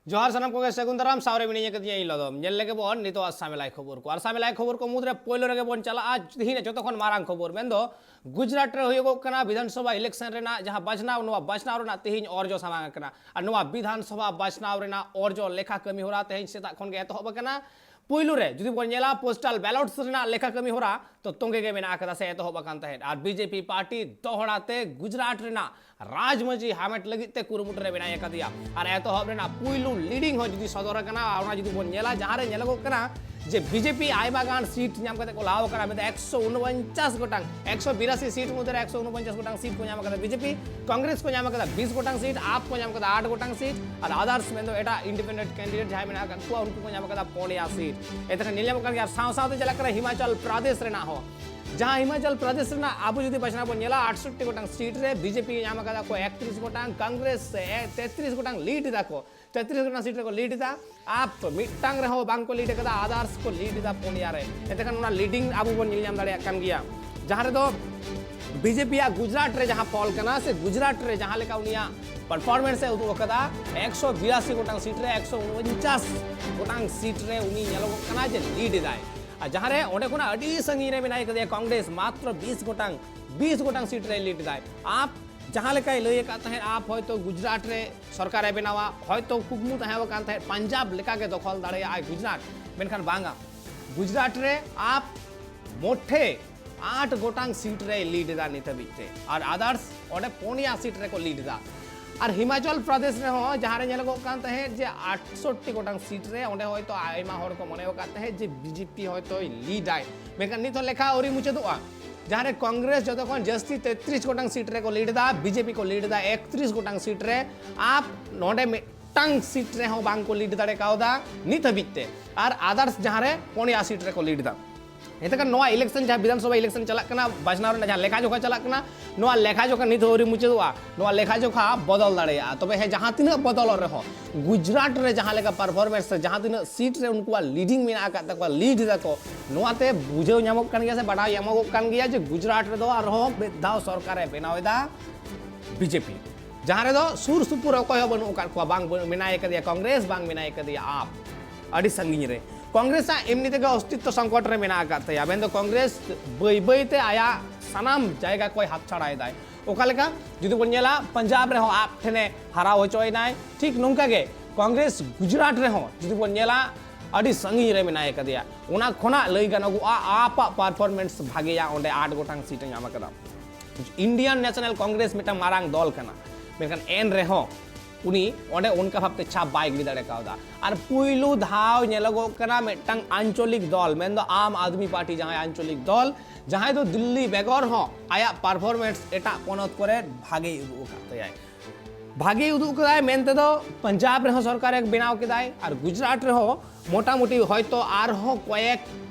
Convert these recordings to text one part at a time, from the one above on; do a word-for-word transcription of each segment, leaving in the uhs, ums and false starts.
ᱡᱚᱦᱟᱨ ᱥᱟᱱᱟᱢ ᱠᱚᱜᱮ, ᱥᱟᱹᱜᱩᱱ ᱫᱟᱨᱟᱢ᱾ ᱥᱟᱶᱨᱮ ᱢᱤᱱᱟᱹᱧ ᱟᱠᱟᱫᱤᱧᱟ ᱤᱧ ᱞᱚᱫᱚᱢ᱾ ᱧᱮᱞ ᱞᱮᱜᱮ ᱵᱚᱱ ᱱᱤᱛᱚᱜ ᱟᱥᱟᱢ ᱮᱞᱟᱭ ᱠᱷᱚᱵᱚᱨ ᱠᱚ᱾ ᱟᱨ ᱟᱥᱟᱢ ᱮᱞᱟᱭ ᱠᱷᱚᱵᱚᱨ ᱠᱚ ᱢᱩᱫᱽᱨᱮ ᱯᱳᱭᱞᱳ ᱨᱮᱜᱮ ᱵᱚᱱ ᱪᱟᱞᱟᱜᱼᱟ ᱛᱮᱦᱮᱧᱟᱜ ᱡᱚᱛᱚ ᱠᱷᱚᱱ ᱢᱟᱨᱟᱝ ᱠᱷᱚᱵᱚᱨ, ᱢᱮᱱᱫᱚ ᱜᱩᱡᱽᱨᱟᱴ ᱨᱮ ᱦᱩᱭᱩᱜᱚᱜ ᱠᱟᱱᱟ ᱵᱤᱫᱷᱟᱱ ᱥᱚᱵᱷᱟ ᱤᱞᱮᱠᱥᱚᱱ ᱨᱮᱱᱟᱜ ᱡᱟᱦᱟᱸ ᱵᱟᱪᱷᱱᱟᱣ, ᱱᱚᱣᱟ ᱵᱟᱪᱷᱱᱟᱣ ᱨᱮᱱᱟᱜ ᱛᱮᱦᱮᱧ ᱚᱨᱡᱚ ᱥᱟᱢᱟᱝ ᱟᱠᱟᱱᱟ᱾ ᱟᱨ ᱱᱚᱣᱟ ᱵᱤᱫᱷᱟᱱ ᱥᱚᱵᱷᱟ ᱵᱟᱪᱷᱱᱟᱣ ᱨᱮᱱᱟᱜ ᱚᱨᱡᱚ ᱞᱮᱠᱷᱟ ᱠᱟᱹᱢᱤ ᱦᱚᱨᱟ ᱛᱮᱦᱮᱧ ᱥᱮᱛᱟᱜ ᱠᱷᱚᱱ ᱜᱮ ᱮᱛᱚᱦᱚᱵ ᱟᱠᱟᱱᱟ᱾ ᱯᱩᱭᱞᱩ ᱨᱮ ᱡᱩᱫᱤ ᱵᱚᱱ ᱧᱮᱞᱟ, postal ballots ᱨᱮᱱᱟᱜ ᱞᱮᱠᱷᱟ ᱠᱟᱹᱢᱤ ᱦᱚᱨᱟ ᱛᱚ ᱛᱚᱸᱜᱮ ᱜᱮ ᱢᱮᱱᱟᱜ ᱟᱠᱟᱫᱟ ᱥᱮ ᱮᱛᱚᱦᱚᱵ ᱟᱠᱟᱱ ᱛᱟᱦᱮᱸᱫ᱾ ᱟᱨ ᱵᱤᱡᱮᱯᱤ ᱯᱟᱨᱴᱤ ᱫᱚᱦᱲᱟ ᱛᱮ ᱜᱩᱡᱽᱨᱟᱴ ᱨᱮᱱᱟᱜ ᱨᱟᱡᱽ ᱢᱟᱹᱡᱷᱤ ᱦᱟᱢᱮᱴ ᱞᱟᱹᱜᱤᱫ ᱛᱮ ᱠᱩᱨᱩᱢᱩᱴᱩ ᱨᱮ ᱢᱮᱱᱟᱭ ᱟᱠᱟᱫᱮᱭᱟ᱾ ᱟᱨ ᱮᱛᱚᱦᱚᱵ ᱨᱮᱱᱟᱜ ᱯᱩᱭᱞᱩ ᱞᱤᱰᱤᱝ ᱦᱚᱸ ᱡᱩᱫᱤ ᱥᱚᱫᱚᱨ ᱟᱠᱟᱱᱟ, ᱟᱨ ᱚᱱᱟ ᱡᱩᱫᱤ ᱵᱚᱱ ᱧᱮᱞᱟ, ᱡᱟᱦᱟᱸ ᱨᱮ ᱧᱮᱞᱚᱜᱚᱜ ᱠᱟᱱᱟ ᱡᱮ ᱵᱤᱡᱮᱯᱤ ᱟᱭᱢᱟ ᱜᱟᱱ ᱥᱤᱴ ᱧᱟᱢ ᱠᱟᱛᱮ ᱠᱚ ᱞᱟᱦᱟᱣ ᱟᱠᱟᱱᱟ, ᱢᱮᱱᱫᱚ ᱮᱠᱥᱚ ᱩᱱᱩᱯᱚᱧᱪᱟᱥ ᱜᱚᱴᱟᱝ, ᱮᱠᱥᱚ ᱵᱤᱨᱟᱥᱤ ᱥᱤᱴ ᱢᱚᱫᱽᱫᱷᱮ ᱨᱮ ᱮᱠᱥᱚ ᱩᱱᱩᱯᱚᱧᱪᱟᱥ ᱜᱚᱴᱟᱝ ᱥᱤᱴ ᱠᱚ ᱧᱟᱢ ᱟᱠᱟᱫᱟ ᱵᱤᱡᱮᱯᱤ, ᱠᱚᱝᱜᱨᱮᱥ ᱠᱚ ᱧᱟᱢ ᱟᱠᱟᱫᱟ ᱵᱤᱥ ᱜᱚᱴᱟᱝ ᱥᱤᱴ, ᱟᱯ ᱠᱚ ᱧᱟᱢ ᱟᱠᱟᱫᱟ ᱟᱴ ᱜᱚᱴᱟᱝ ᱥᱤᱴ, ᱟᱨ ᱟᱫᱟᱨᱥ ᱢᱮᱱᱫᱚ ᱮᱴᱟᱜ ᱤᱱᱰᱤᱯᱮᱱᱰᱮᱱᱴ ᱠᱮᱱᱰᱤᱰᱮᱴ ᱡᱟᱦᱟᱸᱭ ᱢᱮᱱᱟᱜ ᱟᱠᱟᱫ ᱠᱚᱣᱟ, ᱩᱱᱠᱩ ᱠᱚ ᱧᱟᱢ ᱟᱠᱟᱫᱟ ᱯᱩᱱᱭᱟ ᱥᱤᱴ᱾ ᱮᱱᱛᱮᱠᱷᱟᱱ ᱧᱮᱞ ᱧᱟᱢᱚᱜ ᱠᱟᱱ ᱜᱮᱭᱟ, ᱟᱨ ᱥᱟᱶ ᱥᱟᱶᱛᱮ ᱪᱟᱞᱟᱜ ᱠᱟᱱᱟ ᱦᱤᱢᱟᱪᱚᱞ ᱯᱨᱚᱫᱮᱥ ᱨᱮᱱᱟᱜ ᱦᱚᱸ, ᱡᱟᱦᱟᱸ ᱦᱤᱢᱟᱪᱚᱞ ᱯᱨᱚᱫᱮᱥ ᱨᱮᱱᱟᱜ ᱟᱵᱚ ᱡᱩᱫᱤ ᱵᱟᱪᱷᱱᱟᱣ ᱵᱚᱱ ᱧᱮᱞᱟ, ᱟᱴᱥᱚᱴᱴᱤ ᱜᱚᱴᱟᱝ ᱥᱤᱴ ᱨᱮ ᱵᱤᱡᱮᱯᱤ ᱧᱟᱢ ᱟᱠᱟᱫᱟ ᱠᱚ ᱮᱠᱛᱨᱤᱥ ᱜᱚᱴᱟᱝ, ᱠᱚᱝᱜᱨᱮᱥ ᱛᱮᱛᱨᱤᱥ ᱜᱚᱴᱟᱝ ᱞᱤᱰ ᱮᱫᱟ ᱠᱚ, ᱛᱮᱛᱨᱤᱥ ᱜᱚᱴᱟᱝ ᱥᱤᱴ ᱨᱮᱠᱚ ᱞᱤᱰ ᱮᱫᱟ, ᱟᱯ ᱢᱤᱫᱴᱟᱝ ᱨᱮᱦᱚᱸ ᱵᱟᱝ ᱠᱚ ᱞᱤᱰ ᱟᱠᱟᱫᱟ, ᱟᱫᱟᱨᱥ ᱠᱚ ᱞᱤᱰ ᱮᱫᱟ ᱯᱩᱱᱭᱟ ᱨᱮ᱾ ᱮᱱᱛᱮᱠᱷᱟᱱ ᱚᱱᱟ ᱞᱤᱰᱤᱝ ᱟᱵᱚ ᱵᱚᱱ ᱧᱮᱞ ᱧᱟᱢ ᱫᱟᱲᱮᱭᱟᱜ ᱠᱟᱱ ᱜᱮᱭᱟ, ᱡᱟᱦᱟᱸ ᱨᱮᱫᱚ ᱵᱤᱡᱮᱯᱤᱭᱟᱜ ᱜᱩᱡᱽᱨᱟᱴ ᱨᱮ ᱡᱟᱦᱟᱸ ᱯᱷᱚᱞ ᱠᱟᱱᱟ, ᱥᱮ ᱜᱩᱡᱽᱨᱟᱴ ᱨᱮ ᱡᱟᱦᱟᱸ ᱞᱮᱠᱟ ᱩᱱᱤᱭᱟᱜ ᱯᱟᱨᱯᱷᱚᱨᱢᱮᱱᱥ ᱮ ᱩᱫᱩᱜ ᱟᱠᱟᱫᱟ, ᱮᱠᱥᱚ ᱵᱤᱨᱟᱥᱤ ᱜᱚᱴᱟᱝ ᱥᱤᱴ ᱨᱮ ᱮᱠᱥᱚ ᱩᱱᱩᱯᱚᱧᱪᱟᱥ ᱜᱚᱴᱟᱝ ᱥᱤᱴ ᱨᱮ ᱩᱱᱤ ᱧᱮᱞᱚᱜᱚᱜ ᱠᱟᱱᱟ ᱡᱮ ᱞᱤᱰ ᱮᱫᱟᱭ᱾ ᱟᱨ ᱡᱟᱦᱟᱸ ᱨᱮ ᱚᱸᱰᱮ ᱠᱷᱚᱱᱟᱜ ᱟᱹᱰᱤ ᱥᱟᱺᱜᱤᱧ ᱨᱮ ᱢᱮᱱᱟᱭ ᱠᱟᱫᱮᱭᱟ ᱠᱚᱝᱜᱨᱮᱥ, ᱢᱟᱛᱨᱚ ᱵᱤᱥ ᱜᱚᱴᱟᱝ, ᱵᱤᱥ ᱜᱚᱴᱟᱝ ᱥᱤᱴ ᱨᱮ ᱞᱤᱰ ᱮᱫᱟᱭ᱾ ᱟᱯ ᱡᱟᱦᱟᱸ ᱞᱮᱠᱟᱭ ᱞᱟᱹᱭ ᱟᱠᱟᱫ ᱛᱟᱦᱮᱸᱫ, ᱟᱯ ᱦᱚᱭᱛᱳ ᱜᱩᱡᱽᱨᱟᱴ ᱨᱮ ᱥᱚᱨᱠᱟᱨᱮ ᱵᱮᱱᱟᱣᱟ, ᱦᱚᱭᱛᱳ ᱠᱩᱠᱢᱩ ᱛᱟᱦᱮᱸ ᱟᱠᱟᱱ ᱛᱟᱦᱮᱸᱫ ᱯᱟᱧᱡᱟᱵᱽ ᱞᱮᱠᱟᱜᱮ ᱫᱚᱠᱷᱚᱞ ᱫᱟᱲᱮᱭᱟᱜᱼᱟᱭ ᱜᱩᱡᱽᱨᱟᱴ, ᱢᱮᱱᱠᱷᱟᱱ ᱵᱟᱝᱟ, ᱜᱩᱡᱽᱨᱟᱴ ᱨᱮ ᱟᱯ ᱢᱳᱴᱷᱮ ᱟᱴ ᱜᱚᱴᱟᱝ ᱥᱤᱴ ᱨᱮᱭ ᱞᱤᱰ ᱮᱫᱟ ᱱᱤᱛ ᱦᱟᱹᱵᱤᱡ ᱛᱮ, ᱟᱨ ᱟᱫᱟᱨᱥ ᱚᱸᱰᱮ ᱯᱩᱱᱭᱟ ᱥᱤᱴ ᱨᱮᱠᱚ ᱞᱤᱰ ᱮᱫᱟ᱾ ᱟᱨ ᱦᱤᱢᱟᱪᱚᱞ ᱯᱨᱚᱫᱮᱥ ᱨᱮᱦᱚᱸ ᱡᱟᱦᱟᱸ ᱨᱮ ᱧᱮᱞᱚᱜᱚᱜ ᱠᱟᱱ ᱛᱟᱦᱮᱸᱫ ᱡᱮ ᱟᱴᱥᱚᱴᱴᱤ ᱜᱚᱴᱟᱝ ᱥᱤᱴ ᱨᱮ, ᱚᱸᱰᱮ ᱦᱚᱭᱛᱳ ᱟᱭᱢᱟ ᱦᱚᱲ ᱠᱚ ᱢᱚᱱᱮ ᱟᱠᱟᱫ ᱛᱟᱦᱮᱸᱫ ᱡᱮ ᱵᱤᱡᱮᱯᱤ ᱦᱚᱭᱛᱳᱭ ᱞᱤᱰᱟᱭ, ᱢᱮᱱᱠᱷᱟᱱ ᱱᱤᱛ ᱦᱚᱸ ᱞᱮᱠᱷᱟ ᱟᱹᱣᱨᱤ ᱢᱩᱪᱟᱹᱫᱚᱜᱼᱟ, ᱡᱟᱦᱟᱸ ᱨᱮ ᱠᱚᱝᱜᱨᱮᱥ ᱡᱚᱛᱚ ᱠᱷᱚᱱ ᱡᱟᱹᱥᱛᱤ ᱛᱮᱛᱨᱤᱥ ᱜᱚᱴᱟᱝ ᱥᱤᱴ ᱨᱮᱠᱚ ᱞᱤᱰ ᱮᱫᱟ, ᱵᱤᱡᱮᱯᱤ ᱠᱚ ᱞᱤᱰ ᱮᱫᱟ ᱮᱠᱛᱨᱤᱥ ᱜᱚᱴᱟᱝ ᱥᱤᱴ ᱨᱮ, ᱟᱯ ᱱᱚᱰᱮ ᱢᱤᱫᱴᱟᱝ ᱥᱤᱴ ᱨᱮᱦᱚᱸ ᱵᱟᱝ ᱠᱚ ᱞᱤᱰ ᱫᱟᱲᱮ ᱠᱟᱣᱫᱟ ᱱᱤᱛ ᱦᱟᱹᱵᱤᱡ ᱛᱮ, ᱟᱨ ᱟᱫᱟᱨᱥ ᱡᱟᱦᱟᱸ ᱨᱮ ᱯᱩᱱᱭᱟ ᱥᱤᱴ ᱨᱮᱠᱚ ᱞᱤᱰ ᱮᱫᱟ᱾ ᱮᱱᱛᱮᱠᱷᱟᱱ ᱱᱚᱣᱟ ᱤᱞᱮᱠᱥᱚᱱ, ᱡᱟᱦᱟᱸ ᱵᱤᱫᱷᱟᱱ ᱥᱚᱵᱷᱟ ᱤᱞᱮᱠᱥᱚᱱ ᱪᱟᱞᱟᱜ ᱠᱟᱱᱟ, ᱵᱟᱪᱷᱱᱟᱣ ᱨᱮᱱᱟᱜ ᱡᱟᱦᱟᱸ ᱞᱮᱠᱷᱟ ᱡᱚᱠᱷᱟ ᱪᱟᱞᱟᱜ ᱠᱟᱱᱟ, ᱱᱚᱣᱟ ᱞᱮᱠᱷᱟ ᱡᱚᱠᱷᱟ ᱱᱤᱛ ᱦᱚᱸ ᱟᱹᱣᱨᱤ ᱢᱩᱪᱟᱹᱫᱚᱜᱼᱟ᱾ ᱱᱚᱣᱟ ᱞᱮᱠᱷᱟ ᱡᱚᱠᱷᱟ ᱵᱚᱫᱚᱞ ᱫᱟᱲᱮᱭᱟᱜᱼᱟ᱾ ᱛᱚᱵᱮ ᱦᱮᱸ, ᱡᱟᱦᱟᱸ ᱛᱤᱱᱟᱹᱜ ᱵᱚᱫᱚᱞᱚᱜ ᱨᱮᱦᱚᱸ, ᱜᱩᱡᱽᱨᱟᱴ ᱨᱮ ᱡᱟᱦᱟᱸ ᱞᱮᱠᱟ ᱯᱟᱨᱯᱷᱚᱨᱢᱮᱱᱥ ᱥᱮ ᱡᱟᱦᱟᱸ ᱛᱤᱱᱟᱹᱜ ᱥᱤᱴ ᱨᱮ ᱩᱱᱠᱩᱣᱟᱜ ᱞᱤᱰᱤᱝ ᱢᱮᱱᱟᱜ ᱟᱠᱟᱫ ᱛᱟᱠᱚᱣᱟ, ᱞᱤᱰ ᱫᱟᱠᱚ, ᱱᱚᱣᱟᱛᱮ ᱵᱩᱡᱷᱟᱹᱣ ᱧᱟᱢᱚᱜ ᱠᱟᱱ ᱜᱮᱭᱟ ᱥᱮ ᱵᱟᱰᱟᱭ ᱧᱟᱢᱚᱜᱚᱜ ᱠᱟᱱ ᱜᱮᱭᱟ ᱡᱮ ᱜᱩᱡᱽᱨᱟᱴ ᱨᱮᱫᱚ ᱟᱨᱦᱚᱸ ᱢᱤᱫ ᱫᱷᱟᱣ ᱥᱚᱨᱠᱟᱨᱮ ᱵᱮᱱᱟᱣ ᱮᱫᱟ ᱵᱤᱡᱮᱯᱤ᱾ ᱡᱟᱦᱟᱸ ᱨᱮᱫᱚ ᱥᱩᱨ ᱥᱩᱯᱩᱨ ᱚᱠᱚᱭ ᱦᱚᱸ ᱵᱟᱹᱱᱩᱜ ᱟᱠᱟᱫ ᱠᱚᱣᱟ᱾ ᱵᱟᱝ ᱵᱟᱹ- ᱢᱮᱱᱟᱭ ᱠᱟᱫᱮᱭᱟ ᱠᱚᱝᱜᱨᱮᱥ, ᱵᱟᱝ ᱢᱮᱱᱟᱭ ᱠᱟᱫᱮᱭᱟ ᱟᱯ, ᱟᱹᱰᱤ ᱥᱟᱺᱜᱤᱧ ᱨᱮ᱾ ᱠᱚᱝᱜᱨᱮᱥᱟᱜ ᱮᱢᱱᱤ ᱛᱮᱜᱮ ᱚᱥᱛᱤᱛᱛᱚ ᱥᱚᱝᱠᱚᱴ ᱨᱮ ᱢᱮᱱᱟᱜ ᱟᱠᱟᱫ ᱛᱟᱭᱟ᱾ ᱢᱮᱱᱫᱚ ᱠᱚᱝᱜᱨᱮᱥ ᱵᱟᱹᱭ ᱵᱟᱹᱭ ᱛᱮ ᱟᱭᱟᱜ ᱥᱟᱱᱟᱢ ᱡᱟᱭᱜᱟ ᱠᱚᱭ ᱦᱟᱛ ᱪᱷᱟᱲᱟᱭᱮᱫᱟᱭ᱾ ᱚᱠᱟ ᱞᱮᱠᱟ ᱡᱩᱫᱤ ᱵᱚᱱ ᱧᱮᱞᱟ, ᱯᱟᱧᱡᱟᱵᱽ ᱨᱮᱦᱚᱸ ᱟᱯ ᱴᱷᱮᱱᱮ ᱦᱟᱨᱟᱣ ᱦᱚᱪᱚᱭᱮᱱᱟᱭ, ᱴᱷᱤᱠ ᱱᱚᱝᱠᱟ ᱜᱮ ᱠᱚᱝᱜᱨᱮᱥ ᱜᱩᱡᱽᱨᱟᱴ ᱨᱮᱦᱚᱸ ᱡᱩᱫᱤ ᱵᱚᱱ ᱧᱮᱞᱟ, ᱟᱹᱰᱤ ᱥᱟᱺᱜᱤᱧ ᱨᱮ ᱢᱮᱱᱟᱭ ᱠᱟᱫᱮᱭᱟ᱾ ᱚᱱᱟ ᱠᱷᱚᱱᱟᱜ ᱞᱟᱹᱭ ᱜᱟᱱᱚᱜᱚᱜᱼᱟ, ᱟᱯᱟᱜ ᱯᱟᱨᱯᱷᱚᱨᱢᱮᱱᱥ ᱵᱷᱟᱜᱮᱭᱟ, ᱚᱸᱰᱮ ᱟᱴ ᱜᱚᱴᱟᱝ ᱥᱤᱴ ᱮ ᱧᱟᱢ ᱟᱠᱟᱫᱟ᱾ ᱤᱱᱰᱤᱭᱟᱱ ᱱᱮᱥᱱᱟᱞ ᱠᱚᱝᱜᱨᱮᱥ ᱢᱤᱫᱴᱟᱝ ᱢᱟᱨᱟᱝ ᱫᱚᱞ ᱠᱟᱱᱟ, ᱢᱮᱱᱠᱷᱟᱱ ᱮᱱ ᱨᱮᱦᱚᱸ ᱩᱱᱤ ᱚᱸᱰᱮ ᱚᱱᱠᱟ ᱵᱷᱟᱵᱛᱮ ᱪᱷᱟᱯ ᱵᱟᱭ ᱜᱤᱰᱤ ᱫᱟᱲᱮ ᱠᱟᱣᱫᱟ᱾ ᱟᱨ ᱯᱩᱭᱞᱩ ᱫᱷᱟᱣ ᱧᱮᱞᱚᱜᱚᱜ ᱠᱟᱱᱟ ᱢᱤᱫᱴᱟᱝ ᱟᱧᱪᱚᱞᱤᱠ ᱫᱚᱞ, ᱢᱮᱱᱫᱚ ᱟᱢ ᱟᱫᱢᱤ ᱯᱟᱨᱴᱤ, ᱡᱟᱦᱟᱸᱭ ᱟᱧᱪᱚᱞᱤᱠ ᱫᱚᱞ, ᱡᱟᱦᱟᱸᱭ ᱫᱚ ᱫᱤᱞᱞᱤ ᱵᱮᱜᱚᱨ ᱦᱚᱸ ᱟᱭᱟᱜ ᱯᱟᱨᱯᱷᱚᱨᱢᱮᱱᱥ ᱮᱴᱟᱜ ᱯᱚᱱᱚᱛ ᱠᱚᱨᱮ ᱵᱷᱟᱜᱮᱭ ᱩᱫᱩᱜ ᱟᱠᱟᱫ ᱛᱟᱭᱟᱭ᱾ ᱵᱷᱟᱜᱮᱭ ᱩᱫᱩᱜ ᱠᱟᱫᱟᱭ ᱢᱮᱱᱛᱮ ᱫᱚ ᱯᱟᱧᱡᱟᱵᱽ ᱨᱮᱦᱚᱸ ᱥᱚᱨᱠᱟᱨᱮ ᱵᱮᱱᱟᱣ ᱠᱮᱫᱟᱭ, ᱟᱨ ᱜᱩᱡᱽᱨᱟᱴ ᱨᱮᱦᱚᱸ ᱢᱚᱴᱟᱢᱩᱴᱤ ᱦᱚᱭᱛᱚ ᱟᱨᱦᱚᱸ ᱠᱚᱭᱮᱠ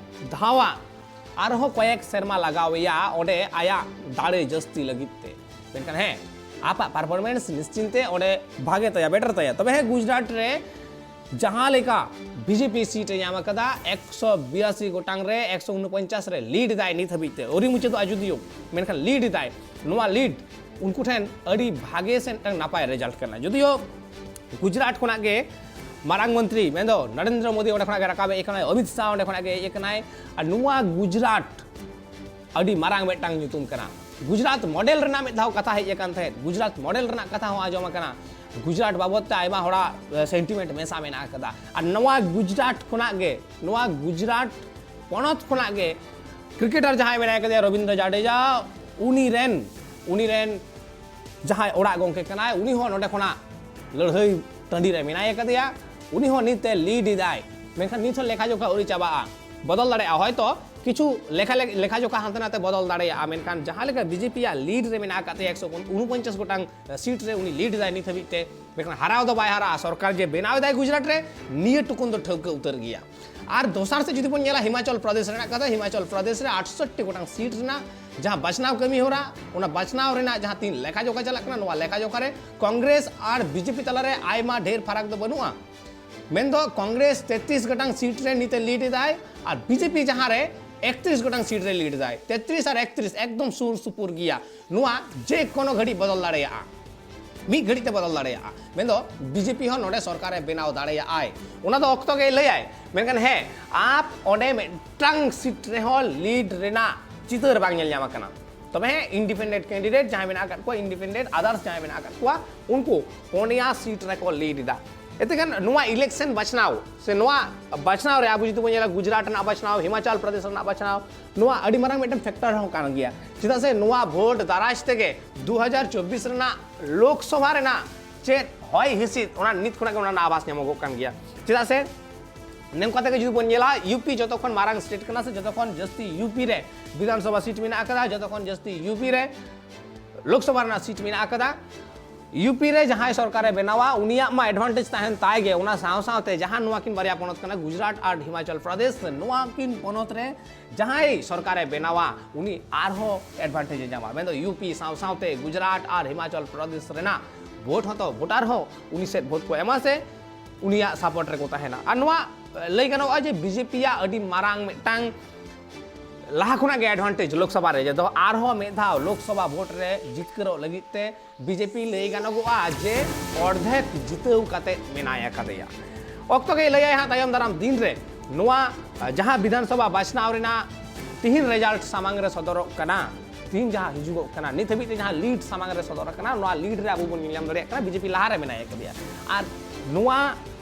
ᱫᱷᱟᱣᱟ, ᱟᱨᱦᱚᱸ ᱠᱚᱭᱮᱠ ᱥᱮᱨᱢᱟ ᱞᱟᱜᱟᱣ ᱮᱭᱟ ᱚᱸᱰᱮ ᱟᱭᱟᱜ ᱫᱟᱲᱮ ᱡᱟᱹᱥᱛᱤ ᱞᱟᱹᱜᱤᱫ ᱛᱮ᱾ ᱢᱮᱱᱠᱷᱟᱱ ᱦᱮᱸ, ᱟᱯᱟᱜ ᱯᱟᱨᱯᱷᱚᱨᱢᱮᱱᱥ ᱱᱤᱥᱪᱤᱱᱛᱮ ᱚᱸᱰᱮ ᱵᱷᱟᱜᱮ ᱛᱟᱭᱟ, ᱵᱮᱴᱟᱨ ᱛᱟᱭᱟ᱾ ᱛᱚᱵᱮ ᱦᱮᱸ, ᱜᱩᱡᱽᱨᱟᱴ ᱨᱮ ᱡᱟᱦᱟᱸ ᱞᱮᱠᱟ ᱵᱤᱡᱮᱯᱤ ᱥᱤᱴ ᱮ ᱧᱟᱢ ᱟᱠᱟᱫᱟ, ᱮᱠᱥᱚ ᱵᱤᱨᱟᱥᱤ ᱜᱚᱴᱟᱝ ᱨᱮ ᱮᱠᱥᱚ ᱩᱱᱩᱯᱚᱧᱪᱟᱥ ᱨᱮ ᱞᱤᱰ ᱮᱫᱟᱭ ᱱᱤᱛ ᱦᱟᱹᱵᱤᱡ ᱛᱮ, ᱟᱹᱣᱨᱤ ᱢᱩᱪᱟᱹᱫᱚᱜᱼᱟ ᱡᱩᱫᱤᱭᱳ, ᱢᱮᱱᱠᱷᱟᱱ ᱞᱤᱰ ᱮᱫᱟᱭ᱾ ᱱᱚᱣᱟ ᱞᱤᱰ ᱩᱱᱠᱩ ᱴᱷᱮᱱ ᱟᱹᱰᱤ ᱵᱷᱟᱜᱮ ᱥᱮ ᱢᱤᱫᱴᱟᱝ ᱱᱟᱯᱟᱭ ᱨᱮᱡᱟᱞᱴ ᱠᱟᱱᱟ᱾ ᱡᱩᱫᱤᱭᱳ ᱜᱩᱡᱽᱨᱟᱴ ᱠᱷᱚᱱᱟᱜ ᱜᱮ ᱢᱟᱨᱟᱝ ᱢᱚᱱᱛᱨᱤ ᱢᱮᱱᱫᱚ ᱱᱚᱨᱮᱱᱫᱨᱚ ᱢᱳᱫᱤ ᱚᱸᱰᱮ ᱠᱷᱚᱱᱟᱜ ᱜᱮ ᱨᱟᱠᱟᱵ ᱦᱮᱡ ᱟᱠᱟᱱᱟᱭ, ᱚᱢᱤᱛ ᱥᱟᱦ ᱚᱸᱰᱮ ᱠᱷᱚᱱᱟᱜ ᱜᱮ ᱦᱮᱡ ᱟᱠᱟᱱᱟᱭ, ᱟᱨ ᱱᱚᱣᱟ ᱜᱩᱡᱽᱨᱟᱴ ᱟᱹᱰᱤ ᱢᱟᱨᱟᱝ ᱢᱤᱫᱴᱟᱝ ᱧᱩᱛᱩᱢ ᱠᱟᱱᱟ᱾ ᱜᱩᱡᱽᱨᱟᱴ ᱢᱚᱰᱮᱞ ᱨᱮᱱᱟᱜ ᱢᱤᱫ ᱫᱷᱟᱣ ᱠᱟᱛᱷᱟ ᱦᱮᱡ ᱟᱠᱟᱱ ᱛᱟᱦᱮᱸᱫ, ᱜᱩᱡᱽᱨᱟᱴ ᱢᱚᱰᱮᱞ ᱨᱮᱱᱟᱜ ᱠᱟᱛᱷᱟ ᱦᱚᱸ ᱟᱸᱡᱚᱢ ᱟᱠᱟᱱᱟ᱾ ᱜᱩᱡᱽᱨᱟᱴ ᱵᱟᱵᱚᱫ ᱛᱮ ᱟᱭᱢᱟ ᱦᱚᱲᱟᱜ ᱥᱮᱱᱴᱤᱢᱮᱱᱴ ᱢᱮᱥᱟ ᱢᱮᱱᱟᱜ ᱟᱠᱟᱫᱟ᱾ ᱟᱨ ᱱᱚᱣᱟ ᱜᱩᱡᱽᱨᱟᱴ ᱠᱷᱚᱱᱟᱜ ᱜᱮ, ᱱᱚᱣᱟ ᱜᱩᱡᱽᱨᱟᱴ ᱯᱚᱱᱚᱛ ᱠᱷᱚᱱᱟᱜ ᱜᱮ ᱠᱨᱤᱠᱮᱴᱟᱨ ᱡᱟᱦᱟᱸᱭ ᱢᱮᱱᱟᱭ ᱠᱟᱫᱮᱭᱟ, ᱨᱚᱵᱤᱱᱫᱨᱚ ᱡᱟᱰᱮᱡᱟ, ᱩᱱᱤ ᱨᱮᱱ, ᱩᱱᱤ ᱨᱮᱱ ᱡᱟᱦᱟᱸᱭ ᱚᱲᱟᱜ ᱜᱚᱢᱠᱮ ᱠᱟᱱᱟᱭ, ᱩᱱᱤ ᱦᱚᱸ ᱱᱚᱰᱮ ᱠᱷᱚᱱᱟᱜ ᱞᱟᱹᱲᱦᱟᱹᱭ ᱴᱟᱺᱰᱤ ᱨᱮ ᱢᱮᱱᱟᱭ ᱟᱠᱟᱫᱮᱭᱟ᱾ ᱩᱱᱤ ᱦᱚᱸ ᱱᱤᱛ ᱮ ᱞᱤᱰ ᱮᱫᱟᱭ, ᱢᱮᱱᱠᱷᱟᱱ ᱱᱤᱛ ᱦᱚᱸ ᱞᱮᱠᱷᱟ ᱡᱚᱠᱷᱟ ᱟᱹᱣᱨᱤ ᱪᱟᱵᱟᱜᱼᱟ᱾ ᱵᱚᱫᱚᱞ ᱫᱟᱲᱮᱭᱟᱜᱼᱟ, ᱦᱚᱭᱛᱚ ᱠᱤᱪᱷᱩ ᱞᱮᱠᱷᱟ, ᱞᱮᱠᱷᱟ ᱡᱚᱠᱷᱟ ᱦᱟᱱᱛᱮ ᱱᱟᱛᱮ ᱵᱚᱫᱚᱞ ᱫᱟᱲᱮᱭᱟᱜᱼᱟ, ᱢᱮᱱᱠᱷᱟᱱ ᱡᱟᱦᱟᱸ ᱞᱮᱠᱟ ᱵᱤᱡᱮᱯᱤ ᱟᱜ ᱞᱤᱰ ᱨᱮ ᱢᱮᱱᱟᱜ ᱟᱠᱟᱫ ᱛᱟᱭᱟ, ᱮᱠᱥᱚ ᱩᱱᱩᱯᱚᱧᱪᱟᱥ ᱜᱚᱴᱟᱝ ᱥᱤᱴ ᱨᱮ ᱩᱱᱤ ᱞᱤᱰ ᱮᱫᱟᱭ ᱱᱤᱛ ᱦᱟᱹᱵᱤᱡ ᱛᱮ, ᱢᱮᱱᱠᱷᱟᱱ ᱦᱟᱨᱟᱣ ᱫᱚ ᱵᱟᱭ ᱦᱟᱨᱟᱜᱼᱟ᱾ ᱥᱚᱨᱠᱟᱨ ᱡᱮ ᱵᱮᱱᱟᱣ ᱮᱫᱟᱭ ᱜᱩᱡᱽᱨᱟᱴ ᱨᱮ, ᱱᱤᱭᱟᱹ ᱴᱩᱠᱩᱱ ᱫᱚ ᱴᱷᱟᱹᱣᱠᱟᱹ ᱩᱛᱟᱹᱨ ᱜᱮᱭᱟ᱾ ᱟᱨ ᱫᱚᱥᱟᱨ ᱥᱮᱫ ᱡᱩᱫᱤ ᱵᱚᱱ ᱧᱮᱞᱟ ᱦᱤᱢᱟᱪᱚᱞ ᱯᱨᱚᱫᱮᱥ ᱨᱮᱱᱟᱜ ᱠᱟᱛᱷᱟ, ᱦᱤᱢᱟᱪᱚᱞ ᱯᱨᱚᱫᱮᱥ ᱨᱮ ᱟᱴᱥᱚᱴᱴᱤ ᱜᱚᱴᱟᱝ ᱥᱤᱴ ᱨᱮᱱᱟᱜ ᱡᱟᱦᱟᱸ ᱵᱟᱪᱷᱱᱟᱣ ᱠᱟᱹᱢᱤ ᱦᱚᱨᱟ, ᱚᱱᱟ ᱵᱟᱪᱷᱱᱟᱣ ᱨᱮᱱᱟᱜ ᱡᱟᱦᱟᱸ ᱛᱤᱱ ᱞᱮᱠᱷᱟ ᱡᱚᱠᱷᱟ ᱪᱟᱞᱟᱜ ᱠᱟᱱᱟ, ᱱᱚᱣᱟ ᱞᱮᱠᱷᱟ ᱡᱚᱠᱷᱟ ᱨᱮ ᱠᱚᱝᱜᱨᱮᱥ ᱟᱨ ᱵᱤᱡᱮᱯᱤ ᱛᱟᱞᱟᱨᱮ ᱟᱭᱢᱟ ᱰᱷᱮᱨ ᱯᱷᱟᱨᱟᱠ ᱫᱚ ᱵᱟᱹᱱᱩᱜᱼᱟ᱾ ᱢᱮᱱᱫᱚ ᱠᱚᱝᱜᱨᱮᱥ ᱛᱮᱛᱨᱤᱥ ᱜᱚᱴᱟᱝ ᱥᱤᱴ ᱨᱮ ᱱᱤᱛ ᱮ ᱞᱤᱰ ᱮᱫᱟᱭ, ᱟᱨ ᱵᱤᱡᱮᱯᱤ ᱡᱟᱦᱟᱸ ᱨᱮ ᱮᱠᱛᱨᱤᱥ ᱜᱚᱴᱟᱝ ᱥᱤᱴ ᱨᱮ ᱞᱤᱰ ᱮᱫᱟᱭ, ᱛᱮᱛᱨᱤᱥ ᱟᱨ ᱮᱠᱛᱨᱤᱥ ᱮᱠᱫᱚᱢ ᱥᱩᱨ ᱥᱩᱯᱩᱨ ᱜᱮᱭᱟ᱾ ᱱᱚᱣᱟ ᱡᱮ ᱠᱳᱱᱳ ᱜᱷᱟᱹᱲᱤᱡ ᱵᱚᱫᱚᱞ ᱫᱟᱲᱮᱭᱟᱜᱼᱟ᱾ ᱢᱤᱫ ᱜᱷᱟᱹᱲᱤᱡ ᱛᱮ ᱵᱚᱫᱚᱞ ᱫᱟᱲᱮᱭᱟᱜᱼᱟ᱾ ᱢᱮᱱᱫᱚ ᱵᱤᱡᱮᱯᱤ ᱦᱚᱸ ᱱᱚᱰᱮ ᱥᱚᱨᱠᱟᱨᱮ ᱵᱮᱱᱟᱣ ᱫᱟᱲᱮᱭᱟᱜᱼᱟᱭ, ᱚᱱᱟ ᱫᱚ ᱚᱠᱛᱚ ᱜᱮᱭ ᱞᱟᱹᱭᱟᱭ᱾ ᱢᱮᱱᱠᱷᱟᱱ ᱦᱮᱸ, ᱟᱯ ᱚᱸᱰᱮ ᱢᱤᱫᱴᱟᱝ ᱥᱤᱴ ᱨᱮᱦᱚᱸ ᱞᱤᱰ ᱨᱮᱱᱟᱜ ᱪᱤᱛᱟᱹᱨ ᱵᱟᱝ ᱧᱮᱞ ᱧᱟᱢ ᱟᱠᱟᱱᱟ᱾ ᱛᱚᱵᱮ ᱦᱮᱸ, ᱤᱱᱰᱤᱯᱮᱱᱰᱮᱱᱴ ᱠᱮᱱᱰᱤᱰᱮᱴ ᱡᱟᱦᱟᱸᱭ ᱢᱮᱱᱟᱜ ᱟᱠᱟᱫ ᱠᱚᱣᱟ, ᱤᱱᱰᱤᱯᱮᱱᱰᱮᱱᱴ ᱟᱫᱟᱨᱥ ᱡᱟᱦᱟᱸᱭ ᱢᱮᱱᱟᱜ ᱟᱠᱟᱫ ᱠᱚᱣᱟ, ᱩᱱᱠᱩ ᱯᱩᱱᱭᱟ ᱥᱤᱴ ᱨᱮᱠᱚ ᱞᱤᱰ ᱮᱫᱟ᱾ ᱮᱱᱛᱮᱠᱷᱟᱱ ᱱᱚᱣᱟ ᱤᱞᱮᱠᱥᱚᱱ ᱵᱟᱪᱷᱱᱟᱣ ᱥᱮ ᱱᱚᱣᱟ ᱵᱟᱪᱷᱱᱟᱣ ᱨᱮ ᱟᱵᱚ ᱡᱩᱫᱤ ᱵᱚᱱ ᱧᱮᱞᱟ, ᱜᱩᱡᱽᱨᱟᱴ ᱨᱮᱱᱟᱜ ᱵᱟᱪᱷᱱᱟᱣ, ᱦᱤᱢᱟᱪᱚᱞ ᱯᱨᱚᱫᱮᱥ ᱨᱮᱱᱟᱜ ᱵᱟᱪᱷᱱᱟᱣ, ᱱᱚᱣᱟ ᱟᱹᱰᱤ ᱢᱟᱨᱟᱝ ᱢᱤᱫᱴᱮᱱ ᱯᱷᱮᱠᱴᱚᱨ ᱦᱚᱸ ᱠᱟᱱ ᱜᱮᱭᱟ᱾ ᱪᱮᱫᱟᱜ ᱥᱮ ᱱᱚᱣᱟ ᱵᱷᱳᱴ ᱫᱟᱨᱟᱭ ᱛᱮᱜᱮ ᱫᱩ ᱦᱟᱡᱟᱨ ᱪᱚᱵᱵᱤᱥ ᱨᱮᱱᱟᱜ ᱞᱳᱠᱥᱚᱵᱷᱟ ᱨᱮᱱᱟᱜ ᱪᱮᱫ ᱦᱚᱭ ᱦᱤᱸᱥᱤᱫ, ᱚᱱᱟ ᱱᱤᱛ ᱠᱷᱚᱱᱟᱜ ᱜᱮ ᱚᱱᱟ ᱨᱮᱱᱟᱜ ᱟᱵᱷᱟᱥ ᱧᱟᱢᱚᱜᱚᱜ ᱠᱟᱱ ᱜᱮᱭᱟ᱾ ᱪᱮᱫᱟᱜ ᱥᱮ ᱱᱚᱝᱠᱟ ᱛᱮᱜᱮ ᱡᱩᱫᱤ ᱵᱚᱱ ᱧᱮᱞᱟ, ᱭᱩᱯᱤ ᱡᱚᱛᱚ ᱠᱷᱚᱱ ᱢᱟᱨᱟᱝ ᱥᱴᱮᱴ ᱠᱟᱱᱟ ᱥᱮ ᱡᱚᱛᱚ ᱠᱷᱚᱱ ᱡᱟᱹᱥᱛᱤ ᱭᱩᱯᱤ ᱨᱮ ᱵᱤᱫᱷᱟᱱᱥᱚᱵᱷᱟ ᱥᱤᱴ ᱢᱮᱱᱟᱜ ᱟᱠᱟᱫᱟ, ᱡᱚᱛᱚ ᱠᱷᱚᱱ ᱡᱟᱹᱥᱛᱤ ᱭᱩᱯᱤ ᱨᱮ ᱞᱳᱠᱥᱚᱵᱷᱟ ᱨᱮᱱᱟᱜ ᱥᱤᱴ ᱢᱮᱱᱟᱜ ᱟᱠᱟᱫᱟ᱾ ᱭᱩᱯᱤ ᱨᱮ ᱡᱟᱦᱟᱸᱭ ᱥᱚᱨᱠᱟᱨᱮ ᱵᱮᱱᱟᱣᱟ, ᱩᱱᱤᱭᱟᱜ ᱢᱟ ᱮᱰᱵᱷᱟᱱᱴᱮᱡᱽ ᱛᱟᱦᱮᱱ ᱛᱟᱭ ᱜᱮ᱾ ᱚᱱᱟ ᱥᱟᱶ ᱥᱟᱶᱛᱮ ᱡᱟᱦᱟᱸ ᱱᱚᱣᱟ ᱠᱤᱱ ᱵᱟᱨᱭᱟ ᱯᱚᱱᱚᱛ ᱠᱟᱱᱟ, ᱜᱩᱡᱽᱨᱟᱴ ᱟᱨ ᱦᱤᱢᱟᱪᱚᱞ ᱯᱨᱚᱫᱮᱥ, ᱱᱚᱣᱟ ᱠᱤᱱ ᱯᱚᱱᱚᱛ ᱨᱮ ᱡᱟᱦᱟᱸᱭ ᱥᱚᱨᱠᱟᱨᱮ ᱵᱮᱱᱟᱣᱟ, ᱩᱱᱤ ᱟᱨᱦᱚᱸ ᱮᱰᱵᱷᱟᱱᱴᱮᱡᱽ ᱮ ᱧᱟᱢᱟ᱾ ᱢᱮᱱᱫᱚ ᱭᱩᱯᱤ ᱥᱟᱶ ᱥᱟᱶᱛᱮ ᱜᱩᱡᱽᱨᱟᱴ ᱟᱨ ᱦᱤᱢᱟᱪᱚᱞ ᱯᱨᱚᱫᱮᱥ ᱨᱮᱱᱟᱜ ᱵᱷᱳᱴ ᱦᱚᱸᱛᱚ, ᱵᱷᱳᱴᱟᱨ ᱦᱚᱸ ᱩᱱᱤ ᱥᱮᱫ ᱵᱷᱳᱴ ᱠᱚ ᱮᱢᱟ ᱥᱮ ᱩᱱᱤᱭᱟᱜ ᱥᱟᱯᱳᱨᱴ ᱨᱮᱠᱚ ᱛᱟᱦᱮᱱᱟ᱾ ᱟᱨ ᱱᱚᱣᱟ ᱞᱟᱹᱭ ᱜᱟᱱᱚᱜᱼᱟ ᱡᱮ ᱵᱤᱡᱮᱯᱤᱭᱟᱜ ᱟᱹᱰᱤ ᱢᱟᱨᱟᱝ ᱢᱤᱫᱴᱟᱝ ᱞᱟᱦᱟ ᱠᱷᱚᱱᱟᱜ ᱜᱮ ᱮᱰᱵᱷᱟᱱᱴᱮᱡᱽ ᱞᱳᱠᱥᱚᱵᱷᱟ ᱨᱮ, ᱡᱮ ᱫᱚ ᱟᱨᱦᱚᱸ ᱢᱤᱫ ᱫᱷᱟᱣ ᱞᱳᱠᱥᱚᱵᱷᱟ ᱵᱷᱳᱴ ᱨᱮ ᱡᱤᱛᱠᱟᱹᱨᱚᱜ ᱞᱟᱹᱜᱤᱫ ᱛᱮ ᱵᱤᱡᱮᱯᱤ ᱞᱟᱹᱭ ᱜᱟᱱᱚᱜᱚᱜᱼᱟ ᱡᱮ ᱚᱨᱫᱷᱮᱠ ᱡᱤᱛᱟᱹᱣ ᱠᱟᱛᱮ ᱢᱮᱱᱟᱭ ᱟᱠᱟᱫᱮᱭᱟ᱾ ᱚᱠᱛᱚ ᱜᱮᱭ ᱞᱟᱹᱭᱟᱭ ᱦᱟᱸᱜ ᱛᱟᱭᱚᱢ ᱫᱟᱨᱟᱢ ᱫᱤᱱ ᱨᱮ ᱱᱚᱣᱟ, ᱟᱸ, ᱡᱟᱦᱟᱸ ᱵᱤᱫᱷᱟᱱ ᱥᱚᱵᱷᱟ ᱵᱟᱪᱷᱱᱟᱣ ᱨᱮᱱᱟᱜ ᱛᱤᱦᱤᱧ ᱨᱮᱡᱟᱞᱴ ᱥᱟᱢᱟᱝ ᱨᱮ ᱥᱚᱫᱚᱨᱚᱜ ᱠᱟᱱᱟ, ᱛᱤᱦᱤᱧ ᱡᱟᱦᱟᱸ ᱦᱤᱡᱩᱜᱚᱜ ᱠᱟᱱᱟ, ᱱᱤᱛ ᱦᱟᱹᱵᱤᱡ ᱛᱮ ᱡᱟᱦᱟᱸ ᱞᱤᱰ ᱥᱟᱢᱟᱝ ᱨᱮ ᱥᱚᱫᱚᱨ ᱟᱠᱟᱱᱟ, ᱱᱚᱣᱟ ᱞᱤᱰ ᱨᱮ ᱟᱵᱚ ᱵᱚᱱ ᱧᱮᱞ ᱧᱟᱢ ᱫᱟᱲᱮᱭᱟᱜ ᱠᱟᱱᱟ ᱵᱤᱡᱮᱯᱤ ᱞᱟᱦᱟ ᱨᱮ ᱢᱮᱱᱟᱭ ᱟᱠᱟᱫᱮᱭᱟ᱾ ᱟᱨ ᱱᱚᱣᱟ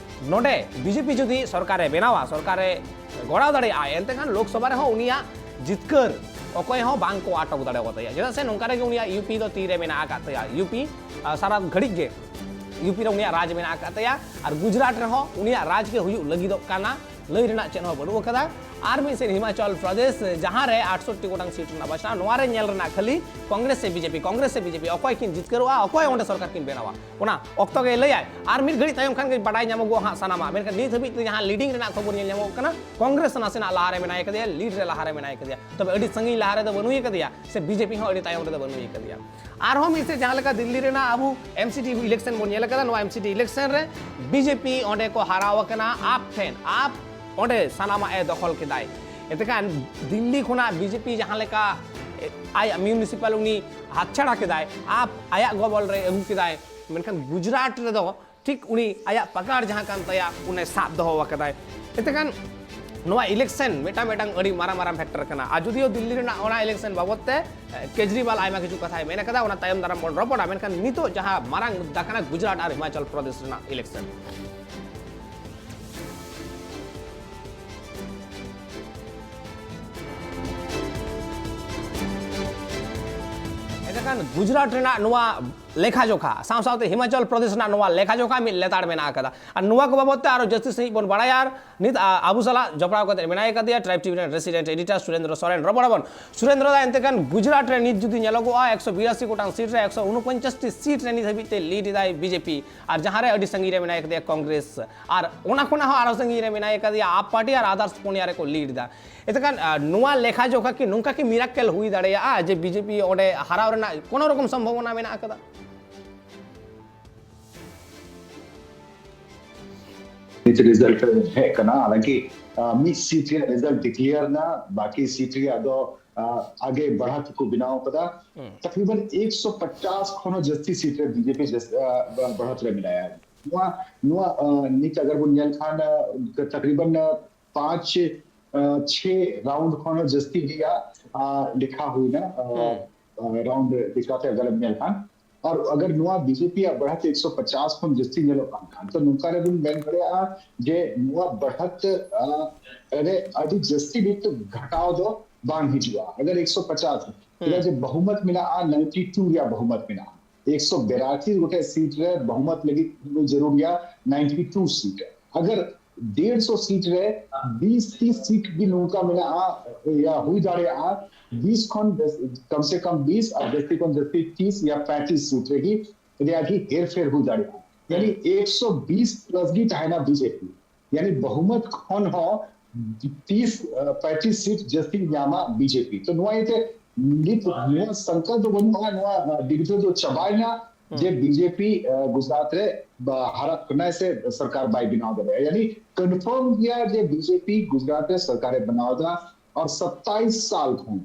ᱱᱚᱰᱮ ᱵᱤᱡᱮᱯᱤ ᱡᱩᱫᱤ ᱥᱚᱨᱠᱟᱨᱮ ᱵᱮᱱᱟᱣᱟ, ᱥᱚᱨᱠᱟᱨᱮ ᱜᱚᱲᱟᱣ ᱫᱟᱲᱮᱭᱟᱜᱼᱟ, ᱮᱱᱛᱮ ᱠᱷᱟᱱ ᱞᱳᱠᱥᱚᱵᱷᱟ ᱨᱮᱦᱚᱸ ᱩᱱᱤᱭᱟᱜ ᱡᱤᱛᱠᱟᱹᱨ ᱚᱠᱚᱭ ᱦᱚᱸ ᱵᱟᱝ ᱠᱚ ᱟᱴᱚᱠ ᱫᱟᱲᱮᱭᱟᱛᱟᱭᱟ᱾ ᱪᱮᱫᱟᱜ ᱥᱮ ᱱᱚᱝᱠᱟ ᱨᱮᱜᱮ ᱩᱱᱤᱭᱟᱜ ᱭᱩᱯᱤ ᱫᱚ ᱛᱤᱨᱮ ᱢᱮᱱᱟᱜ ᱟᱠᱟᱫ ᱛᱟᱭᱟ, ᱭᱩᱯᱤ, ᱟᱨ ᱥᱟᱨᱟ ᱜᱷᱟᱹᱲᱤᱡ ᱜᱮ ᱭᱩᱯᱤ ᱨᱮ ᱩᱱᱤᱭᱟᱜ ᱨᱟᱡᱽ ᱢᱮᱱᱟᱜ ᱟᱠᱟᱫ ᱛᱟᱭᱟ᱾ ᱟᱨ ᱜᱩᱡᱽᱨᱟᱴ ᱨᱮᱦᱚᱸ ᱩᱱᱤᱭᱟᱜ ᱨᱟᱡᱽ ᱜᱮ ᱦᱩᱭᱩᱜ ᱞᱟᱹᱜᱤᱫᱚᱜ ᱠᱟᱱᱟ, ᱞᱟᱹᱭ ᱨᱮᱱᱟᱜ ᱪᱮᱫ ᱦᱚᱸ ᱵᱟᱹᱱᱩᱜ ᱟᱠᱟᱫᱟ᱾ ᱟᱨ ᱢᱤᱫ ᱥᱮᱫ ᱦᱤᱢᱟᱪᱚᱞ ᱯᱨᱚᱫᱮᱥ, ᱡᱟᱦᱟᱸ ᱨᱮ ᱟᱴᱥᱚᱴᱴᱤ ᱜᱚᱴᱟᱝ ᱥᱤᱴ ᱨᱮᱱᱟᱜ ᱵᱟᱪᱷᱱᱟᱣ, ᱱᱚᱣᱟ ᱨᱮ ᱧᱮᱞ ᱨᱮᱱᱟᱜ ᱠᱷᱟᱹᱞᱤ ᱠᱚᱝᱜᱨᱮᱥ ᱥᱮ ᱵᱤᱡᱮᱯᱤ, ᱠᱚᱝᱜᱨᱮᱥ ᱥᱮ ᱵᱤᱡᱮᱯᱤ ᱚᱠᱚᱭ ᱠᱤᱱ ᱡᱤᱛᱠᱟᱹᱨᱚᱜᱼᱟ, ᱚᱠᱚᱭ ᱚᱸᱰᱮ ᱥᱚᱨᱠᱟᱨ ᱠᱤᱱ ᱵᱮᱱᱟᱣᱟ, ᱚᱱᱟ ᱚᱠᱛᱚ ᱜᱮ ᱞᱟᱹᱭᱟᱭ᱾ ᱟᱨ ᱢᱤᱫ ᱜᱷᱟᱹᱲᱤᱡ ᱛᱟᱭᱚᱢ ᱠᱷᱟᱱ ᱜᱮ ᱵᱟᱰᱟᱭ ᱧᱟᱢᱚᱜᱚᱜᱼᱟ ᱦᱟᱸᱜ ᱥᱟᱱᱟᱢᱟᱜ᱾ ᱢᱮᱱᱠᱷᱟᱱ ᱱᱤᱛ ᱦᱟᱹᱵᱤᱡ ᱛᱮ ᱡᱟᱦᱟᱸ ᱞᱤᱰᱤᱝ ᱨᱮᱱᱟᱜ ᱠᱷᱚᱵᱚᱨ ᱧᱮᱞ ᱧᱟᱢᱚᱜ ᱠᱟᱱᱟ, ᱠᱚᱝᱜᱨᱮᱥ ᱱᱟᱥᱮᱱᱟᱜ ᱞᱟᱦᱟ ᱨᱮ ᱢᱮᱱᱟᱭ ᱠᱟᱫᱮᱭᱟ, ᱞᱤᱰ ᱨᱮ ᱞᱟᱦᱟ ᱨᱮ ᱢᱮᱱᱟᱭ ᱠᱟᱫᱮᱭᱟ᱾ ᱛᱚᱵᱮ ᱟᱹᱰᱤ ᱥᱟᱺᱜᱤᱧ ᱞᱟᱦᱟ ᱨᱮᱫᱚ ᱵᱟᱹᱱᱩᱭ ᱠᱟᱫᱮᱭᱟ, ᱥᱮ ᱵᱤᱡᱮᱯᱤ ᱦᱚᱸ ᱟᱹᱰᱤ ᱛᱟᱭᱚᱢ ᱨᱮᱫᱚ ᱵᱟᱹᱱᱩᱭ ᱠᱟᱫᱮᱭᱟ᱾ ᱟᱨᱦᱚᱸ ᱢᱤᱫ ᱥᱮᱫ ᱡᱟᱦᱟᱸ ᱞᱮᱠᱟ ᱫᱤᱞᱞᱤ ᱨᱮᱱᱟᱜ ᱟᱵᱚ ᱮᱢᱥᱤᱰᱤ ᱤᱞᱮᱠᱥᱚᱱ ᱵᱚᱱ ᱧᱮᱞ ᱟᱠᱟᱫᱟ, ᱱᱚᱣᱟ ᱮᱢᱥᱤᱰᱤ ᱤᱞᱮᱠᱥᱚᱱ ᱨᱮ ᱵᱤᱡᱮᱯᱤ ᱚᱸᱰᱮ ᱠᱚ ᱦᱟᱨᱟᱣ ᱟᱠᱟᱱᱟ ᱟᱯ ᱴᱷᱮᱱ, ᱟᱯ ᱚᱸᱰᱮ ᱥᱟᱱᱟᱢᱟᱜ ᱮ ᱫᱚᱠᱷᱚᱞ ᱠᱮᱫᱟᱭ᱾ ᱮᱱᱛᱮᱠᱷᱟᱱ ᱫᱤᱞᱞᱤ ᱠᱷᱚᱱᱟᱜ ᱵᱤᱡᱮᱯᱤ ᱡᱟᱦᱟᱸ ᱞᱮᱠᱟ ᱟᱭᱟᱜ ᱢᱤᱭᱩᱱᱤᱥᱤᱯᱟᱞ ᱩᱱᱤ ᱦᱟᱛᱪᱷᱟᱲᱟ ᱠᱮᱫᱟᱭ, ᱟᱯ ᱟᱭᱟᱜ ᱜᱚᱵᱚᱞ ᱨᱮ ᱟᱹᱜᱩ ᱠᱮᱫᱟᱭ, ᱢᱮᱱᱠᱷᱟᱱ ᱜᱩᱡᱽᱨᱟᱴ ᱨᱮᱫᱚ ᱴᱷᱤᱠ ᱩᱱᱤ ᱟᱭᱟᱜ ᱯᱟᱠᱟᱲ ᱡᱟᱦᱟᱸ ᱠᱟᱱ ᱛᱟᱭᱟ, ᱩᱱᱤ ᱥᱟᱵ ᱫᱚᱦᱚ ᱟᱠᱟᱫᱟᱭ᱾ ᱮᱱᱛᱮ ᱠᱷᱟᱱ ᱱᱚᱣᱟ ᱤᱞᱮᱠᱥᱚᱱ ᱢᱤᱫᱴᱟᱝ ᱢᱤᱫᱴᱟᱝ ᱟᱹᱰᱤ ᱢᱟᱨᱟᱝ ᱢᱟᱨᱟᱝ ᱯᱷᱮᱠᱴᱚᱨ ᱠᱟᱱᱟ᱾ ᱟᱨ ᱡᱩᱫᱤᱭᱳ ᱫᱤᱞᱞᱤ ᱨᱮᱱᱟᱜ ᱚᱱᱟ ᱤᱞᱮᱠᱥᱚᱱ ᱵᱟᱵᱚᱫ ᱛᱮ ᱠᱮᱡᱨᱤᱣᱟᱞ ᱟᱭᱢᱟ ᱠᱤᱪᱷᱩ ᱠᱟᱛᱷᱟᱭ ᱢᱮᱱ ᱟᱠᱟᱫᱟ, ᱚᱱᱟ ᱛᱟᱭᱚᱢ ᱫᱟᱨᱟᱢ ᱵᱚᱱ ᱨᱚᱯᱚᱲᱟ᱾ ᱢᱮᱱᱠᱷᱟᱱ ᱱᱤᱛᱚᱜ ᱡᱟᱦᱟᱸ ᱢᱟᱨᱟᱝ ᱢᱩᱫᱽᱫᱟ ᱠᱟᱱᱟ ᱜᱩᱡᱽᱨᱟᱴ ᱟᱨ ᱦᱤᱢᱟᱪᱚᱞ ᱯᱨᱚᱫᱮᱥ ᱨᱮᱱᱟᱜ ᱤᱞᱮᱠᱥᱚᱱ᱾ ᱮᱱᱠᱷᱟᱱ ᱜᱩᱡᱽᱨᱟᱴ ᱨᱮᱱᱟᱜ ᱱᱚᱣᱟ ᱞᱮᱠᱷᱟ ᱡᱚᱠᱷᱟ ᱥᱟᱶ ᱥᱟᱶᱛᱮ ᱦᱤᱢᱟᱪᱚᱞ ᱯᱨᱚᱫᱮᱥ ᱨᱮᱱᱟᱜ ᱱᱚᱣᱟ ᱞᱮᱠᱷᱟ ᱡᱚᱠᱷᱟ ᱢᱤᱫ ᱞᱮᱛᱟᱲ ᱢᱮᱱᱟᱜ ᱟᱠᱟᱫᱟ᱾ ᱟᱨ ᱱᱚᱣᱟ ᱠᱚ ᱵᱟᱵᱚᱫ ᱛᱮ ᱟᱨᱚ ᱡᱟᱹᱥᱛᱤ ᱥᱟᱺᱦᱤᱡ ᱵᱚᱱ ᱵᱟᱲᱟᱭᱟ᱾ ᱟᱨ ᱱᱤᱛ ᱟ-, ᱟᱵᱚ ᱥᱟᱞᱟᱜ ᱡᱚᱯᱲᱟᱣ ᱠᱟᱛᱮ ᱢᱮᱱᱟᱭ ᱠᱟᱫᱮᱭᱟ Tribe TV ᱨᱮᱱ resident editor ᱥᱩᱨᱮᱱᱫᱨᱚ ᱥᱚᱨᱮᱱ᱾ ᱨᱚᱯᱚᱲ ᱟᱵᱚᱱ ᱥᱩᱨᱮᱱᱫᱨᱚ ᱫᱟ, ᱮᱱᱛᱮ ᱠᱷᱟᱱ ᱜᱩᱡᱽᱨᱟᱴ ᱨᱮ ᱱᱤᱛ ᱡᱩᱫᱤ ᱧᱮᱞᱚᱜᱚᱜᱼᱟ, ᱮᱠᱥᱚ ᱵᱤᱨᱟᱥᱤ ᱜᱚᱴᱟᱝ ᱥᱤᱴ ᱨᱮ ᱮᱠᱥᱚ ᱩᱱᱩᱯᱚᱧᱪᱟᱥ ᱴᱤ ᱥᱤᱴ ᱨᱮ ᱱᱤᱛ ᱦᱟᱹᱵᱤᱡ ᱛᱮ ᱞᱤᱰ ᱮᱫᱟᱭ ᱵᱤᱡᱮᱯᱤ, ᱟᱨ ᱡᱟᱦᱟᱸ ᱨᱮ ᱟᱹᱰᱤ ᱥᱟᱺᱜᱤᱧ ᱨᱮ ᱢᱮᱱᱟᱭ ᱠᱟᱫᱮᱭᱟ ᱠᱚᱝᱜᱨᱮᱥ, ᱟᱨ ᱚᱱᱟ ᱠᱷᱚᱱᱟᱜ ᱦᱚᱸ ᱟᱨᱚ ᱥᱟᱺᱜᱤᱧ ᱨᱮ ᱢᱮᱱᱟᱭ ᱠᱟᱫᱮᱭᱟ ᱟᱯ ᱯᱟᱨᱴᱤ ᱟᱨ ᱟᱫᱟᱨᱥ ᱯᱩᱱᱭᱟ ᱨᱮᱠᱚ ᱞᱤᱰ ᱮᱫᱟ᱾ ᱮᱱᱛᱮ ᱠᱷᱟᱱ, ᱟ, ᱱᱚᱣᱟ ᱞᱮᱠᱷᱟ ᱡᱚᱠᱷᱟ ᱠᱤ ᱱᱚᱝᱠᱟ ᱠᱤ ᱢᱤᱨᱟᱠᱮᱞ ᱦᱩᱭ ᱫᱟᱲᱮᱭᱟᱜᱼᱟ ᱡᱮ ᱵᱤᱡᱮᱯᱤ ᱚᱸᱰᱮ ᱦᱟᱨᱟᱣ ᱨᱮᱱᱟᱜ ᱠᱳᱱᱳ ᱨᱚᱠᱚᱢ ᱥᱚᱢᱵᱷᱚᱵᱚᱱᱟ ᱢᱮᱱᱟᱜ ᱟᱠᱟᱫᱟ? ᱱᱤᱛ ᱨᱤᱡᱟᱞᱴ ᱦᱮᱡ ᱠᱟᱱᱟ, ᱦᱟᱞᱟᱝᱠᱤ, ᱟ, ᱢᱤᱫ ᱥᱤᱴ ᱨᱮᱭᱟᱜ ᱨᱤᱡᱟᱞᱴ ᱰᱤᱠᱞᱮᱭᱟᱨ ᱮᱱᱟ, ᱵᱟᱠᱤ ᱥᱤᱴ ᱨᱮᱭᱟᱜ ᱫᱚ, ᱟ, ᱟᱜᱮ ᱵᱟᱲᱦᱟᱛ ᱠᱚ ᱵᱮᱱᱟᱣ ᱠᱟᱫᱟ᱾ ᱦᱩᱸ᱾ ᱛᱟᱠᱨᱤᱵᱟᱱ ᱮᱠᱥᱚ ᱯᱚᱪᱟᱥ ᱠᱷᱚᱱ ᱦᱚᱸ ᱡᱟᱹᱥᱛᱤ ᱥᱤᱴ ᱨᱮ ᱵᱤᱡᱮᱯᱤ ᱡᱟᱹᱥ-, ᱟ, ᱵᱟ-, ᱵᱟᱲᱦᱟᱛ ᱨᱮ ᱢᱮᱱᱟᱭᱟ᱾ ᱱᱚᱣᱟ, ᱱᱚᱣᱟ, ᱟ, ᱱᱤᱛ ᱟᱜᱟᱨ ᱵᱚᱱ ᱧᱮᱞ ᱠᱷᱟᱱ, ᱟ, ᱛᱟᱠᱨᱤᱵᱟᱱ, ᱟ, ᱯᱟᱸᱪ, ᱟ, ᱪᱷᱮ ᱨᱟᱣᱩᱱᱰ ᱠᱷᱚᱱ ᱦᱚᱸ ᱡᱟᱹᱥᱛᱤ ᱜᱮᱭᱟ, ᱟ, ᱞᱮᱠᱷᱟ ᱦᱩᱭᱱᱟ, ᱟ, ᱦᱩᱸ᱾ ᱟ, ᱨᱟᱣᱩᱱᱰ ᱞᱮᱠᱟᱛᱮ ᱟᱜᱟᱨ ᱮᱢ ᱧᱮᱞ ᱠᱷᱟᱱ᱾ ᱟᱨ ᱟᱜᱟᱨ ᱱᱚᱣᱟ ᱵᱤᱡᱮᱯᱤ ᱟᱜ ᱵᱟᱲᱦᱟᱛ ᱮᱠᱥᱚ ᱯᱚᱪᱟᱥ ᱠᱷᱚᱱ ᱡᱟᱹᱥᱛᱤ ᱧᱮᱞᱚᱜ ᱠᱟᱱ ᱠᱷᱟᱱ, ᱛᱚ ᱱᱚᱝᱠᱟ ᱨᱮᱵᱚᱱ ᱢᱮᱱ ᱫᱟᱲᱮᱭᱟᱜᱼᱟ ᱡᱮ ᱱᱚᱣᱟ ᱵᱟᱲᱦᱟᱛ, ᱟ, ᱨᱮ ᱟᱹᱰᱤ ᱡᱟᱹᱥᱛᱤ ᱱᱤᱛ ᱜᱷᱟᱴᱟᱣ ᱫᱚ ᱵᱟᱝ ᱦᱤᱡᱩᱜᱼᱟ᱾ ᱟᱜᱟᱨ ᱮᱠᱥᱚ ᱯᱚᱪᱟᱥ, ᱦᱩᱸ᱾ ᱪᱮᱫᱟᱜ ᱡᱮ ᱵᱚᱦᱩᱢᱚᱛ ᱢᱮᱱᱟᱜᱼᱟ, ᱱᱟᱭᱤᱱᱴᱤ ᱴᱩ ᱨᱮᱭᱟᱜ ᱵᱚᱦᱩᱢᱚᱛ ᱢᱮᱱᱟᱜᱼᱟ᱾ ᱮᱠᱥᱚ ᱵᱤᱨᱟᱥᱤ ᱜᱚᱴᱮᱡ ᱥᱤᱴ ᱨᱮ ᱵᱚᱦᱩᱢᱚᱛ ᱞᱟᱹᱜᱤᱫ ᱡᱟᱹᱨᱩᱲ ᱜᱮᱭᱟ ᱱᱟᱭᱤᱱᱴᱤ ᱴᱩ ᱥᱤᱴ᱾ ᱟᱜᱟᱨ ᱰᱮᱲᱥᱚ ᱥᱤᱴ ᱨᱮ ᱵᱤᱥ ᱛᱤᱥ ᱥᱤᱴ ᱜᱮ ᱱᱚᱝᱠᱟ ᱢᱮᱱᱟᱜᱼᱟ, ᱭᱟ ᱦᱩᱭ ᱫᱟᱲᱮᱭᱟᱜᱼᱟ, ᱵᱤᱥ ᱠᱷᱚᱱ ᱵᱮᱥ-, ᱠᱚᱢ ᱥᱮ ᱠᱚᱢ ᱵᱤᱥ ᱟᱨ ᱡᱟᱹᱥᱛᱤ ᱠᱷᱚᱱ ᱡᱟᱹᱥᱛᱤ ᱛᱤᱥ ᱭᱟ ᱯᱮᱸᱛᱤᱥ ᱥᱤᱴ ᱨᱮᱜᱮ ᱨᱮᱭᱟᱜ ᱜᱮ ᱦᱮᱨᱯᱷᱮᱨ ᱦᱩᱭ ᱫᱟᱲᱮᱭᱟᱜᱼᱟ᱾ ᱦᱩᱸ᱾ ᱭᱟᱱᱤ ᱮᱠᱥᱚ ᱵᱤᱥ ᱯᱞᱟᱥ ᱜᱮ ᱛᱟᱦᱮᱱᱟ ᱵᱤᱡᱮᱯᱤ, ᱭᱟᱱᱤ ᱵᱚᱦᱩᱢᱚᱛ ᱠᱷᱚᱱ ᱦᱚᱸ ᱛᱤᱥ, ᱟ, ᱯᱮᱸᱛᱤᱥ ᱥᱤᱴ ᱡᱟᱹᱥᱛᱤ ᱧᱟᱢᱟ ᱵᱤᱡᱮᱯᱤ᱾ ᱛᱚ ᱱᱚᱣᱟ ᱤᱭᱟᱹᱛᱮ ᱱᱤᱛ ᱱᱚᱣᱟ ᱥᱚᱝᱠᱟᱞᱯ ᱫᱚ ᱵᱟᱹᱱᱩᱜᱼᱟ, ᱱᱚᱣᱟ, ᱟ, ᱰᱤᱵᱮᱴ ᱫᱚ ᱪᱟᱵᱟᱭᱮᱱᱟ ᱦᱩᱸ᱾ ᱡᱮ ᱵᱤᱡᱮᱯᱤ, ᱟ, ᱜᱩᱡᱽᱨᱟᱴ ᱨᱮ ᱵᱟ-, ᱦᱟᱨᱟᱜ ᱠᱟᱱᱟᱭ ᱥᱮ ᱥᱚᱨᱠᱟᱨ ᱵᱟᱭ ᱵᱮᱱᱟᱣ ᱫᱟᱲᱮᱭᱟᱜᱼᱟ᱾ ᱭᱟᱱᱤ ᱠᱚᱱᱯᱷᱟᱨᱢ ᱜᱮᱭᱟ ᱡᱮ ᱵᱤᱡᱮᱯᱤ ᱜᱩᱡᱽᱨᱟᱴ ᱨᱮ ᱥᱚᱨᱠᱟᱨᱮ ᱵᱮᱱᱟᱣ ᱮᱫᱟ᱾ ᱟᱨ ᱥᱟᱛᱟᱭᱤᱥ ᱥᱟᱞ ᱠᱷᱚᱱ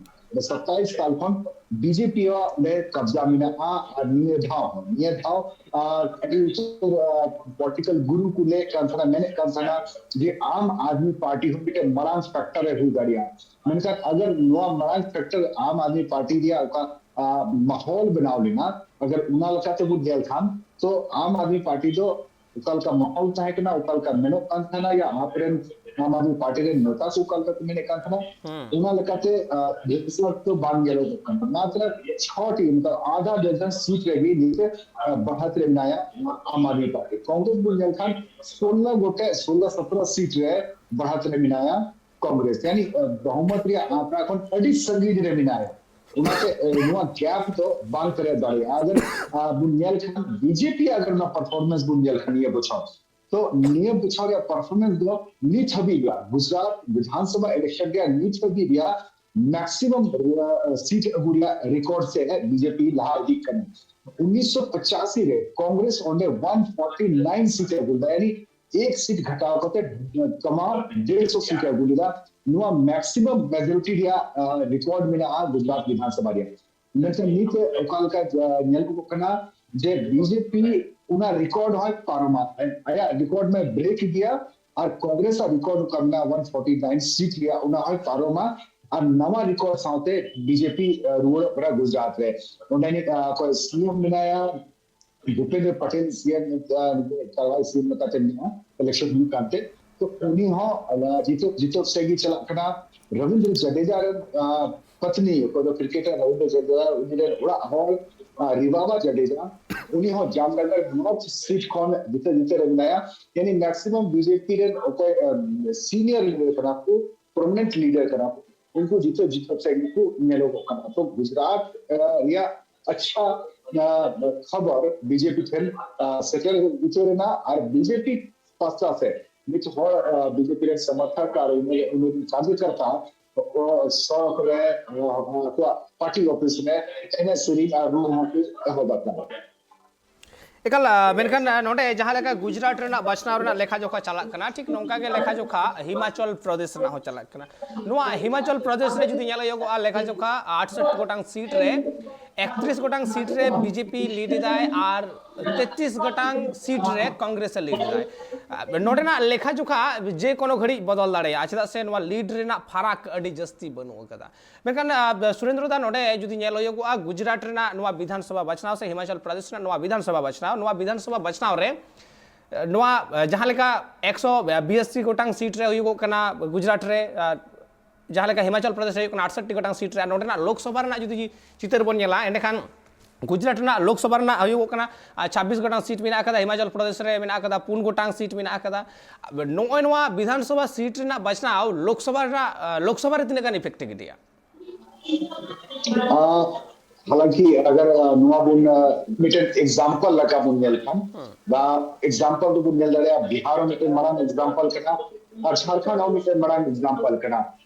ᱥᱟᱛᱟᱭᱤᱥ ᱥᱟᱞ ᱠᱷᱚᱱ ᱵᱤᱡᱮᱯᱤ ᱟᱜ ᱚᱸᱰᱮ ᱠᱟᱵᱽᱡᱟ ᱢᱮᱱᱟᱜᱼᱟ᱾ ᱟᱨ ᱱᱤᱭᱟᱹ ᱫᱷᱟᱣ ᱦᱚᱸ, ᱱᱤᱭᱟᱹ ᱫᱷᱟᱣ ᱟᱨ ᱟᱹᱰᱤ ᱩᱛᱟᱹᱨ ᱯᱚᱞᱤᱴᱤᱠᱟᱞ ᱜᱩᱨᱩ ᱠᱚ ᱞᱟᱹᱭᱮᱫ ᱠᱟᱱ ᱛᱟᱦᱮᱱᱟ, ᱢᱮᱱᱮᱫ ᱠᱟᱱ ᱛᱟᱦᱮᱱᱟ ᱡᱮ ᱟᱢ ᱟᱫᱢᱤ ᱯᱟᱨᱴᱤ ᱦᱚᱸ ᱢᱤᱫᱴᱮᱱ ᱢᱟᱨᱟᱝ ᱯᱷᱮᱠᱴᱚᱨ ᱮ ᱦᱩᱭ ᱫᱟᱲᱮᱭᱟᱜᱼᱟ᱾ ᱢᱮᱱᱠᱷᱟᱱ ᱟᱜᱟᱨ ᱱᱚᱣᱟ ᱢᱟᱨᱟᱝ ᱯᱷᱮᱠᱴᱚᱨ ᱟᱢ ᱟᱫᱢᱤ ᱯᱟᱨᱴᱤ ᱨᱮᱭᱟᱜ ᱚᱠᱟ ᱢᱟᱦᱚᱞ ᱵᱮᱱᱟᱣ ᱞᱮᱱᱟ, ᱟᱜᱟᱨ ᱚᱱᱟ ᱞᱮᱠᱟᱛᱮ ᱵᱚᱱ ᱧᱮᱞ ᱠᱷᱟᱱ, ᱛᱚ ᱟᱢ ᱟᱫᱢᱤ ᱯᱟᱨᱴᱤ ᱫᱚ ᱚᱠᱟ ᱞᱮᱠᱟ ᱢᱟᱦᱚᱞ ᱛᱟᱦᱮᱸ ᱠᱟᱱᱟ, ᱚᱠᱟ ᱞᱮᱠᱟ ᱢᱮᱱᱚᱜ ᱠᱟᱱ ᱛᱟᱦᱮᱱᱟ, ᱭᱟ ᱟᱯᱮᱨᱮᱱ ᱟᱢ ᱟᱫᱢᱤ ᱯᱟᱨᱴᱤ ᱨᱮᱱ ᱱᱮᱛᱟ ᱠᱚ ᱚᱠᱟ ᱞᱮᱠᱟ ᱠᱚ ᱢᱮᱱᱮᱫ ᱠᱟᱱ ᱛᱟᱦᱮᱱᱟ, ᱚᱱᱟ ᱞᱮᱠᱟᱛᱮ ᱵᱮᱥ ᱫᱚ ᱵᱟᱝ ᱧᱮᱞᱚᱜᱚᱜ ᱠᱟᱱᱟ᱾ ᱢᱟᱛᱨᱚ ᱪᱷᱚᱴᱤ, ᱢᱚᱛᱞᱚᱵ ᱟᱫᱷᱟ ᱫᱚᱨᱡᱚᱱ ᱥᱤᱴ ᱨᱮᱜᱮ ᱱᱤᱛ ᱵᱟᱲᱦᱟᱛ ᱨᱮ ᱢᱮᱱᱟᱭᱟ ᱟᱢ ᱟᱫᱢᱤ ᱯᱟᱨᱴᱤ᱾ ᱠᱚᱝᱜᱨᱮᱥ ᱵᱚᱱ ᱧᱮᱞ ᱠᱷᱟᱱ ᱥᱳᱞᱞᱳ ᱜᱚᱴᱮᱡ, ᱥᱳᱞᱞᱳ ᱥᱚᱛᱨᱚ ᱥᱤᱴ ᱨᱮ ᱵᱟᱲᱦᱟᱛ ᱨᱮ ᱢᱮᱱᱟᱭᱟ ᱠᱚᱝᱜᱨᱮᱥ, ᱭᱟᱱᱤ ᱵᱚᱦᱩᱢᱚᱛ ᱨᱮᱭᱟᱜ ᱟᱸᱠᱲᱟ ᱠᱷᱚᱱ ᱟᱹᱰᱤ ᱥᱟᱺᱜᱤᱧ ᱨᱮ ᱢᱮᱱᱟᱭᱟ᱾ ᱚᱱᱟᱛᱮ ᱱᱚᱣᱟ ᱜᱮᱯ ᱫᱚ ᱵᱟᱝ ᱯᱮᱨᱮᱡ ᱫᱟᱲᱮᱭᱟᱜᱼᱟ᱾ ᱟᱜᱟᱨ ᱵᱚᱱ ᱧᱮᱞ ᱠᱷᱟᱱ ᱵᱤᱡᱮᱯᱤ ᱟᱜᱟᱨ ᱚᱱᱟ ᱯᱟᱨᱯᱷᱚᱨᱢᱮᱱᱥ ᱵᱚᱱ ᱧᱮᱞ ᱠᱷᱟᱱ ᱱᱤᱭᱟᱹ ᱵᱚᱪᱷᱚᱨ, ᱛᱚ ᱱᱤᱭᱟᱹ ᱵᱚᱪᱷᱚᱨ ᱨᱮᱭᱟᱜ ᱯᱟᱨᱯᱷᱚᱨᱢᱮᱱᱥ ᱫᱚ ᱱᱤᱛ ᱦᱟᱹᱵᱤᱡ ᱨᱮᱭᱟᱜ ᱜᱩᱡᱽᱨᱟᱴ ᱵᱤᱫᱷᱟᱱᱥᱚᱵᱷᱟ ᱤᱞᱮᱠᱥᱚᱱ ᱨᱮᱭᱟᱜ ᱱᱤᱛ ᱦᱟᱹᱵᱤᱡ ᱨᱮᱭᱟᱜ ᱢᱮᱠᱥᱤᱢᱟᱢ ᱥᱤᱴ ᱟᱹᱜᱩ ᱨᱮᱭᱟᱜ ᱨᱮᱠᱚᱨᱰ ᱥᱮ ᱵᱤᱡᱮᱯᱤ ᱞᱟᱦᱟ ᱤᱫᱤᱜ ᱠᱟᱱᱟ᱾ ᱩᱱᱤᱥᱥᱚ ᱯᱚᱪᱟᱥᱤ ᱨᱮ ᱠᱚᱝᱜᱨᱮᱥ ᱚᱸᱰᱮ ᱚᱣᱟᱱ ᱯᱷᱚᱨᱴᱤ ᱱᱟᱭᱤᱱ ᱥᱤᱴ ᱟᱹᱜᱩ ᱞᱮᱫᱟ, ᱭᱟᱱᱤ ᱮᱠ ᱥᱤᱴ ᱜᱷᱟᱴᱟᱣ ᱠᱟᱛᱮ ᱠᱟᱢᱟᱣ ᱰᱮᱲᱥᱚ ᱥᱤᱴ ᱟᱹᱜᱩ ᱞᱮᱫᱟ᱾ ᱱᱚᱣᱟ ᱢᱮᱠᱥᱤᱢᱟᱢ ᱢᱮᱡᱚᱨᱤᱴᱤ ᱨᱮᱭᱟᱜ ᱨᱮᱠᱚᱨᱰ ᱢᱮᱱᱟᱜᱼᱟ ᱜᱩᱡᱽᱨᱟᱴ ᱵᱤᱫᱷᱟᱱ ᱥᱚᱵᱷᱟ ᱨᱮᱭᱟᱜ᱾ ᱢᱮᱱᱠᱷᱟᱱ ᱱᱤᱛ ᱚᱠᱟ ᱞᱮᱠᱟ ᱧᱮᱞᱚᱜᱚᱜ ᱠᱟᱱᱟ ᱡᱮ ᱵᱤᱡᱮᱯᱤ ᱚᱱᱟ ᱨᱮᱠᱚᱨᱰ ᱦᱚᱸᱭ ᱯᱟᱨᱚᱢᱟ, ᱟᱭᱟᱜ ᱨᱮᱠᱚᱨᱰ ᱢᱟ ᱵᱨᱮᱠ ᱤᱫᱤᱭᱟ, ᱟᱨ ᱠᱚᱝᱜᱨᱮᱥ ᱟᱜ ᱨᱮᱠᱚᱨᱰ ᱚᱠᱟ ᱢᱮᱱᱟᱜᱼᱟ ᱚᱣᱟᱱ ᱯᱷᱚᱨᱴᱤ ᱱᱟᱭᱤᱱ ᱥᱤᱴ ᱨᱮᱭᱟᱜ, ᱚᱱᱟ ᱦᱚᱸᱭ ᱯᱟᱨᱚᱢᱟ᱾ ᱟᱨ ᱱᱟᱣᱟ ᱨᱮᱠᱚᱨᱰ ᱥᱟᱶᱛᱮ ᱵᱤᱡᱮᱯᱤ ᱨᱩᱣᱟᱹᱲᱚᱜ ᱠᱟᱱᱟ ᱜᱩᱡᱽᱨᱟᱴ ᱨᱮ᱾ ᱚᱸᱰᱮ ᱚᱠᱚᱭ ᱥᱤ ᱮᱢ ᱢᱮᱱᱟᱭᱟ, ᱵᱷᱩᱯᱮᱱᱫᱨᱚ ᱯᱟᱴᱮᱞ ᱥᱤ ᱮᱢ ᱪᱟᱞᱟᱣ ᱥᱤ ᱮᱢ ᱞᱮᱠᱟᱛᱮ ᱢᱮᱱᱟᱜᱼᱟ, ᱤᱞᱮᱠᱥᱚᱱ ᱦᱩᱭᱩᱜ ᱠᱟᱱᱛᱮ᱾ ᱛᱚ ᱩᱱᱤ ᱦᱚᱸ ᱡᱤᱛᱟᱹᱣ ᱡᱤᱛᱟᱹᱣ ᱥᱮᱫ ᱜᱮ ᱪᱟᱞᱟᱜ ᱠᱟᱱᱟ᱾ ᱨᱚᱵᱤᱱᱫᱨᱚ ᱡᱟᱰᱮᱡᱟ ᱨᱮᱱ ᱯᱚᱛᱱᱤ, ᱚᱠᱚᱭ ᱫᱚ ᱠᱨᱤᱠᱮᱴᱟᱨ ᱨᱚᱵᱤᱱᱫᱨᱚ ᱡᱟᱰᱮᱡᱟ, ᱩᱱᱤ ᱨᱮᱱ ᱚᱲᱟᱜ ᱦᱚᱲ ᱨᱤᱵᱟᱵᱟ ᱡᱟᱰᱮᱡᱟ, ᱩᱱᱤ ᱦᱚᱸ ᱡᱟᱢᱱᱚᱜᱚᱨ ᱱᱚᱨᱛᱷ ᱥᱤᱴ ᱠᱷᱚᱱ ᱡᱤᱛᱟᱹᱣ ᱡᱤᱛᱟᱹᱣ ᱨᱮ ᱢᱮᱱᱟᱭᱟ᱾ ᱭᱟᱱᱤ ᱢᱮᱠᱥᱤᱢᱟᱢ ᱵᱤᱡᱮᱯᱤ ᱨᱮᱱ ᱚᱠᱚᱭ ᱥᱤᱱᱤᱭᱚᱨ ᱞᱤᱰᱟᱨ ᱠᱟᱱᱟ ᱠᱚ, ᱯᱨᱚᱢᱤᱱᱮᱱᱴ ᱞᱤᱰᱟᱨ ᱠᱟᱱᱟ ᱠᱚ, ᱩᱱᱠᱩ ᱡᱤᱛᱟᱹᱣ ᱡᱤᱛᱟᱹᱣ ᱥᱮᱫ ᱜᱮᱠᱚ ᱧᱮᱞᱚᱜᱚᱜ ᱠᱟᱱᱟ᱾ ᱛᱚ ᱜᱩᱡᱽᱨᱟᱴ ᱨᱮᱭᱟᱜ ᱟᱪᱪᱷᱟ ᱠᱷᱚᱵᱚᱨ ᱵᱤᱡᱮᱯᱤ ᱴᱷᱮᱱ ᱥᱮᱴᱮᱨ ᱩᱛᱟᱹᱨ ᱮᱱᱟ᱾ ᱟᱨ ᱵᱤᱡᱮᱯᱤ ᱯᱟᱥᱴᱟ ᱥᱮᱫ ᱢᱤᱫ ᱦᱚᱲ ᱵᱤᱡᱮᱯᱤ ᱨᱮᱱ ᱥᱚᱢᱚᱨᱛᱷᱚᱠ ᱟᱨ ᱩᱱᱤ ᱩᱱᱤ ᱨᱮᱱ ᱠᱟᱨᱡᱚᱠᱚᱨᱛᱟ ᱥᱚᱲᱚᱠ ᱨᱮ ᱟᱠᱚᱣᱟᱜ ᱯᱟᱨᱴᱤ ᱚᱯᱷᱤᱥ ᱨᱮ ᱮᱱᱮᱡ ᱥᱮᱨᱮᱧ ᱟᱨ ᱨᱩ ᱦᱚᱸᱠᱚ ᱮᱦᱚᱵ ᱟᱠᱟᱫᱟ᱾ ᱮᱠᱟᱞ, ᱟ, ᱢᱮᱱᱠᱷᱟᱱ, ᱟ, ᱱᱚᱰᱮ ᱡᱟᱦᱟᱸ ᱞᱮᱠᱟ ᱜᱩᱡᱽᱨᱟᱴ ᱨᱮᱱᱟᱜ ᱵᱟᱪᱷᱱᱟᱣ ᱨᱮᱱᱟᱜ ᱞᱮᱠᱷᱟ ᱡᱚᱠᱷᱟ ᱪᱟᱞᱟᱜ ᱠᱟᱱᱟ, ᱴᱷᱤᱠ ᱱᱚᱝᱠᱟ ᱜᱮ ᱞᱮᱠᱷᱟ ᱡᱚᱠᱷᱟ ᱦᱤᱢᱟᱪᱚᱞ ᱯᱨᱚᱫᱮᱥ ᱨᱮᱱᱟᱜ ᱦᱚᱸ ᱪᱟᱞᱟᱜ ᱠᱟᱱᱟ᱾ ᱱᱚᱣᱟ ᱦᱤᱢᱟᱪᱚᱞ ᱯᱨᱚᱫᱮᱥ ᱨᱮ ᱡᱩᱫᱤ ᱧᱮᱞ ᱦᱩᱭᱩᱜᱚᱜᱼᱟ, ᱞᱮᱠᱷᱟ ᱡᱚᱠᱷᱟ ᱟᱴᱥᱚᱴᱴᱤ ᱜᱚᱴᱟᱝ ᱥᱤᱴ ᱨᱮ ᱮᱠᱛᱨᱤᱥ ᱜᱚᱴᱟᱝ ᱥᱤᱴ ᱨᱮ ᱵᱤᱡᱮᱯᱤ ᱞᱤᱰ ᱮᱫᱟᱭ ᱟᱨ ᱛᱮᱛᱨᱤᱥ ᱜᱚᱴᱟᱝ ᱥᱤᱴ ᱨᱮ ᱠᱚᱝᱜᱨᱮᱥ ᱮ ᱞᱤᱰ ᱮᱫᱟᱭ᱾ ᱟ, ᱱᱚᱰᱮᱱᱟᱜ ᱞᱮᱠᱷᱟ ᱡᱚᱠᱷᱟ ᱡᱮ ᱠᱳᱱᱳ ᱜᱷᱟᱹᱲᱤᱡ ᱵᱚᱫᱚᱞ ᱫᱟᱲᱮᱭᱟᱜᱼᱟ, ᱪᱮᱫᱟᱜ ᱥᱮ ᱱᱚᱣᱟ ᱞᱤᱰ ᱨᱮᱱᱟᱜ ᱯᱷᱟᱨᱟᱠ ᱟᱹᱰᱤ ᱡᱟᱹᱥᱛᱤ ᱵᱟᱹᱱᱩᱜ ᱟᱠᱟᱫᱟ᱾ ᱢᱮᱱᱠᱷᱟᱱ, ᱟ, ᱥᱩᱨᱮᱱᱫᱨᱚ ᱫᱟ, ᱱᱚᱰᱮ ᱡᱩᱫᱤ ᱧᱮᱞ ᱦᱩᱭᱩᱜᱚᱜᱼᱟ, ᱜᱩᱡᱽᱨᱟᱴ ᱨᱮᱱᱟᱜ ᱱᱚᱣᱟ ᱵᱤᱫᱷᱟᱱ ᱥᱚᱵᱷᱟ ᱵᱟᱪᱷᱱᱟᱣ ᱥᱮ ᱦᱤᱢᱟᱪᱚᱞ ᱯᱨᱚᱫᱮᱥ ᱨᱮᱱᱟᱜ ᱱᱚᱣᱟ ᱵᱤᱫᱷᱟᱱ ᱥᱚᱵᱷᱟ ᱵᱟᱪᱷᱱᱟᱣ, ᱱᱚᱣᱟ ᱵᱤᱫᱷᱟᱱ ᱥᱚᱵᱷᱟ ᱵᱟᱪᱷᱱᱟᱣ ᱨᱮ, ᱮ, ᱱᱚᱣᱟ, ᱮ, ᱡᱟᱦᱟᱸ ᱞᱮᱠᱟ ᱮᱠᱥᱚ ᱵᱤᱨᱟᱥᱤ ᱜᱚᱴᱟᱝ ᱥᱤᱴ ᱨᱮ ᱦᱩᱭᱩᱜᱚᱜ ᱠᱟᱱᱟ ᱜᱩᱡᱽᱨᱟᱴ ᱨᱮ, ᱟ, ᱡᱟᱦᱟᱸ ᱞᱮᱠᱟ ᱦᱤᱢᱟᱪᱚᱞ ᱯᱨᱚᱫᱮᱥ ᱨᱮ ᱦᱩᱭᱩᱜ ᱠᱟᱱᱟ ᱟᱴᱥᱚᱴᱴᱤ ᱜᱚᱴᱟᱝ ᱥᱤᱴ ᱨᱮ, ᱟᱨ ᱱᱚᱰᱮᱱᱟᱜ ᱞᱳᱠᱥᱚᱵᱷᱟ ᱨᱮᱱᱟᱜ ᱡᱩᱫᱤ ᱪᱤᱛᱟᱹᱨ ᱵᱚᱱ ᱧᱮᱞᱟ, ᱮᱸᱰᱮᱠᱷᱟᱱ ᱜᱩᱡᱽᱨᱟᱴ ᱨᱮᱱᱟᱜ ᱞᱳᱠᱥᱚᱵᱷᱟ ᱨᱮᱱᱟᱜ ᱦᱩᱭᱩᱜᱚᱜ ᱠᱟᱱᱟ, ᱟ, ᱪᱷᱟᱵᱵᱤᱥ ᱜᱚᱴᱟᱝ ᱥᱤᱴ ᱢᱮᱱᱟᱜ ᱟᱠᱟᱫᱟ, ᱦᱤᱢᱟᱪᱚᱞ ᱯᱨᱚᱫᱮᱥ ᱨᱮ ᱢᱮᱱᱟᱜ ᱟᱠᱟᱫᱟ ᱯᱩᱱ ᱜᱚᱴᱟᱝ ᱥᱤᱴ ᱢᱮᱱᱟᱜ ᱟᱠᱟᱫᱟ᱾ ᱱᱚᱜᱼᱚᱭ ᱱᱚᱣᱟ ᱵᱤᱫᱷᱟᱱ ᱥᱚᱵᱷᱟ ᱥᱤᱴ ᱨᱮᱱᱟᱜ ᱵᱟᱪᱷᱱᱟᱣ ᱞᱳᱠᱥᱚᱵᱷᱟ ᱨᱮᱱᱟᱜ, ᱟ, ᱞᱳᱠᱥᱚᱵᱷᱟ ᱨᱮ ᱛᱤᱱᱟᱹᱜ ᱜᱟᱱ ᱤᱯᱷᱮᱠᱴ ᱜᱤᱰᱤᱭᱟ? ᱟᱸ, ᱦᱟᱞᱟᱝᱠᱤ ᱟᱜᱟᱨ, ᱟᱸ, ᱱᱚᱣᱟ ᱵᱚᱱ, ᱟᱸ, ᱢᱤᱫᱴᱮᱱ ᱮᱠᱡᱟᱢᱯᱚᱞ ᱞᱮᱠᱟ ᱵᱚᱱ ᱧᱮᱞ ᱠᱷᱟᱱ, ᱦᱩᱸ᱾ ᱵᱟ ᱮᱠᱡᱟᱢᱯᱚᱞ ᱫᱚᱵᱚᱱ ᱧᱮᱞ ᱫᱟᱲᱮᱭᱟᱜᱼᱟ, ᱵᱤᱦᱟᱨ ᱦᱚᱸ ᱢᱤᱫᱴᱮᱱ ᱢᱟᱨᱟᱝ ᱮᱠᱡᱟᱢᱯᱚᱞ ᱠᱟᱱᱟ, ᱟᱨ ᱡᱷᱟᱲᱠᱷᱚᱸᱰ ᱦᱚᱸ ᱢᱤᱫᱴᱮᱱ ᱢᱟᱨᱟᱝ ᱮᱠᱡᱟᱢᱯᱚᱞ ᱠᱟᱱᱟ᱾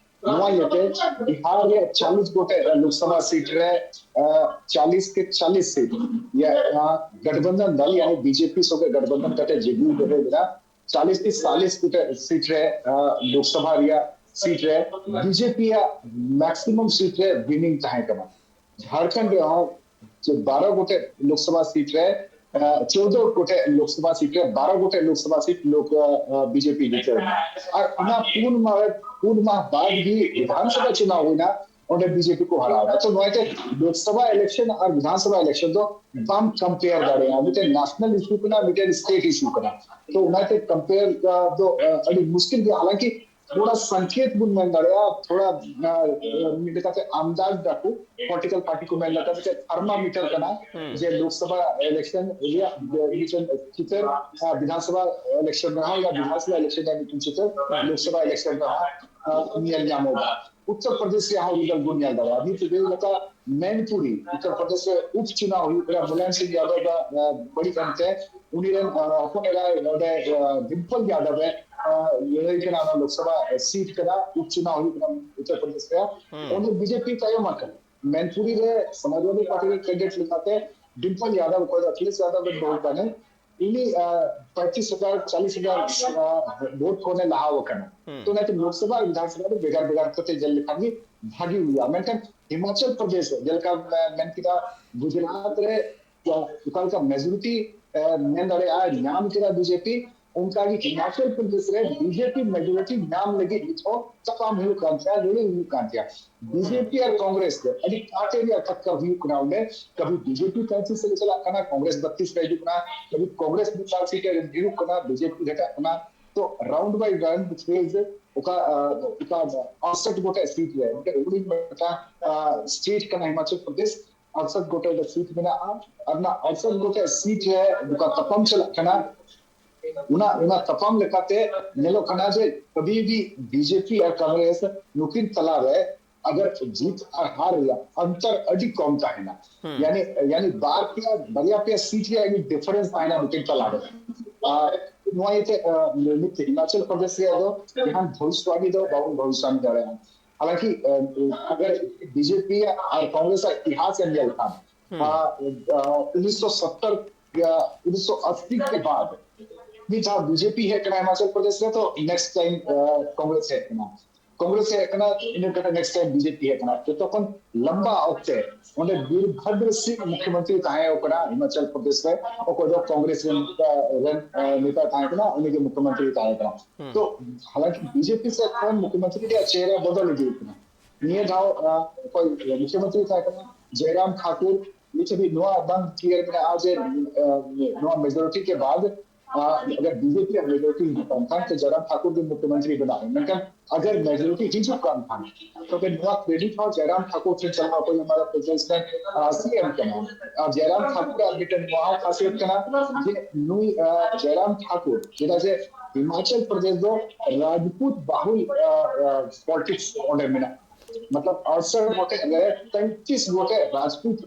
ᱱᱚᱣᱟ ᱤᱭᱟᱹᱛᱮ ᱵᱤᱦᱟᱨ ᱨᱮᱭᱟᱜ ᱪᱟᱞᱤᱥ ᱜᱚᱴᱮᱡ ᱞᱳᱠᱥᱚᱵᱷᱟ ᱥᱤᱴ ᱨᱮ, ᱟᱸ, ᱪᱟᱞᱤᱥ ᱠᱮ ᱪᱟᱞᱤᱥ ᱥᱤᱴ, ᱭᱟ, ᱟᱸ, ᱜᱚᱴᱷᱵᱚᱱᱫᱷᱚᱱ ᱫᱚᱞ, ᱭᱟᱱᱤ ᱵᱤᱡᱮᱯᱤ ᱥᱚᱸᱜᱮ ᱜᱚᱴᱷᱵᱚᱱᱫᱷᱚᱱ ᱠᱟᱛᱮ ᱡᱮ ᱫᱩ ᱫᱚᱦᱚ ᱢᱮᱱᱟᱜᱼᱟ, ᱪᱟᱞᱤᱥ ᱠᱮ ᱪᱟᱞᱤᱥ ᱜᱚᱴᱮᱡ ᱥᱤᱴ ᱨᱮ, ᱟᱸ, ᱞᱳᱠᱥᱚᱵᱷᱟ ᱨᱮᱭᱟᱜ ᱥᱤᱴ ᱨᱮ ᱵᱤᱡᱮᱯᱤ ᱭᱟᱜ ᱢᱮᱠᱥᱤᱢᱟᱢ ᱥᱤᱴ ᱨᱮ ᱣᱤᱱᱤᱝ ᱛᱟᱦᱮᱸ ᱠᱟᱱᱟ᱾ ᱡᱷᱟᱲᱠᱷᱚᱸᱰ ᱨᱮᱦᱚᱸ ᱡᱮ ᱵᱟᱨᱚ ᱜᱚᱴᱮᱡ ᱞᱳᱠᱥᱚᱵᱷᱟ ᱥᱤᱴ ᱨᱮ, ᱟᱸ, ᱪᱳᱫᱽᱫᱳ ᱜᱚᱴᱮᱡ ᱞᱳᱠᱥᱚᱵᱷᱟ ᱥᱤᱴ ᱨᱮ ᱵᱟᱨᱚ ᱜᱚᱴᱮᱡ ᱞᱳᱠᱥᱚᱵᱷᱟ ᱥᱤᱴ ᱞᱳᱠ, ᱟᱸ, ᱵᱤᱡᱮᱯᱤ ᱡᱤᱛᱟᱹᱣ ᱮᱱᱟ᱾ ᱟᱨ ᱚᱱᱟ ᱯᱩᱱ ᱢᱟᱦᱟ, ᱯᱩᱱ ᱢᱟᱦᱟ ᱵᱟᱫ ᱜᱮ ᱵᱤᱫᱷᱟᱱᱥᱚᱵᱷᱟ ᱪᱩᱱᱟᱣ ᱦᱩᱭᱱᱟ, ᱚᱸᱰᱮ ᱵᱤᱡᱮᱯᱤ ᱠᱚ ᱦᱟᱨᱟᱣ ᱮᱱᱟ᱾ ᱛᱚ ᱱᱚᱣᱟ ᱛᱮ ᱞᱳᱠᱥᱚᱵᱷᱟ ᱤᱞᱮᱠᱥᱚᱱ ᱟᱨ ᱵᱤᱫᱷᱟᱱᱥᱚᱵᱷᱟ ᱤᱞᱮᱠᱥᱚᱱ ᱫᱚ ᱵᱟᱢ ᱠᱚᱢᱯᱮᱭᱟᱨ ᱫᱟᱲᱮᱭᱟᱜᱼᱟ, ᱢᱤᱫᱴᱮᱱ ᱱᱮᱥᱱᱟᱞ ᱤᱥᱩ ᱠᱟᱱᱟ, ᱢᱤᱫᱴᱮᱱ ᱥᱴᱮᱴ ᱤᱥᱩ ᱠᱟᱱᱟ᱾ ᱛᱚ ᱚᱱᱟᱛᱮ ᱠᱚᱢᱯᱮᱭᱟᱨ, ᱟᱸ, ᱫᱚ, ᱟᱸ, ᱟᱹᱰᱤ ᱢᱩᱥᱠᱤᱞ ᱜᱮᱭᱟ᱾ ᱦᱟᱞᱟᱝᱠᱤ ᱛᱷᱚᱲᱟ ᱥᱚᱝᱠᱮᱛ ᱵᱚᱱ ᱢᱮᱱ ᱫᱟᱲᱮᱭᱟᱜᱼᱟ, ᱛᱷᱚᱲᱟ, ᱟᱸ, ᱢᱤᱫ ᱞᱮᱠᱟᱛᱮ ᱟᱱᱫᱟᱡ ᱫᱟᱠᱚ, ᱯᱚᱞᱤᱴᱤᱠᱟᱞ ᱯᱟᱨᱴᱤ ᱠᱚ ᱢᱮᱱ ᱞᱮᱠᱟ ᱢᱤᱫᱴᱮᱱ ᱛᱷᱟᱨᱢᱟᱢᱤᱴᱟᱨ ᱠᱟᱱᱟ, ᱦᱩᱸ᱾ ᱡᱮ ᱞᱳᱠᱥᱚᱵᱷᱟ ᱤᱞᱮᱠᱥᱚᱱ ᱨᱮᱭᱟᱜ ᱢᱤᱫᱴᱮᱱ ᱪᱤᱛᱟᱹᱨ, ᱟᱸ, ᱵᱤᱫᱷᱟᱱᱥᱚᱵᱷᱟ ᱤᱞᱮᱠᱥᱚᱱ ᱨᱮᱦᱚᱸ ᱭᱟ ᱵᱤᱫᱷᱟᱱᱥᱚᱵᱷᱟ ᱤᱞᱮᱠᱥᱚᱱ ᱨᱮᱭᱟᱜ ᱢᱤᱫᱴᱮᱱ ᱪᱤᱛᱟᱹᱨ ᱦᱩᱸ᱾ ᱞᱳᱠᱥᱚᱵᱷᱟ ᱤᱞᱮᱠᱥᱚᱱ ᱨᱮᱦᱚᱸ, ᱟᱸ, ᱧᱮᱞ ᱧᱟᱢᱚᱜᱼᱟ᱾ ᱩᱛᱛᱚᱨ ᱯᱨᱚᱫᱮᱥ ᱨᱮᱭᱟᱜ ᱦᱚᱸ ᱨᱤᱡᱟᱞᱴ ᱵᱚᱱ ᱧᱮᱞ ᱫᱟᱲᱮᱭᱟᱜᱼᱟ᱾ ᱱᱤᱛ ᱡᱮᱞᱮᱠᱟ ᱢᱮᱱᱯᱩᱨᱤ, ᱩᱛᱛᱚᱨ ᱯᱨᱚᱫᱮᱥ ᱨᱮ ᱩᱯᱪᱩᱱᱟᱣ ᱦᱩᱭᱩᱜ ᱠᱟᱱᱟ, ᱢᱩᱞᱟᱭᱚᱢ ᱥᱤᱝ ᱭᱟᱫᱚᱵ ᱟᱜ, ᱟᱸ, ᱵᱟᱹᱲᱤᱡ ᱮᱱᱛᱮ ᱩᱱᱤ ᱨᱮᱱ, ᱟᱸ, ᱦᱚᱯᱚᱱ ᱮᱨᱟ ᱱᱚᱰᱮ, ᱟᱸ, ᱰᱤᱢᱯᱚᱞ ᱭᱟᱫᱚᱵ ᱮ, ᱟᱸ, ᱞᱟᱹᱲᱦᱟᱹᱭ ᱠᱟᱱᱟ, ᱚᱱᱟ ᱞᱳᱠᱥᱚᱵᱷᱟ ᱥᱤᱴ ᱠᱟᱱᱟ, ᱩᱯᱪᱩᱱᱟᱣ ᱦᱩᱭᱩᱜ ᱠᱟᱱᱟ ᱩᱛᱛᱚᱨ ᱯᱨᱚᱫᱮᱥ ᱨᱮ᱾ ᱦᱩᱸ᱾ ᱩᱱᱤ ᱵᱤᱡᱮᱯᱤ ᱛᱟᱭᱚᱢ ᱟᱠᱟᱱᱟ᱾ ᱢᱮᱱᱯᱩᱨᱤ ᱨᱮ ᱥᱚᱢᱟᱡᱽᱵᱟᱫᱤ ᱯᱟᱨᱴᱤ ᱨᱮᱱ ᱠᱮᱱᱰᱤᱰᱮᱴ ᱞᱮᱠᱟᱛᱮ ᱰᱤᱢᱯᱚᱞ ᱭᱟᱫᱚᱵ, ᱚᱠᱚᱭ ᱫᱚ ᱟᱠᱷᱤᱞᱮᱥ ᱭᱟᱫᱚᱵ ᱨᱮᱱ ᱵᱟᱹᱦᱩ ᱠᱟᱱᱟᱭ, ᱩᱱᱤ ᱯᱚᱸᱭᱛᱨᱤᱥ ᱦᱟᱡᱟᱨ, ᱪᱟᱞᱤᱥ ᱦᱟᱡᱟᱨ ᱵᱷᱳᱴ ᱠᱷᱚᱱᱮ ᱞᱟᱦᱟ ᱟᱠᱟᱱᱟ᱾ ᱛᱚ ᱚᱱᱟᱛᱮ ᱞᱳᱠᱥᱚᱵᱷᱟ ᱟᱨ ᱵᱤᱫᱷᱟᱱᱥᱚᱵᱷᱟ ᱫᱚ ᱵᱷᱮᱜᱟᱨ ᱵᱷᱮᱜᱟᱨ ᱠᱟᱛᱮ ᱧᱮᱞ ᱞᱮᱠᱷᱟᱱ ᱜᱮ ᱵᱷᱟᱜᱤ ᱦᱩᱭᱩᱜᱼᱟ᱾ ᱢᱮᱱᱠᱷᱟᱱ ᱦᱤᱢᱟᱪᱚᱞ ᱯᱨᱚᱫᱮᱥ ᱨᱮ, ᱡᱮᱞᱮᱠᱟ ᱢᱮᱱ ᱠᱮᱫᱟ, ᱜᱩᱡᱽᱨᱟᱴ ᱨᱮ ᱚᱠᱟ ᱞᱮᱠᱟ ᱢᱮᱡᱚᱨᱤᱴᱤ ᱢᱮᱱ ᱫᱟᱲᱮᱭᱟᱜᱼᱟ ᱧᱟᱢ ᱠᱮᱫᱟ ᱵᱤᱡᱮᱯᱤ, ᱚᱱᱠᱟᱜᱮ ᱦᱤᱢᱟᱪᱚᱞ ᱯᱨᱚᱫᱮᱥ ᱨᱮ ᱵᱤᱡᱮᱯᱤ ᱢᱮᱡᱚᱨᱤᱴᱤ ᱧᱟᱢ ᱞᱟᱹᱜᱤᱫ ᱱᱤᱛ ᱦᱚᱸ ᱛᱟᱯᱟᱢ ᱦᱩᱭᱩᱜ ᱠᱟᱱ ᱛᱟᱭᱟ, ᱞᱟᱹᱲᱦᱟᱹᱭ ᱦᱩᱭᱩᱜ ᱠᱟᱱ ᱛᱟᱭᱟ᱾ ᱵᱤᱡᱮᱯᱤ ᱟᱨ ᱠᱚᱝᱜᱨᱮᱥ ᱫᱚ ᱟᱹᱰᱤ ᱠᱟᱴᱮ ᱨᱮᱭᱟᱜ ᱴᱟᱠᱠᱟᱨ ᱦᱩᱭᱩᱜ ᱠᱟᱱᱟ ᱚᱸᱰᱮ᱾ ᱠᱟᱵᱷᱤ ᱵᱤᱡᱮᱯᱤ ᱯᱚᱸᱭᱛᱨᱤᱥ ᱨᱮ ᱪᱟᱞᱟᱜ ᱠᱟᱱᱟ, ᱠᱚᱝᱜᱨᱮᱥ ᱵᱟᱛᱤᱥ ᱨᱮ ᱦᱤᱡᱩᱜ ᱠᱟᱱᱟ, ᱠᱟᱵᱷᱤ ᱠᱚᱝᱜᱨᱮᱥ ᱢᱤᱫ ᱵᱟᱨ ᱥᱤᱴ ᱨᱮ ᱰᱷᱮᱨᱚᱜ ᱠᱟᱱᱟ, ᱵᱤᱡᱮᱯᱤ ᱜᱷᱟᱴᱟᱜ ᱠᱟᱱᱟ᱾ ᱛᱚ ᱨᱟᱣᱩᱱᱰ ᱵᱟᱭ ᱨᱟᱣᱩᱱᱰ ᱯᱷᱮᱡᱽ ᱚᱠᱟ ᱚᱠᱟ ᱟᱴᱥᱚᱴ ᱜᱚᱴᱮᱡ ᱥᱤᱴ ᱨᱮ ᱢᱤᱫᱴᱮᱱ ᱦᱩᱰᱤᱧ ᱢᱤᱫᱴᱟᱝ ᱥᱴᱮᱴ ᱠᱟᱱᱟ ᱦᱤᱢᱟᱪᱚᱞ ᱯᱨᱚᱫᱮᱥ, ᱟᱴᱥᱚᱴ ᱜᱚᱴᱮᱡ ᱥᱤᱴ ᱢᱮᱱᱟᱜᱼᱟ᱾ ᱟᱨ ᱚᱱᱟ ᱟᱴᱥᱚᱴ ᱜᱚᱴᱮᱡ ᱥᱤᱴ ᱨᱮ ᱚᱠᱟ ᱛᱟᱯᱟᱢ ᱪᱟᱞᱟᱜ ᱠᱟᱱᱟ, ᱚᱱᱟ ᱚᱱᱟ ᱛᱟᱯᱟᱢ ᱞᱮᱠᱟᱛᱮ ᱧᱮᱞᱚᱜ ᱠᱟᱱᱟ ᱡᱮ ᱠᱟᱵᱷᱤ ᱵᱤ ᱵᱤᱡᱮᱯᱤ ᱟᱨ ᱠᱚᱝᱜᱨᱮᱥ ᱱᱩᱠᱤᱱ ᱛᱟᱞᱟᱨᱮ ᱟᱜᱟᱨ ᱡᱤᱛ ᱟᱨ ᱦᱟᱨ ᱨᱮᱭᱟᱜ ᱚᱱᱛᱚᱨ ᱟᱹᱰᱤ ᱠᱚᱢ ᱛᱟᱦᱮᱱᱟ᱾ ᱦᱩᱸ᱾ ᱭᱟᱱᱤ ᱭᱟᱱᱤ ᱵᱟᱨ ᱯᱮᱭᱟ, ᱵᱟᱨᱭᱟ ᱯᱮᱭᱟ ᱥᱤᱴ ᱨᱮᱭᱟᱜ ᱢᱤᱫ ᱰᱤᱯᱷᱟᱨᱮᱱᱥ ᱛᱟᱦᱮᱱᱟ ᱱᱩᱠᱤᱱ ᱛᱟᱞᱟᱨᱮ᱾ ᱟᱨ ᱱᱚᱣᱟ ᱤᱭᱟᱹᱛᱮ ᱟᱸ, ᱱᱤᱛ ᱦᱤᱢᱟᱪᱚᱞ ᱯᱨᱚᱫᱮᱥ ᱨᱮᱭᱟᱜ ᱫᱚ ᱡᱟᱦᱟᱱ ᱵᱷᱚᱵᱤᱥᱥᱚᱵᱟᱬᱤ ᱫᱚ ᱵᱟᱵᱚᱱ ᱵᱷᱚᱵᱤᱥᱥᱚᱵᱟᱬᱤ ᱫᱟᱲᱮᱭᱟᱜᱼᱟ᱾ ᱦᱟᱞᱟᱸᱠᱤ ᱟᱸ, ᱟᱜᱟᱨ ᱵᱤᱡᱮᱯᱤ ᱟᱨ ᱠᱚᱝᱜᱨᱮᱥ ᱟᱜ ᱤᱛᱤᱦᱟᱥ ᱮᱢ ᱧᱮᱞ ᱠᱷᱟᱱ, ᱦᱩᱸ᱾ ᱟᱸ, ᱟᱸ, ᱩᱱᱤᱥᱥᱚ ᱥᱚᱛᱛᱚᱨ ᱭᱟ ᱩᱱᱤᱥᱥᱚ ᱟᱥᱤ ᱠᱮ ᱵᱟᱫ ᱢᱤᱫ ᱫᱷᱟᱣ ᱵᱤᱡᱮᱯᱤ ᱦᱮᱡ ᱠᱟᱱᱟ ᱦᱤᱢᱟᱪᱚᱞ ᱯᱨᱚᱫᱮᱥ ᱨᱮ, ᱛᱚ ᱱᱮᱠᱥᱴ ᱴᱟᱭᱤᱢ ᱠᱚᱝᱜᱨᱮᱥ ᱦᱮᱡ ᱠᱟᱱᱟ᱾ ᱠᱚᱝᱜᱨᱮᱥ ᱦᱮᱡ ᱠᱟᱱᱟ, ᱤᱱᱟᱹ ᱠᱟᱛᱮ ᱱᱮᱠᱥᱴ ᱴᱟᱭᱤᱢ ᱵᱤᱡᱮᱯᱤ ᱦᱮᱡ ᱠᱟᱱᱟ᱾ ᱡᱚᱛᱚ ᱠᱷᱚᱱ ᱞᱟᱢᱵᱟ ᱚᱠᱛᱮ ᱚᱸᱰᱮ ᱵᱤᱨᱵᱷᱟᱫᱨ ᱥᱤᱝ ᱢᱩᱠᱷᱭᱚᱢᱚᱱᱛᱨᱤ ᱛᱟᱦᱮᱸ ᱠᱟᱱᱟ ᱦᱤᱢᱟᱪᱚᱞ ᱯᱨᱚᱫᱮᱥ ᱨᱮ, ᱚᱠᱚᱭ ᱫᱚ ᱠᱚᱝᱜᱨᱮᱥ ᱨᱮᱱ, ᱨᱮᱱ ᱱᱮᱛᱟ ᱛᱟᱦᱮᱸ ᱠᱟᱱᱟ, ᱩᱱᱤ ᱜᱮ ᱢᱩᱠᱷᱭᱚᱢᱚᱱᱛᱨᱤ ᱛᱟᱦᱮᱸ ᱠᱟᱱᱟ᱾ ᱦᱩᱸ᱾ ᱛᱚ ᱦᱟᱞᱟᱸᱠᱤ ᱵᱤᱡᱮᱯᱤ ᱥᱮᱫ ᱠᱷᱚᱱ ᱢᱩᱠᱷᱭᱚᱢᱚᱱᱛᱨᱤ ᱨᱮᱭᱟᱜ ᱪᱮᱦᱨᱟ ᱵᱚᱫᱚᱞ ᱤᱫᱤ ᱠᱟᱱᱟ᱾ ᱱᱤᱭᱟᱹ ᱫᱷᱟᱣ ᱚᱠᱚᱭ ᱢᱩᱠᱷᱭᱚᱢᱚᱱᱛᱨᱤ ᱛᱟᱦᱮᱸ ᱠᱟᱱᱟ, ᱡᱚᱭᱨᱟᱢ ᱴᱷᱟᱠᱩᱨ, ᱱᱤᱛ ᱦᱟᱹᱵᱤᱡ ᱱᱚᱣᱟ ᱵᱟᱝ ᱠᱞᱤᱭᱟᱨ ᱢᱮᱱᱟᱜᱼᱟ ᱡᱮ ᱱᱚᱣᱟ ᱢᱮᱡᱚᱨᱤᱴᱤ ᱠᱮ ᱵᱟᱫ ᱟᱜᱟᱨ ᱵᱤᱡᱮᱯᱤ ᱟᱜ ᱢᱮᱡᱚᱨᱤᱴᱤ ᱦᱤᱡᱩᱜ ᱠᱟᱱ ᱠᱷᱟᱱ ᱛᱚ ᱡᱚᱭᱨᱟᱢ ᱴᱷᱟᱠᱩᱨ ᱜᱮ ᱢᱩᱠᱷᱭᱚᱢᱚᱱᱛᱨᱤ ᱵᱮᱱᱟᱜᱼᱟ᱾ ᱢᱮᱱᱠᱷᱟᱱ ᱟᱜᱟᱨ ᱢᱮᱡᱚᱨᱤᱴᱤ ᱦᱤᱡᱩᱜ ᱠᱟᱱ ᱠᱷᱟᱱ ᱛᱚᱵᱮ ᱱᱚᱣᱟ ᱠᱨᱮᱰᱤᱴ ᱦᱚᱸ ᱡᱚᱭᱨᱟᱢ ᱴᱷᱟᱠᱩᱨ ᱴᱷᱮᱱ ᱪᱟᱞᱟᱣ, ᱚᱠᱚᱭ ᱦᱚᱸ ᱢᱟᱨᱟᱝ ᱯᱨᱮᱥᱤᱰᱮᱱᱴ ᱥᱤ ᱮᱢ ᱠᱟᱱᱟ᱾ ᱟᱨ ᱡᱚᱭᱨᱟᱢ ᱴᱷᱟᱠᱩᱨ ᱟᱜ ᱢᱤᱫᱴᱮᱱ ᱱᱚᱣᱟ ᱦᱚᱸ ᱠᱷᱟᱥᱤᱭᱚᱛ ᱠᱟᱱᱟ ᱡᱮ ᱱᱩᱭ ᱡᱚᱭᱨᱟᱢ ᱴᱷᱟᱠᱩᱨ, ᱪᱮᱫᱟᱜ ᱡᱮ ᱦᱤᱢᱟᱪᱚᱞ ᱯᱨᱚᱫᱮᱥ ᱫᱚ ᱨᱟᱡᱽᱯᱩᱛ ᱵᱟᱦᱩᱞ ᱯᱚᱞᱤᱴᱤᱠᱥ ᱚᱸᱰᱮ ᱢᱮᱱᱟᱜᱼᱟ᱾ ᱢᱚᱛᱞᱚᱵ ᱟᱴᱥᱚᱴ ᱜᱚᱴᱮᱡ ᱨᱮ ᱯᱮᱸᱛᱤᱥ ᱜᱚᱴᱮᱡ ᱨᱟᱡᱽᱯᱩᱛ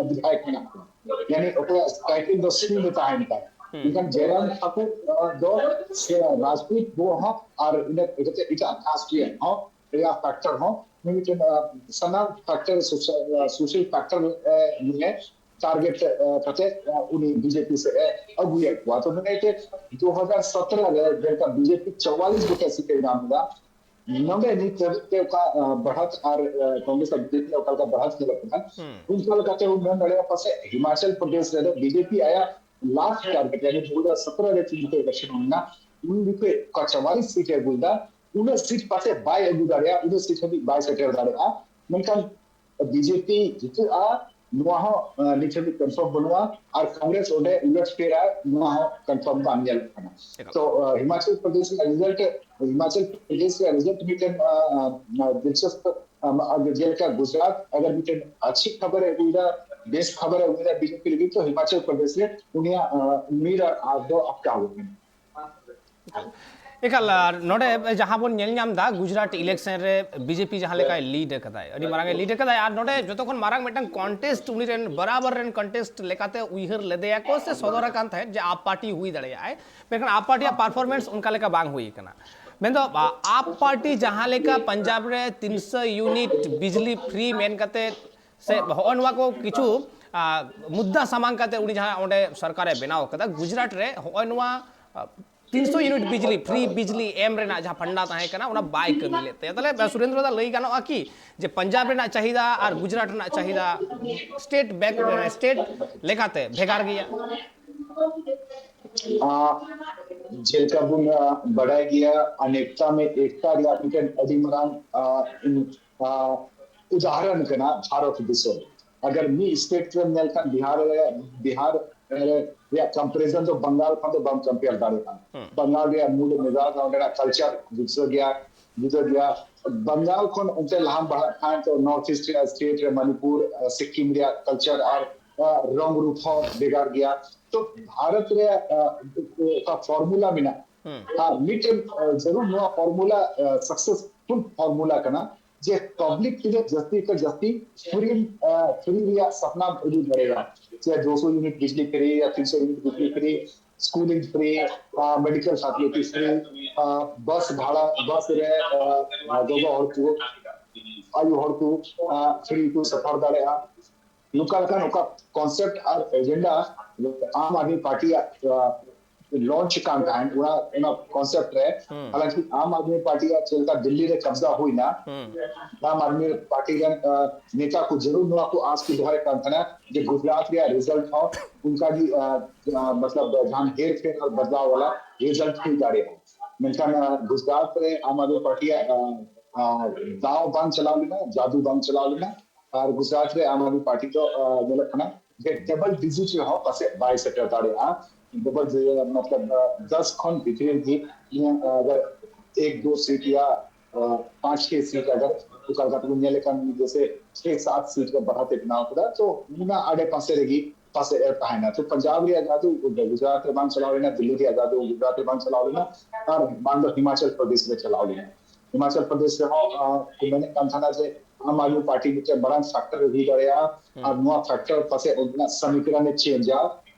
ᱵᱤᱫᱷᱟᱭᱚᱠ ᱢᱮᱱᱟᱜ ᱠᱚᱣᱟ᱾ ᱭᱟᱱᱤ ᱚᱠᱚᱭᱟᱜ ᱴᱟᱭᱴᱮᱞ ᱫᱚ ᱥᱤᱝ ᱛᱟᱦᱮᱱ ᱛᱟᱭ᱾ ᱦᱩᱸ᱾ ᱢᱮᱱᱠᱷᱟᱱ ᱡᱚᱭᱨᱟᱢ ᱴᱷᱟᱠᱩᱨ ᱫᱚ ᱨᱟᱡᱽᱯᱩᱛ ᱵᱚ ᱦᱚᱸ ᱟᱨ ᱤᱱᱟᱹ ᱠᱟᱛᱮ ᱮᱴᱟᱜ ᱠᱟᱥᱴ ᱨᱮᱭᱟᱜ ᱦᱚᱸ ᱨᱮᱭᱟᱜ ᱯᱷᱮᱠᱴᱚᱨ ᱦᱚᱸ ᱢᱤᱫᱴᱮᱱ ᱥᱟᱱᱟᱢ ᱯᱷᱮᱠᱴᱚᱨ, ᱥᱳᱥᱟᱞ ᱯᱷᱮᱠᱴᱚᱨ ᱱᱤᱭᱮ ᱴᱟᱨᱜᱮᱴ ᱠᱟᱛᱮ ᱩᱱᱤ ᱵᱤᱡᱮᱯᱤ ᱥᱮᱫ ᱮ ᱟᱹᱜᱩᱭᱮᱫ ᱠᱚᱣᱟ᱾ ᱛᱚ ᱱᱤᱭᱟᱹᱛᱮ ᱫᱩ ᱦᱟᱡᱟᱨ ᱥᱚᱛᱨᱚ ᱨᱮ ᱡᱮᱞᱮᱠᱟ ᱵᱤᱡᱮᱯᱤ ᱪᱚᱣᱟᱞᱤᱥ ᱜᱚᱴᱟᱝ ᱥᱤᱴ ᱮ ᱧᱟᱢ ᱞᱮᱫᱟ, ᱱᱚᱰᱮ ᱱᱤᱛ ᱫᱷᱟᱹᱵᱤᱡ ᱛᱮ ᱚᱠᱟ ᱵᱟᱲᱦᱟᱛ ᱟᱨ ᱠᱚᱝᱜᱨᱮᱥ ᱟᱨ ᱵᱤᱡᱮᱯᱤ ᱚᱠᱟ ᱞᱮᱠᱟ ᱵᱟᱲᱦᱟᱛ ᱧᱮᱞᱚᱜ ᱠᱟᱱᱟ, ᱚᱱᱠᱟ ᱞᱮᱠᱟᱛᱮ ᱵᱚᱱ ᱢᱮᱱ ᱫᱟᱲᱮᱭᱟᱜᱼᱟ ᱯᱟᱥᱮᱡ ᱦᱤᱢᱟᱪᱚᱞ ᱯᱨᱚᱫᱮᱥ ᱨᱮᱫᱚ ᱵᱤᱡᱮᱯᱤ ᱟᱭᱟᱜ ᱞᱟᱥᱴ ᱴᱟᱨᱜᱮᱴ, ᱭᱟᱱᱤ ᱫᱩ ᱦᱟᱡᱟᱨ ᱥᱚᱛᱨᱚ ᱨᱮ ᱪᱤᱱᱛᱟᱹ ᱫᱚᱨᱥᱚᱱ ᱢᱮᱱᱟᱜᱼᱟ, ᱩᱱ ᱡᱚᱠᱷᱚᱱ ᱚᱠᱟ ᱪᱚᱣᱟᱞᱤᱥ ᱥᱤᱴ ᱮ ᱟᱹᱜᱩ ᱞᱮᱫᱟ, ᱩᱱᱟᱹᱜ ᱥᱤᱴ ᱯᱟᱥᱮᱡ ᱵᱟᱭ ᱟᱹᱜᱩ ᱫᱟᱲᱮᱭᱟᱜᱼᱟ, ᱩᱱᱟᱹᱜ ᱥᱤᱴ ᱦᱟᱹᱵᱤᱡ ᱵᱟᱭ ᱥᱮᱴᱮᱨ ᱫᱟᱲᱮᱭᱟᱜᱼᱟ᱾ ᱢᱮᱱᱠᱷᱟᱱ ᱵᱤᱡᱮᱯᱤ ᱡᱤᱛᱟᱹᱜᱼᱟ, ᱱᱚᱣᱟ ᱦᱚᱸ ᱱᱤᱛ ᱦᱟᱹᱵᱤᱡ ᱠᱚᱱᱯᱷᱟᱨᱢ ᱵᱟᱹᱱᱩᱜᱼᱟ᱾ ᱟᱨ ᱠᱚᱝᱜᱨᱮᱥ ᱚᱸᱰᱮ ᱩᱞᱟᱹᱴ ᱯᱷᱮᱨᱟ, ᱱᱚᱣᱟ ᱦᱚᱸ ᱠᱚᱱᱯᱷᱟᱨᱢ ᱵᱟᱝ ᱧᱮᱞᱚᱜ ᱠᱟᱱᱟ᱾ ᱛᱚ ᱦᱤᱢᱟᱪᱚᱞ ᱯᱨᱚᱫᱮᱥ ᱨᱮᱭᱟᱜ ᱨᱤᱡᱟᱞᱴ, ᱦᱤᱢᱟᱪᱚᱞ ᱯᱨᱚᱫᱮᱥ ᱨᱮᱭᱟᱜ ᱨᱤᱡᱟᱞᱴ ᱢᱤᱫᱴᱮᱱ ᱫᱤᱞᱪᱚᱥᱯ, ᱡᱮᱞᱮᱠᱟ ᱜᱩᱡᱽᱨᱟᱴ ᱟᱜᱟᱨ ᱢᱤᱫᱴᱮᱱ ᱟᱪᱷᱤ ᱠᱷᱚᱵᱚᱨ ᱮ ᱟᱹᱜᱩᱭᱮᱫᱟ, ᱵᱮᱥ ᱠᱷᱚᱵᱚᱨ ᱮ ᱟᱹᱜᱩᱭᱮᱫᱟ ᱵᱤᱡᱮᱯᱤ ᱞᱟᱹᱜᱤᱫ, ᱛᱚ ᱦᱤᱢᱟᱪᱚᱞ ᱯᱨᱚᱫᱮᱥ ᱨᱮ ᱩᱱᱤᱭᱟᱜ ᱩᱢᱤᱫ ᱟᱨ ᱟᱥ ᱫᱚ ᱟᱴᱠᱟᱣ ᱟᱠᱟᱱᱟ᱾ ᱮᱠᱟᱞ, ᱱᱚᱰᱮ ᱡᱟᱦᱟᱸ ᱵᱚᱱ ᱧᱮᱞ ᱧᱟᱢ ᱮᱫᱟ, ᱜᱩᱡᱽᱨᱟᱴ ᱤᱞᱮᱠᱥᱚᱱ ᱨᱮ ᱵᱤᱡᱮᱯᱤ ᱡᱟᱦᱟᱸ ᱞᱮᱠᱟᱭ ᱞᱤᱰ ᱟᱠᱟᱫᱟᱭ, ᱟᱹᱰᱤ ᱢᱟᱨᱟᱝ ᱮ ᱞᱤᱰ ᱟᱠᱟᱫᱟᱭ, ᱟᱨ ᱱᱚᱰᱮ ᱡᱚᱛᱚ ᱠᱷᱚᱱ ᱢᱟᱨᱟᱝ ᱢᱤᱫᱴᱟᱝ ᱠᱚᱱᱴᱮᱥᱴ, ᱩᱱᱤ ᱨᱮᱱ ᱵᱟᱨᱟᱵᱟᱨ ᱨᱮᱱ ᱠᱚᱱᱴᱮᱥᱴ ᱞᱮᱠᱟᱛᱮ ᱩᱭᱦᱟᱹᱨ ᱞᱮᱫᱮᱭᱟ ᱠᱚ ᱥᱮ ᱥᱚᱫᱚᱨ ᱟᱠᱟᱱ ᱛᱟᱦᱮᱸᱫ ᱡᱮ ᱟᱯ ᱯᱟᱨᱴᱤ ᱦᱩᱭ ᱫᱟᱲᱮᱭᱟᱜᱼᱟᱭ, ᱢᱮᱱᱠᱷᱟᱱ ᱟᱯ ᱯᱟᱨᱴᱤᱭᱟᱜ ᱯᱟᱨᱯᱷᱚᱨᱢᱮᱱᱥ ᱚᱱᱠᱟ ᱞᱮᱠᱟ ᱵᱟᱝ ᱦᱩᱭ ᱟᱠᱟᱱᱟ᱾ ᱢᱮᱱᱫᱚ ᱟᱯ ᱯᱟᱨᱴᱤ ᱡᱟᱦᱟᱸ ᱞᱮᱠᱟ ᱯᱟᱧᱡᱟᱵᱽ ᱨᱮ ᱛᱤᱱᱥᱚ ᱭᱩᱱᱤᱴ ᱵᱤᱡᱽᱞᱤ ᱯᱷᱨᱤ ᱢᱮᱱ ᱠᱟᱛᱮ ᱥᱮ ᱦᱚᱸᱜᱼᱚᱭ ᱱᱚᱣᱟ ᱠᱚ ᱠᱤᱪᱷᱩ ᱢᱩᱫᱽᱫᱟ ᱥᱟᱢᱟᱝ ᱠᱟᱛᱮ ᱩᱱᱤ ᱡᱟᱦᱟᱸ ᱚᱸᱰᱮ ᱥᱚᱨᱠᱟᱨᱮ ᱵᱮᱱᱟᱣ ᱠᱟᱫᱟ ᱜᱩᱡᱽᱨᱟᱴ ᱨᱮ, ᱦᱚᱸᱜᱼᱚᱭ ᱱᱚᱣᱟ ᱛᱤᱱᱥᱚ ᱭᱩᱱᱤᱴ ᱵᱤᱡᱽᱞᱤ, ᱯᱷᱨᱤ ᱵᱤᱡᱽᱞᱤ ᱮᱢ ᱨᱮᱱᱟᱜ ᱡᱟᱦᱟᱸ ᱯᱷᱟᱱᱰᱟ ᱛᱟᱦᱮᱸ ᱠᱟᱱᱟ, ᱚᱱᱟ ᱵᱟᱭ ᱠᱟᱹᱢᱤ ᱞᱮᱫ ᱛᱟᱭᱟ᱾ ᱛᱟᱦᱞᱮ ᱥᱩᱨᱮᱱᱫᱨᱚ ᱫᱟ, ᱞᱟᱹᱭ ᱜᱟᱱᱚᱜᱼᱟ ᱠᱤ ᱡᱮ ᱯᱟᱧᱡᱟᱵᱽ ᱨᱮᱱᱟᱜ ᱪᱟᱦᱤᱫᱟ ᱟᱨ ᱜᱩᱡᱽᱨᱟᱴ ᱨᱮᱱᱟᱜ ᱪᱟᱦᱤᱫᱟ ᱥᱴᱮᱴ ᱵᱮᱠ, ᱥᱴᱮᱴ ᱞᱮᱠᱟᱛᱮ ᱵᱷᱮᱜᱟᱨ ᱜᱮᱭᱟ? ᱡᱮᱞᱮᱠᱟ ᱵᱚᱱ ᱵᱟᱰᱟᱭ ᱜᱮᱭᱟ, ᱚᱱᱮᱠᱴᱟ ᱢᱮ ᱮᱠᱴᱟ ᱨᱮᱭᱟᱜ ᱢᱤᱫᱴᱮᱱ ᱟᱹᱰᱤ ᱢᱟᱨᱟᱝ ᱩᱫᱟᱦᱚᱨᱚᱱ ᱠᱟᱱᱟ ᱵᱷᱟᱨᱚᱛ ᱫᱤᱥᱚᱢ᱾ ᱟᱜᱟᱨ ᱢᱤᱫ ᱥᱴᱮᱴ ᱨᱮᱢ ᱧᱮᱞ ᱠᱷᱟᱱ ᱵᱤᱦᱟᱨ ᱨᱮ, ᱵᱤᱦᱟᱨ ᱨᱮᱭᱟᱜ ᱠᱚᱢᱯᱮᱨᱤᱡᱚᱱ ᱫᱚ ᱵᱟᱝᱜᱟᱞ ᱠᱷᱚᱱ ᱫᱚ ᱵᱟᱢ ᱠᱚᱢᱯᱮᱭᱟᱨ ᱫᱟᱲᱮᱭᱟᱜᱼᱟ᱾ ᱵᱟᱝᱜᱟᱞ ᱨᱮᱭᱟᱜ ᱢᱩᱰ ᱢᱮᱡᱟᱡ, ᱚᱸᱰᱮᱱᱟᱜ ᱠᱟᱞᱪᱟᱨ ᱡᱩᱫᱟᱹ ᱜᱮᱭᱟ, ᱡᱩᱫᱟᱹ ᱜᱮᱭᱟ᱾ ᱵᱟᱝᱜᱟᱞ ᱠᱷᱚᱱ ᱚᱱᱛᱮ ᱞᱟᱦᱟᱢ ᱵᱟᱲᱦᱟᱜ ᱠᱷᱟᱱ ᱛᱚ ᱱᱚᱨᱛᱷ ᱤᱥᱴ ᱨᱮᱭᱟᱜ ᱥᱴᱮᱴ ᱨᱮ ᱢᱟᱱᱤᱯᱩᱨ, ᱥᱤᱠᱤᱢ ᱨᱮᱭᱟᱜ ᱠᱟᱞᱪᱟᱨ ᱟᱨ ᱨᱚᱝ ᱨᱩᱯ ᱦᱚᱸ ᱵᱷᱮᱜᱟᱨ ᱜᱮᱭᱟ᱾ ᱛᱚ ᱵᱷᱟᱨᱚᱛ ᱨᱮᱭᱟᱜ ᱚᱠᱟ ᱯᱷᱚᱨᱢᱩᱞᱟ ᱢᱮᱱᱟᱜᱼᱟ, ᱟᱨ ᱢᱤᱫᱴᱮᱱ ᱡᱟᱹᱨᱩᱲ ᱱᱚᱣᱟ ᱯᱷᱚᱨᱢᱩᱞᱟ ᱥᱟᱠᱥᱮᱥᱯᱷᱩᱞ ᱯᱷᱚᱨᱢᱩᱞᱟ ᱠᱟᱱᱟ ᱡᱮ ᱯᱟᱵᱽᱞᱤᱠ ᱛᱤᱱᱟᱹᱜ ᱡᱟᱹᱥᱛᱤ ᱠᱷᱚᱱ ᱡᱟᱹᱥᱛᱤ ᱯᱷᱨᱤ, ᱯᱷᱨᱤ ᱨᱮᱭᱟᱜ ᱥᱟᱯᱱᱟᱢ ᱩᱫᱩᱜ ᱫᱟᱲᱮᱭᱟᱜᱼᱟ᱾ ᱪᱮ ᱫᱩ ᱥᱚ ᱭᱩᱱᱤᱴ ᱵᱤᱡᱽᱞᱤ ᱯᱷᱨᱤ ᱭᱟ ᱛᱤᱱ ᱥᱚ ᱭᱩᱱᱤᱴ ᱵᱤᱡᱽᱞᱤ free, schooling free, medical facility free, bus ᱵᱷᱟᱲᱟ, ᱵᱟᱥ ᱨᱮ ᱜᱚᱜᱚ ᱦᱚᱲ ᱠᱚ, ᱟᱭᱳ ᱦᱚᱲ ᱠᱚ ᱯᱷᱨᱤ ᱠᱚ ᱥᱟᱯᱷᱟᱨ ᱫᱟᱲᱮᱭᱟᱜᱼᱟ᱾ ᱱᱚᱝᱠᱟ ᱞᱮᱠᱟᱱ ᱚᱠᱟ ᱠᱚᱱᱥᱮᱯᱴ ᱟᱨ ᱮᱡᱮᱱᱰᱟ ᱟᱢ ᱟᱫᱢᱤ ᱯᱟᱨᱴᱤᱭᱟᱜ ᱞᱚᱱᱪ ᱠᱟᱱ ᱛᱟᱦᱮᱸᱫ ᱚᱱᱟ ᱚᱱᱟ ᱠᱚᱱᱥᱮᱯᱴ ᱨᱮ᱾ ᱦᱟᱞᱟᱝᱠᱤ ᱟᱢ ᱟᱫᱢᱤ ᱯᱟᱨᱴᱤᱭᱟᱜ ᱪᱮᱫ ᱞᱮᱠᱟ ᱫᱤᱞᱞᱤ ᱨᱮ ᱠᱟᱵᱡᱟ ᱦᱩᱭᱱᱟ, ᱟᱢ ᱟᱫᱢᱤ ᱯᱟᱨᱴᱤ ᱨᱮᱱ ᱱᱮᱛᱟ ᱠᱚ ᱡᱟᱹᱨᱩᱲ ᱱᱚᱣᱟ ᱠᱚ ᱟᱸᱥ ᱠᱚ ᱫᱚᱦᱚᱭᱮᱫ ᱠᱟᱱ ᱛᱟᱦᱮᱸᱱᱟ ᱡᱮ ᱜᱩᱡᱽᱨᱟᱴ ᱨᱮᱭᱟᱜ ᱨᱤᱡᱟᱞᱴ ᱦᱚᱸ ᱚᱱᱠᱟ ᱜᱮ ᱢᱚᱛᱞᱚᱵ ᱡᱟᱦᱟᱱ ᱦᱮᱨ ᱯᱷᱮᱨ ᱟᱨ ᱵᱚᱫᱞᱟᱣ ᱣᱟᱞᱟ ᱨᱤᱡᱟᱞᱴ ᱦᱩᱭ ᱫᱟᱲᱮᱭᱟᱜᱼᱟ᱾ ᱢᱮᱱᱠᱷᱟᱱ ᱜᱩᱡᱽᱨᱟᱴ ᱨᱮ ᱟᱢ ᱟᱫᱢᱤ ᱯᱟᱨᱴᱤᱭᱟᱜ ᱫᱟᱣ ᱵᱟᱝ ᱪᱟᱞᱟᱣ ᱞᱮᱱᱟ, ᱡᱟᱫᱩ ᱵᱟᱝ ᱪᱟᱞᱟᱣ ᱞᱮᱱᱟ᱾ ᱟᱨ ᱜᱩᱡᱽᱨᱟᱴ ᱨᱮ ᱟᱢ ᱟᱫᱢᱤ ᱯᱟᱨᱴᱤ ᱫᱚ ᱧᱮᱞᱚᱜ ᱠᱟᱱᱟ ᱡᱮ ᱰᱚᱵᱚᱞ ᱰᱤᱡᱤᱴ ᱨᱮᱦᱚᱸ ᱯᱟᱥᱮᱡ ᱵᱟᱭ ᱥᱮᱴᱮᱨ ᱫᱟᱲᱮᱭᱟᱜᱼᱟ᱾ ᱰᱚᱵᱚᱞ ᱢᱚᱛᱞᱚᱵ ᱫᱚᱥ ᱠᱷᱚᱱ ᱵᱷᱤᱛᱨᱤ ᱨᱮᱜᱮ ᱤᱧᱟᱹᱜ ᱟᱜᱟᱨ ᱮᱠ ᱫᱩ ᱥᱤᱴ ᱭᱟ ᱯᱟᱸᱪ ᱪᱷᱮ ᱥᱤᱴ ᱟᱜᱟᱨ ᱚᱠᱟ ᱞᱮᱠᱟ ᱛᱮᱵᱚᱱ ᱧᱮᱞ ᱠᱟᱱ ᱡᱮᱥᱮ ᱪᱷᱮ ᱥᱟᱛ ᱥᱤᱴ ᱠᱚ ᱵᱟᱲᱦᱟᱣ ᱛᱮ ᱵᱮᱱᱟᱣ ᱠᱮᱫᱟ, ᱛᱚ ᱚᱱᱟ ᱟᱲᱮ ᱯᱟᱥᱮ ᱨᱮᱜᱮ ᱯᱟᱥᱮᱡ ᱮ ᱛᱟᱦᱮᱱᱟ᱾ ᱛᱚ ᱯᱟᱧᱡᱟᱵ ᱨᱮᱭᱟᱜ ᱡᱟᱦᱟᱸ ᱫᱚ ᱜᱩᱡᱽᱨᱟᱴ ᱨᱮ ᱵᱟᱝ ᱪᱟᱞᱟᱣ ᱞᱮᱱᱟ, ᱫᱤᱞᱞᱤ ᱨᱮᱭᱟᱜ ᱡᱟᱦᱟᱸ ᱫᱚ ᱜᱩᱡᱽᱨᱟᱴ ᱨᱮ ᱵᱟᱝ ᱪᱟᱞᱟᱣ ᱞᱮᱱᱟ, ᱟᱨ ᱵᱟᱝ ᱫᱚ ᱦᱤᱢᱟᱪᱚᱞ ᱯᱨᱚᱫᱮᱥ ᱨᱮ ᱪᱟᱞᱟᱣ ᱞᱮᱱᱟ᱾ ᱦᱤᱢᱟᱪᱚᱞ ᱯᱨᱚᱫᱮᱥ ᱨᱮᱦᱚᱸ ᱠᱚ ᱢᱮᱱᱮᱫ ᱠᱟᱱ ᱛᱟᱦᱮᱱᱟ ᱡᱮ ᱟᱢ ᱟᱫᱢᱤ ᱯᱟᱨᱴᱤ ᱢᱤᱫᱴᱮᱱ ᱢᱟᱨᱟᱝ ᱯᱷᱮᱠᱴᱚᱨ ᱦᱩᱭ ᱫᱟᱲᱮᱭᱟᱜᱼᱟ᱾ ᱟᱨ ᱱᱚᱣᱟ ᱯᱷᱮᱠᱴᱚᱨ ᱯᱟᱥᱮᱡ ᱚᱱᱛᱮᱱᱟᱜ ᱥᱚᱢᱤᱠᱨᱚᱱ ᱮ ᱪᱮᱧᱡᱟ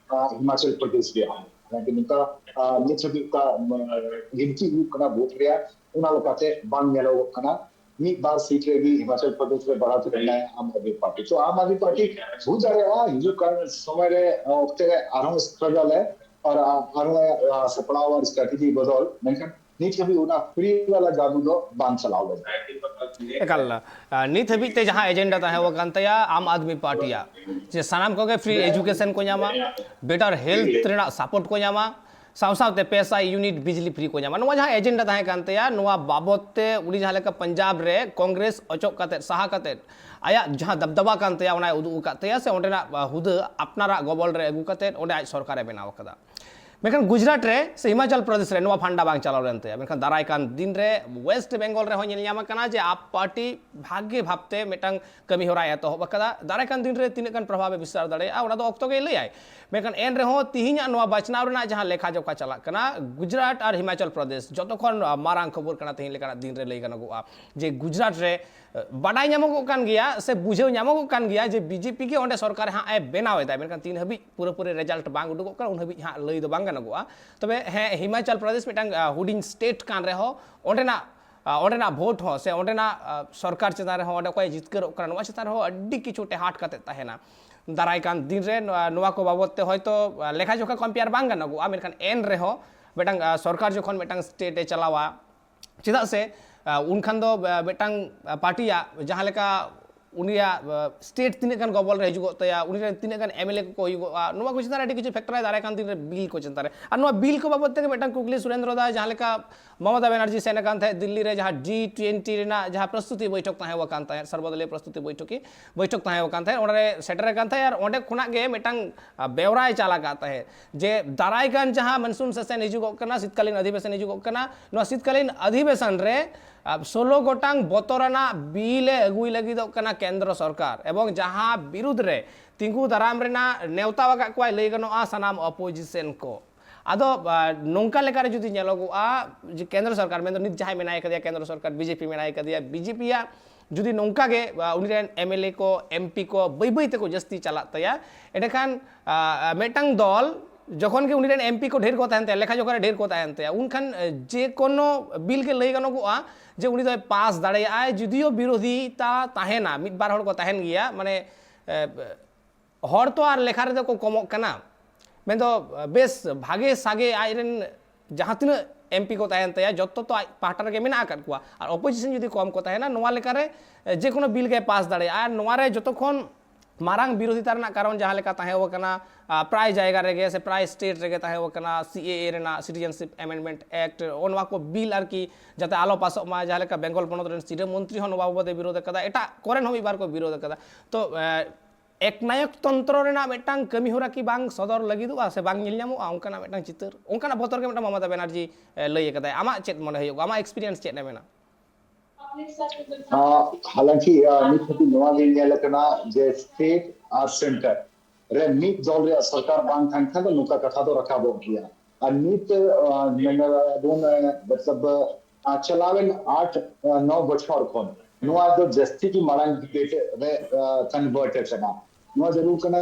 ᱦᱤᱢᱟᱪᱚᱞ ᱯᱨᱚᱫᱮᱥ ᱨᱮᱭᱟᱜ ᱦᱚᱸ᱾ ᱦᱟᱞᱟᱝᱠᱤ ᱱᱚᱝᱠᱟ ᱱᱤᱛ ᱦᱟᱹᱵᱤᱡ ᱚᱠᱟ ᱜᱤᱱᱛᱤ ᱦᱩᱭᱩᱜ ᱠᱟᱱᱟ ᱵᱷᱳᱴ ᱨᱮᱭᱟᱜ, ᱚᱱᱟ ᱞᱮᱠᱟᱛᱮ ᱵᱟᱝ ᱧᱮᱞᱚᱜᱚᱜ ᱠᱟᱱᱟ᱾ ᱢᱤᱫ ᱵᱟᱨ ᱥᱤᱴ ᱨᱮᱜᱮ ᱦᱤᱢᱟᱪᱚᱞ ᱯᱨᱚᱫᱮᱥ ᱨᱮ ᱵᱟᱲᱦᱟᱣ ᱛᱮ ᱢᱮᱱᱟᱭᱟ ᱟᱢ ᱟᱫᱢᱤ ᱯᱟᱨᱴᱤ᱾ ᱛᱚ ᱟᱢ ᱟᱫᱢᱤ ᱯᱟᱨᱴᱤ ᱦᱩᱭ ᱫᱟᱲᱮᱭᱟᱜᱼᱟ ᱦᱤᱡᱩᱜ ᱠᱟᱱ ᱥᱚᱢᱚᱭ ᱨᱮ ᱚᱠᱛᱮ ᱨᱮ ᱟᱨᱦᱚᱸ ᱥᱴᱨᱟᱜᱚᱞ ᱮ ᱟᱨ ᱟᱨᱦᱚᱸ ᱥᱟᱯᱲᱟᱣ ᱟᱨ ᱥᱴᱨᱟᱴᱮᱡᱤ ᱵᱚᱫᱚᱞ, ᱢᱮᱱᱠᱷᱟᱱ ᱱᱤᱛ ᱦᱟᱹᱵᱤᱡ ᱚᱱᱟ ᱯᱷᱨᱤ ᱣᱟᱞᱟ ᱡᱟᱫᱩ ᱫᱚ ᱵᱟᱝ ᱪᱟᱞᱟᱣ ᱞᱮᱱᱟ᱾ ᱮᱠᱟᱞ᱾ ᱱᱤᱛ ᱦᱟᱹᱵᱤᱡ ᱛᱮ ᱡᱟᱦᱟᱸ ᱮᱡᱮᱱᱰᱟ ᱛᱟᱦᱮᱸ ᱟᱠᱟᱱ ᱛᱟᱭᱟ ᱟᱢ ᱟᱫᱢᱤ ᱯᱟᱨᱴᱤᱭᱟᱜ, ᱡᱮ ᱥᱟᱱᱟᱢ ᱠᱚᱜᱮ ᱯᱷᱨᱤ ᱮᱡᱩᱠᱮᱥᱚᱱ ᱠᱚ ᱧᱟᱢᱟ, ᱵᱮᱴᱟᱨ ᱦᱮᱞᱛᱷ ᱨᱮᱱᱟᱜ ᱥᱟᱯᱳᱨᱴ ᱠᱚ ᱧᱟᱢᱟ, ᱥᱟᱶ ᱥᱟᱶᱛᱮ ᱯᱮ ᱥᱟᱭ ᱤᱭᱩᱱᱤᱴ ᱵᱤᱡᱽᱞᱤ ᱯᱷᱨᱤ ᱠᱚ ᱧᱟᱢᱟ, ᱱᱚᱣᱟ ᱡᱟᱦᱟᱸ ᱮᱡᱮᱱᱰᱟ ᱛᱟᱦᱮᱸ ᱠᱟᱱ ᱛᱟᱭᱟ, ᱱᱚᱣᱟ ᱵᱟᱵᱚᱛ ᱛᱮ ᱩᱱᱤ ᱡᱟᱦᱟᱸ ᱞᱮᱠᱟ ᱯᱟᱧᱡᱟᱵ ᱨᱮ ᱠᱚᱝᱜᱨᱮᱥ ᱚᱪᱚᱜ ᱠᱟᱛᱮᱫ, ᱥᱟᱦᱟ ᱠᱟᱛᱮᱫ, ᱟᱭᱟᱜ ᱡᱟᱦᱟᱸ ᱫᱟᱵᱫᱟᱵᱟ ᱠᱟᱱ ᱛᱟᱭᱟ ᱚᱱᱟᱭ ᱩᱫᱩᱜ ᱟᱠᱟᱫ ᱛᱟᱭᱟ, ᱥᱮ ᱚᱸᱰᱮᱱᱟᱜ ᱦᱩᱫᱟᱹ ᱟᱯᱱᱟᱨᱟᱜ ᱜᱚᱵᱚᱞ ᱨᱮ ᱟᱹᱜᱩ ᱠᱟᱛᱮᱫ ᱚᱸᱰᱮ ᱟᱡ ᱥᱚᱨᱠᱟᱨᱮ ᱵᱮᱱᱟᱣ ᱟᱠᱟᱫᱟ᱾ ᱢᱮᱱᱠᱷᱟᱱ ᱜᱩᱡᱽᱨᱟᱴ ᱨᱮ ᱥᱮ ᱦᱤᱢᱟᱪᱚᱞ ᱯᱨᱚᱫᱮᱥ ᱨᱮ ᱱᱚᱣᱟ ᱯᱷᱟᱱᱰᱟ ᱵᱟᱝ ᱪᱟᱞᱟᱣ ᱞᱮᱱ ᱛᱟᱭᱟ᱾ ᱢᱮᱱᱠᱷᱟᱱ ᱫᱟᱨᱟᱭ ᱠᱟᱱ ᱫᱤᱱ ᱨᱮ ᱳᱭᱮᱥᱴ ᱵᱮᱝᱜᱚᱞ ᱨᱮᱦᱚᱸ ᱧᱮᱞ ᱧᱟᱢ ᱟᱠᱟᱱᱟ ᱡᱮ ᱟᱯ ᱯᱟᱨᱴᱤ ᱵᱷᱟᱜᱮ ᱵᱷᱟᱵᱛᱮ ᱢᱤᱫᱴᱟᱝ ᱠᱟᱹᱢᱤ ᱦᱚᱨᱟᱭ ᱮᱛᱚᱦᱚᱵ ᱟᱠᱟᱫᱟ᱾ ᱫᱟᱨᱟᱭ ᱠᱟᱱ ᱫᱤᱱ ᱨᱮ ᱛᱤᱱᱟᱹᱜ ᱜᱟᱱ ᱯᱨᱚᱵᱷᱟᱵ ᱮ ᱵᱤᱥᱛᱟᱨ ᱫᱟᱲᱮᱭᱟᱜᱼᱟ, ᱚᱱᱟ ᱫᱚ ᱚᱠᱛᱚ ᱜᱮᱭ ᱞᱟᱹᱭᱟᱭ᱾ ᱢᱮᱱᱠᱷᱟᱱ ᱮᱱ ᱨᱮᱦᱚᱸ ᱛᱤᱦᱤᱧᱟᱜ ᱱᱚᱣᱟ ᱵᱟᱪᱷᱱᱟᱣ ᱨᱮᱱᱟᱜ ᱡᱟᱦᱟᱸ ᱞᱮᱠᱷᱟ ᱡᱚᱠᱷᱟ ᱪᱟᱞᱟᱜ ᱠᱟᱱᱟ, ᱜᱩᱡᱽᱨᱟᱴ ᱟᱨ ᱦᱤᱢᱟᱪᱚᱞ ᱯᱨᱚᱫᱮᱥ ᱡᱚᱛᱚ ᱠᱷᱚᱱ ᱢᱟᱨᱟᱝ ᱠᱷᱚᱵᱚᱨ ᱠᱟᱱᱟ ᱛᱤᱦᱤᱧ ᱞᱮᱠᱟᱱᱟᱜ ᱫᱤᱱ ᱨᱮ ᱞᱟᱹᱭ ᱜᱟᱱᱚᱜᱚᱜᱼᱟ ᱡᱮ ᱜᱩᱡᱽᱨᱟᱴ ᱨᱮ ᱵᱟᱰᱟᱭ ᱧᱟᱢᱚᱜᱚᱜ ᱠᱟᱱ ᱜᱮᱭᱟ ᱥᱮ ᱵᱩᱡᱷᱟᱹᱣ ᱧᱟᱢᱚᱜᱚᱜ ᱠᱟᱱ ᱜᱮᱭᱟ ᱡᱮ ᱵᱤᱡᱮᱯᱤ ᱜᱮ ᱚᱸᱰᱮ ᱥᱚᱨᱠᱟᱨ ᱦᱟᱸᱜ ᱮ ᱵᱮᱱᱟᱣ ᱮᱫᱟ, ᱢᱮᱱᱠᱷᱟᱱ ᱛᱤᱱ ᱦᱟᱹᱵᱤᱡ ᱯᱩᱨᱟᱹᱯᱩᱨᱤ ᱨᱮᱡᱟᱞᱴ ᱵᱟᱝ ᱩᱰᱩᱠᱚᱜ ᱠᱟᱱᱟ, ᱩᱱ ᱦᱟᱹᱵᱤᱡ ᱦᱟᱸᱜ ᱞᱟᱹᱭ ᱫᱚ ᱵᱟᱝ ᱜᱟᱱᱚᱜᱚᱜᱼᱟ᱾ ᱛᱚᱵᱮ ᱦᱮᱸ, ᱦᱤᱢᱟᱪᱚᱞ ᱯᱨᱚᱫᱮᱥ ᱢᱤᱫᱴᱟᱝ, ᱟ, ᱦᱩᱰᱤᱧ ᱥᱴᱮᱴ ᱠᱟᱱ ᱨᱮᱦᱚᱸ, ᱚᱸᱰᱮᱱᱟᱜ ᱚᱸᱰᱮᱱᱟᱜ ᱵᱷᱳᱴ ᱦᱚᱸ ᱥᱮ ᱚᱸᱰᱮᱱᱟᱜ ᱥᱚᱨᱠᱟᱨ ᱪᱮᱛᱟᱱ ᱨᱮᱦᱚᱸ, ᱚᱸᱰᱮ ᱚᱠᱚᱭ ᱡᱤᱛᱠᱟᱹᱨᱚᱜ ᱠᱟᱱᱟ, ᱱᱚᱣᱟ ᱪᱮᱛᱟᱱ ᱨᱮᱦᱚᱸ ᱟᱹᱰᱤ ᱠᱤᱪᱷᱩ ᱴᱮᱦᱟᱴ ᱠᱟᱛᱮ ᱛᱟᱦᱮᱱᱟ᱾ ᱫᱟᱨᱟᱭ ᱠᱟᱱ ᱫᱤᱱ ᱨᱮ ᱱᱚᱣᱟ ᱠᱚ ᱵᱟᱵᱚᱫ ᱛᱮ ᱦᱚᱭᱛᱳ ᱞᱮᱠᱷᱟ ᱡᱚᱠᱷᱟ ᱠᱚᱢᱯᱮᱭᱟᱨ ᱵᱟᱝ ᱜᱟᱱᱚᱜᱚᱜᱼᱟ, ᱢᱮᱱᱠᱷᱟᱱ ᱮᱱ ᱨᱮᱦᱚᱸ ᱢᱤᱫᱴᱟᱝ ᱥᱚᱨᱠᱟᱨ ᱡᱚᱠᱷᱚᱱ ᱢᱤᱫᱴᱟᱝ ᱥᱴᱮᱴ ᱮ ᱪᱟᱞᱟᱣᱟ, ᱪᱮᱫᱟᱜ ᱥᱮ ᱩᱱᱠᱷᱟᱱ ᱫᱚ ᱢᱤᱫᱴᱟᱝ ᱯᱟᱨᱴᱤᱭᱟᱜ ᱡᱟᱦᱟᱸ ᱞᱮᱠᱟ ᱩᱱᱤᱭᱟᱜ ᱥᱴᱮᱴ ᱛᱤᱱᱟᱹᱜ ᱜᱟᱱ ᱜᱚᱵᱚᱞ ᱨᱮ ᱦᱤᱡᱩᱜᱚᱜ ᱛᱟᱭᱟ, ᱩᱱᱤ ᱨᱮᱱ ᱛᱤᱱᱟᱹᱜ ᱜᱟᱱ ᱮᱢ ᱮᱞ ᱮ ᱠᱚᱠᱚ ᱦᱩᱭᱩᱜᱚᱜᱼᱟ, ᱱᱚᱣᱟ ᱠᱚ ᱪᱮᱛᱟᱱ ᱨᱮ ᱟᱹᱰᱤ ᱠᱤᱪᱷᱩ ᱯᱷᱮᱠᱴᱚᱨ ᱟᱭ ᱫᱟᱨᱟᱭ ᱠᱟᱱ ᱫᱤᱱ ᱨᱮ ᱵᱤᱞ ᱠᱚ ᱪᱮᱛᱟᱱ ᱨᱮ᱾ ᱟᱨ ᱱᱚᱣᱟ ᱵᱤᱞ ᱠᱚ ᱵᱟᱵᱚᱫ ᱛᱮᱜᱮ ᱢᱤᱫᱴᱟᱝ ᱠᱩᱠᱞᱤ ᱥᱩᱨᱮᱱᱫᱨᱚ ᱫᱟ, ᱡᱟᱦᱟᱸ ᱞᱮᱠᱟ ᱢᱚᱢᱚᱛᱟ ᱵᱮᱱᱟᱨᱡᱤ ᱥᱮᱱ ᱟᱠᱟᱱ ᱛᱟᱦᱮᱸᱫ ᱫᱤᱞᱞᱤ ᱨᱮ, ᱡᱟᱦᱟᱸ ᱡᱤ ᱴᱩᱭᱮᱱᱴᱤ ᱨᱮᱱᱟᱜ ᱡᱟᱦᱟᱸ ᱯᱨᱚᱥᱛᱩᱛᱤ ᱵᱳᱭᱴᱷᱚᱠ ᱛᱟᱦᱮᱸ ᱟᱠᱟᱱ ᱛᱟᱦᱮᱸᱫ, ᱥᱚᱨᱵᱚᱫᱚᱞᱤᱭᱚ ᱯᱨᱚᱥᱛᱩᱛᱤ ᱵᱳᱭᱴᱷᱚᱠᱤ ᱵᱳᱭᱴᱷᱚᱠ ᱛᱟᱦᱮᱸ ᱟᱠᱟᱱ ᱛᱟᱦᱮᱸᱫ, ᱚᱸᱰᱮ ᱥᱮᱴᱮᱨ ᱟᱠᱟᱱ ᱛᱟᱦᱮᱸᱫ ᱟᱨ ᱚᱸᱰᱮ ᱠᱷᱚᱱᱟᱜ ᱜᱮ ᱢᱤᱫᱴᱟᱝ ᱵᱮᱣᱨᱟᱭ ᱪᱟᱞ ᱟᱠᱟᱫ ᱛᱟᱦᱮᱸᱫ ᱡᱮ ᱫᱟᱨᱟᱭ ᱠᱟᱱ ᱡᱟᱦᱟᱸ ᱢᱚᱱᱥᱩᱱ ᱥᱮᱥᱚᱱ ᱦᱤᱡᱩᱜᱚᱜ ᱠᱟᱱᱟ, ᱥᱤᱛᱠᱟᱞᱤᱱ ᱚᱫᱷᱤᱵᱮᱥᱚᱱ ᱦᱤᱡᱩᱜᱚᱜ ᱠᱟᱱᱟ, ᱱᱚᱣᱟ ᱥᱤᱛᱠᱟᱞᱤᱱ ᱚᱫᱷᱤᱵᱮᱥᱚᱱ ᱨᱮ ᱥᱳᱞᱳ ᱜᱚᱴᱟᱝ ᱵᱚᱛᱚᱨᱟᱱᱟᱜ ᱵᱤᱞ ᱮ ᱟᱹᱜᱩᱭ ᱞᱟᱹᱜᱤᱫᱚᱜ ᱠᱟᱱᱟ ᱠᱮᱱᱫᱨᱚ ᱥᱚᱨᱠᱟᱨ, ᱮᱵᱚᱝ ᱡᱟᱦᱟᱸ ᱵᱤᱨᱩᱫᱽ ᱨᱮ ᱛᱤᱸᱜᱩ ᱫᱟᱨᱟᱢ ᱨᱮᱱᱟᱜ ᱱᱮᱣᱛᱟ ᱟᱠᱟᱫ ᱠᱚᱣᱟᱭ, ᱞᱟᱹᱭ ᱜᱟᱱᱚᱜᱼᱟ, ᱥᱟᱱᱟᱢ ᱚᱯᱳᱡᱤᱥᱚᱱ ᱠᱚ᱾ ᱟᱫᱚ ᱱᱚᱝᱠᱟ ᱞᱮᱠᱟᱨᱮ ᱡᱩᱫᱤ ᱧᱮᱞᱚᱜᱚᱜᱼᱟ ᱡᱮ ᱠᱮᱱᱫᱨᱚ ᱥᱚᱨᱠᱟᱨ, ᱢᱮᱱᱫᱚ ᱱᱤᱛ ᱡᱟᱦᱟᱸᱭ ᱢᱮᱱᱟᱭ ᱠᱟᱫᱮᱭᱟ ᱠᱮᱱᱫᱨᱚ ᱥᱚᱨᱠᱟᱨ, ᱵᱤᱡᱮᱯᱤ ᱢᱮᱱᱟᱭ ᱠᱟᱫᱮᱭᱟ, ᱵᱤᱡᱮᱯᱤᱭᱟᱜ ᱡᱩᱫᱤ ᱱᱚᱝᱠᱟ ᱜᱮ ᱩᱱᱤ ᱨᱮᱱ ᱮᱢ ᱮᱞ ᱮ ᱠᱚ, ᱮᱢ ᱯᱤ ᱠᱚ ᱵᱟᱹᱭ ᱵᱟᱹᱭ ᱛᱮᱠᱚ ᱡᱟᱹᱥᱛᱤ ᱪᱟᱞᱟᱜ ᱛᱟᱭᱟ, ᱮᱸᱰᱮᱠᱷᱟᱱ ᱢᱤᱫᱴᱟᱝ ᱫᱚᱞ ᱡᱚᱠᱷᱚᱱ ᱜᱮ ᱩᱱᱤ ᱨᱮᱱ ᱮᱢ ᱯᱤ ᱠᱚ ᱰᱷᱮᱨ ᱠᱚ ᱛᱟᱦᱮᱱ ᱛᱟᱭᱟ, ᱞᱮᱠᱷᱟ ᱡᱚᱠᱷᱟ ᱨᱮ ᱰᱷᱮᱨ ᱠᱚ ᱛᱟᱦᱮᱱ ᱛᱟᱭᱟ, ᱩᱱᱠᱷᱟᱱ ᱡᱮ ᱠᱳᱱᱳ ᱵᱤᱞ ᱜᱮ ᱞᱟᱹᱭ ᱜᱟᱱᱚᱜᱚᱜᱼᱟ ᱡᱮ ᱩᱱᱤ ᱫᱚᱭ ᱯᱟᱥ ᱫᱟᱲᱮᱭᱟᱜᱼᱟᱭ, ᱡᱩᱫᱤᱭᱳ ᱵᱤᱨᱳᱫᱷᱤ ᱛᱟ ᱛᱟᱦᱮᱱᱟ, ᱢᱤᱫ ᱵᱟᱨ ᱦᱚᱲ ᱠᱚ ᱛᱟᱦᱮᱱ ᱜᱮᱭᱟ, ᱢᱟᱱᱮ ᱦᱚᱲ ᱛᱚ ᱟᱨ ᱞᱮᱠᱷᱟ ᱨᱮᱫᱚ ᱠᱚ ᱠᱚᱢᱚᱜ ᱠᱟᱱᱟ᱾ ᱢᱮᱱᱫᱚ ᱵᱮᱥ ᱵᱷᱟᱜᱮ ᱥᱟᱜᱮ ᱟᱡ ᱨᱮᱱ ᱡᱟᱦᱟᱸ ᱛᱤᱱᱟᱹᱜ ᱮᱢ ᱯᱤ ᱠᱚ ᱛᱟᱦᱮᱱ ᱛᱟᱭᱟ, ᱡᱚᱛᱚ ᱛᱚ ᱟᱡ ᱯᱟᱦᱴᱟ ᱨᱮᱜᱮ ᱢᱮᱱᱟᱜ ᱟᱠᱟᱫ ᱠᱚᱣᱟ᱾ ᱟᱨ ᱚᱯᱳᱡᱤᱥᱚᱱ ᱡᱩᱫᱤ ᱠᱚᱢ ᱠᱚ ᱛᱟᱦᱮᱱᱟ, ᱱᱚᱣᱟ ᱞᱮᱠᱟᱨᱮ ᱡᱮ ᱠᱳᱱᱳ ᱵᱤᱞ ᱜᱮ ᱯᱟᱥ ᱫᱟᱲᱮᱭᱟᱜᱼᱟ᱾ ᱟᱨ ᱱᱚᱣᱟ ᱨᱮ ᱡᱚᱛᱚ ᱠᱷᱚᱱ ᱢᱟᱨᱟᱝ ᱵᱤᱨᱳᱫᱷᱤᱛᱟ ᱨᱮᱱᱟᱜ ᱠᱟᱨᱚᱱ ᱡᱟᱦᱟᱸ ᱞᱮᱠᱟ ᱛᱟᱦᱮᱸ ᱟᱠᱟᱱᱟ, ᱯᱨᱟᱭ ᱡᱟᱭᱜᱟ ᱨᱮᱜᱮ ᱥᱮ ᱯᱨᱟᱭ ᱥᱴᱮᱴ ᱨᱮᱜᱮ ᱛᱟᱦᱮᱸ ᱟᱠᱟᱱᱟ ᱥᱤ ᱮ ᱮ ᱨᱮᱱᱟᱜ, ᱥᱤᱴᱤᱡᱮᱱᱥᱤᱯ ᱮᱢᱮᱱᱰᱢᱮᱱᱴ ᱮᱠᱴ, ᱱᱚᱣᱟ ᱠᱚ ᱵᱤᱞ ᱟᱨᱠᱤ ᱡᱟᱛᱮ ᱟᱞᱚ ᱯᱟᱥᱚᱜ ᱢᱟ, ᱡᱟᱦᱟᱸ ᱞᱮᱠᱟ ᱵᱮᱝᱜᱚᱞ ᱯᱚᱱᱚᱛ ᱨᱮᱱ ᱥᱤᱨᱟᱹ ᱢᱚᱱᱛᱨᱤ ᱦᱚᱸ ᱱᱚᱣᱟ ᱵᱟᱵᱚᱫ ᱮ ᱵᱤᱨᱳᱫ ᱟᱠᱟᱫᱟ, ᱮᱴᱟᱜ ᱠᱚᱨᱮᱱ ᱦᱚᱸ ᱢᱤᱫ ᱵᱟᱨ ᱠᱚ ᱵᱤᱨᱳᱫ ᱟᱠᱟᱫᱟ᱾ ᱛᱚ ᱮᱠᱱᱟᱭᱚᱠ ᱛᱚᱱᱛᱨᱚ ᱨᱮᱱᱟᱜ ᱢᱤᱫᱴᱟᱝ ᱠᱟᱹᱢᱤ ᱦᱚᱨᱟ ᱠᱤ ᱵᱟᱝ ᱥᱚᱫᱚᱨ ᱞᱟᱹᱜᱤᱫᱚᱜᱼᱟ ᱥᱮ ᱵᱟᱝ ᱧᱮᱞ ᱧᱟᱢᱚᱜᱼᱟ, ᱚᱱᱠᱟᱱᱟᱜ ᱢᱤᱫᱴᱟᱝ ᱪᱤᱛᱟᱹᱨ, ᱚᱱᱠᱟᱱᱟᱜ ᱵᱚᱛᱚᱨ ᱜᱮ ᱢᱤᱫᱴᱟᱝ ᱢᱚᱢᱚᱛᱟ ᱵᱮᱱᱟᱨᱡᱤ ᱞᱟᱹᱭ ᱟᱠᱟᱫᱟᱭ᱾ ᱟᱢᱟᱜ ᱪᱮᱫ ᱢᱚᱱᱮ ᱦᱩᱭᱩᱜᱼᱟ, ᱟᱢᱟᱜ ᱮᱠᱥᱯᱤᱨᱤᱭᱮᱱᱥ ᱪᱮᱫ ᱮ ᱢᱮᱱᱟ? ᱦᱟᱞᱟᱝᱠᱤ ᱱᱤᱛ ᱦᱟᱹᱵᱤᱡ ᱱᱚᱣᱟ ᱜᱮ ᱧᱮᱞ ᱟᱠᱟᱱᱟ ᱡᱮ ᱥᱴᱮᱴ ᱟᱨ ᱥᱮᱱᱴᱟᱨ ᱨᱮ ᱢᱤᱫ ᱫᱚᱞ ᱨᱮᱭᱟᱜ ᱥᱚᱨᱠᱟᱨ ᱵᱟᱝ ᱛᱟᱦᱮᱱ ᱠᱷᱟᱱ ᱫᱚ ᱱᱚᱝᱠᱟ ᱠᱟᱛᱷᱟ ᱫᱚ ᱨᱟᱠᱟᱵᱚᱜ ᱜᱮᱭᱟ᱾ ᱟᱨ ᱱᱤᱛ ᱵᱚᱱ ᱢᱚᱛᱞᱚᱵ ᱪᱟᱞᱟᱣᱮᱱ ᱟᱴ ᱱᱚ ᱵᱚᱪᱷᱚᱨ ᱠᱷᱚᱱ ᱱᱚᱣᱟ ᱫᱚ ᱡᱟᱹᱥᱛᱤ ᱜᱮ ᱢᱟᱲᱟᱝ ᱰᱤᱵᱮᱴ ᱨᱮ ᱠᱚᱱᱵᱷᱟᱨᱴ ᱟᱠᱟᱱᱟ᱾ ᱱᱚᱣᱟ ᱡᱟᱹᱨᱩᱲ ᱠᱟᱱᱟ,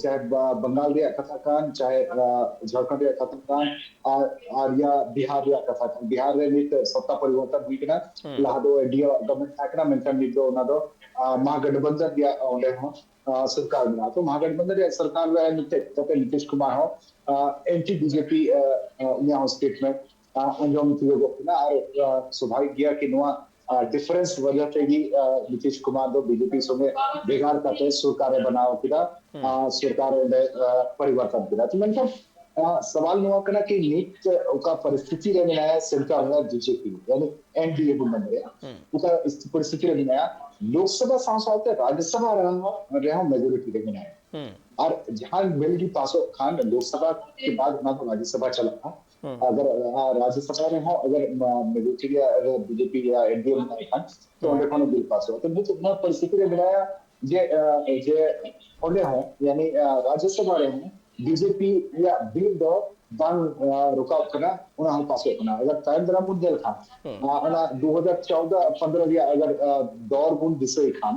ᱪᱟᱦᱮ ᱵᱟ-, ᱵᱟᱝᱜᱟᱞ ᱨᱮᱭᱟᱜ ᱠᱟᱛᱷᱟ ᱠᱟᱱ, ᱪᱟᱦᱮ, ᱟ, ᱡᱷᱟᱲᱠᱷᱚᱸᱰ ᱨᱮᱭᱟᱜ ᱠᱟᱛᱷᱟ ᱠᱟᱱ, ᱟᱨ, ᱟᱨ ᱭᱟ ᱵᱤᱦᱟᱨ ᱨᱮᱭᱟᱜ ᱠᱟᱛᱷᱟ ᱠᱟᱱ᱾ ᱵᱤᱦᱟᱨ ᱨᱮ ᱱᱤᱛ ᱥᱚᱛᱛᱟ ᱯᱚᱨᱤᱵᱚᱨᱛᱚᱱ ᱦᱩᱭ ᱠᱟᱱᱟ᱾ ᱦᱩᱸ᱾ ᱞᱟᱦᱟ ᱫᱚ ᱮᱱᱰᱤᱮ ᱜᱚᱵᱷᱚᱨᱱᱢᱮᱱᱴ ᱛᱟᱦᱮᱸ ᱠᱟᱱᱟ, ᱢᱮᱱᱠᱷᱟᱱ ᱱᱤᱛ ᱫᱚ ᱚᱱᱟ ᱫᱚ, ᱟ, ᱢᱟᱦᱟᱜᱟᱴᱵᱚᱱᱫᱷᱚᱱ ᱨᱮᱭᱟᱜ ᱚᱸᱰᱮ ᱦᱚᱸ, ᱟ, ᱥᱚᱨᱠᱟᱨ ᱢᱮᱱᱟᱜᱼᱟ᱾ ᱛᱚ ᱢᱟᱦᱟᱜᱟᱴᱵᱚᱱᱫᱷᱚᱱ ᱨᱮᱭᱟᱜ ᱥᱚᱨᱠᱟᱨ ᱨᱮ ᱱᱤᱛ ᱛᱮ ᱱᱤᱛᱤᱥ ᱠᱩᱢᱟᱨ ᱦᱚᱸ, ᱟ, ᱮᱱᱴᱤ ᱵᱤᱡᱮᱯᱤ, ᱟ, ᱟ, ᱩᱱᱤᱭᱟᱜ ᱦᱚᱸ ᱥᱴᱮᱴᱢᱮᱱᱴ, ᱟ, ᱟᱸᱡᱚᱢ ᱛᱤᱭᱳᱜᱚᱜ ᱠᱟᱱᱟ᱾ ᱟᱨ, ᱟ, ᱥᱚᱵᱷᱟᱵᱤᱠ ᱜᱮᱭᱟ ᱠᱤ ᱱᱚᱣᱟ, ᱟ, ᱰᱤᱯᱷᱟᱨᱮᱱᱥ ᱣᱟᱡᱟ ᱛᱮᱜᱮ, ᱟ, ᱱᱤᱛᱤᱥ ᱠᱩᱢᱟᱨ ᱫᱚ ᱵᱤᱡᱮᱯᱤ ᱥᱚᱸᱜᱮ ᱵᱷᱮᱜᱟᱨ ᱠᱟᱛᱮ ᱥᱚᱨᱠᱟᱨ ᱮ ᱵᱮᱱᱟᱣ ᱠᱮᱫᱟ᱾ ᱦᱩᱸ᱾ ᱟ, ᱥᱚᱨᱠᱟᱨ ᱚᱸᱰᱮ, ᱟ, ᱯᱚᱨᱤᱵᱚᱨᱛᱚᱱ ᱠᱮᱫᱟ᱾ ᱛᱚ ᱢᱮᱱᱠᱷᱟᱱ, ᱟ, ᱥᱟᱣᱟᱞ ᱱᱚᱣᱟ ᱠᱟᱱᱟ ᱠᱤ ᱱᱤᱛ ᱚᱠᱟ ᱯᱚᱨᱤᱥᱛᱷᱤᱛᱤ ᱨᱮ ᱢᱮᱱᱟᱭᱟ ᱥᱮᱱᱴᱟᱨ ᱨᱮ ᱵᱤᱡᱮᱯᱤ, ᱭᱟᱱᱤ ᱮᱱᱰᱤᱮ ᱵᱚᱱ ᱢᱮᱱ ᱫᱟᱲᱮᱭᱟᱜᱼᱟ, ᱦᱩᱸ᱾ ᱚᱠᱟ ᱯᱚᱨᱤᱥᱛᱷᱤᱛᱤ ᱨᱮ ᱢᱮᱱᱟᱭᱟ, ᱞᱳᱠᱥᱚᱵᱷᱟ ᱥᱟᱶ ᱥᱟᱶᱛᱮ ᱨᱟᱡᱽᱡᱚᱥᱚᱵᱷᱟ ᱨᱮᱦᱚᱸ, ᱨᱮᱦᱚᱸ ᱢᱮᱡᱚᱨᱤᱴᱤ ᱨᱮ ᱢᱮᱱᱟᱭᱟ᱾ ᱦᱩᱸ᱾ ᱟᱨ ᱡᱟᱦᱟᱸ ᱵᱤᱞ ᱜᱮ ᱯᱟᱥᱚᱜ ᱠᱷᱟᱱ ᱞᱳᱠᱥᱚᱵᱷᱟ ᱠᱮ ᱵᱟᱫ ᱚᱱᱟ ᱫᱚ ᱨᱟᱡᱽᱡᱚᱥᱚᱵᱷᱟ ᱪᱟᱞᱟᱜᱼᱟ᱾ ᱦᱩᱸ᱾ ᱟᱜᱟᱨ, ᱟ, ᱨᱟᱡᱽᱡᱚᱥᱚᱵᱷᱟ ᱨᱮᱦᱚᱸ ᱟᱜᱟᱨ, ᱟ, ᱢᱮᱡᱚᱨᱤᱴᱤ ᱨᱮ ᱟᱜᱟᱨ ᱵᱤᱡᱮᱯᱤ ᱭᱟ ᱮᱱᱰᱤᱮ ᱢᱮᱱᱟᱜ ᱠᱷᱟᱱ, ᱛᱚ ᱦᱩᱸ᱾ ᱚᱸᱰᱮ ᱠᱷᱚᱱ ᱵᱤᱞ ᱯᱟᱥᱚᱜᱼᱟ᱾ ᱛᱚ ᱱᱤᱛ ᱚᱱᱟ ᱯᱚᱨᱤᱥᱛᱷᱤᱛᱤ ᱨᱮ ᱢᱮᱱᱟᱭᱟ ᱡᱮ, ᱟ, ᱡᱮ ᱚᱸᱰᱮ ᱦᱚᱸ, ᱭᱟᱱᱤ, ᱟ, ᱨᱟᱡᱽᱡᱚᱥᱚᱵᱷᱟ ᱨᱮᱦᱚᱸ ᱵᱤᱡᱮᱯᱤ ᱨᱮᱭᱟᱜ ᱵᱤᱞ ᱫᱚ ᱵᱟᱝ, ᱟ, ᱨᱟᱠᱟᱵ ᱠᱟᱱᱟ, ᱚᱱᱟ ᱦᱚᱸ ᱯᱟᱥᱚᱜ ᱠᱟᱱᱟ᱾ ᱟᱜᱟᱨ ᱛᱟᱭᱚᱢ ᱫᱟᱨᱟᱢ ᱵᱚᱱ ᱧᱮᱞ ᱠᱷᱟᱱ, ᱦᱩᱸ᱾ ᱟ, ᱚᱱᱟ ᱫᱩ ᱦᱟᱡᱟᱨ ᱪᱳᱣᱫᱟ ᱯᱚᱱᱫᱽᱨᱚ ᱨᱮᱭᱟᱜ ᱟᱜᱟᱨ, ᱟ, ᱫᱚᱨ ᱵᱚᱱ ᱫᱤᱥᱟᱹᱭ ᱠᱷᱟᱱ,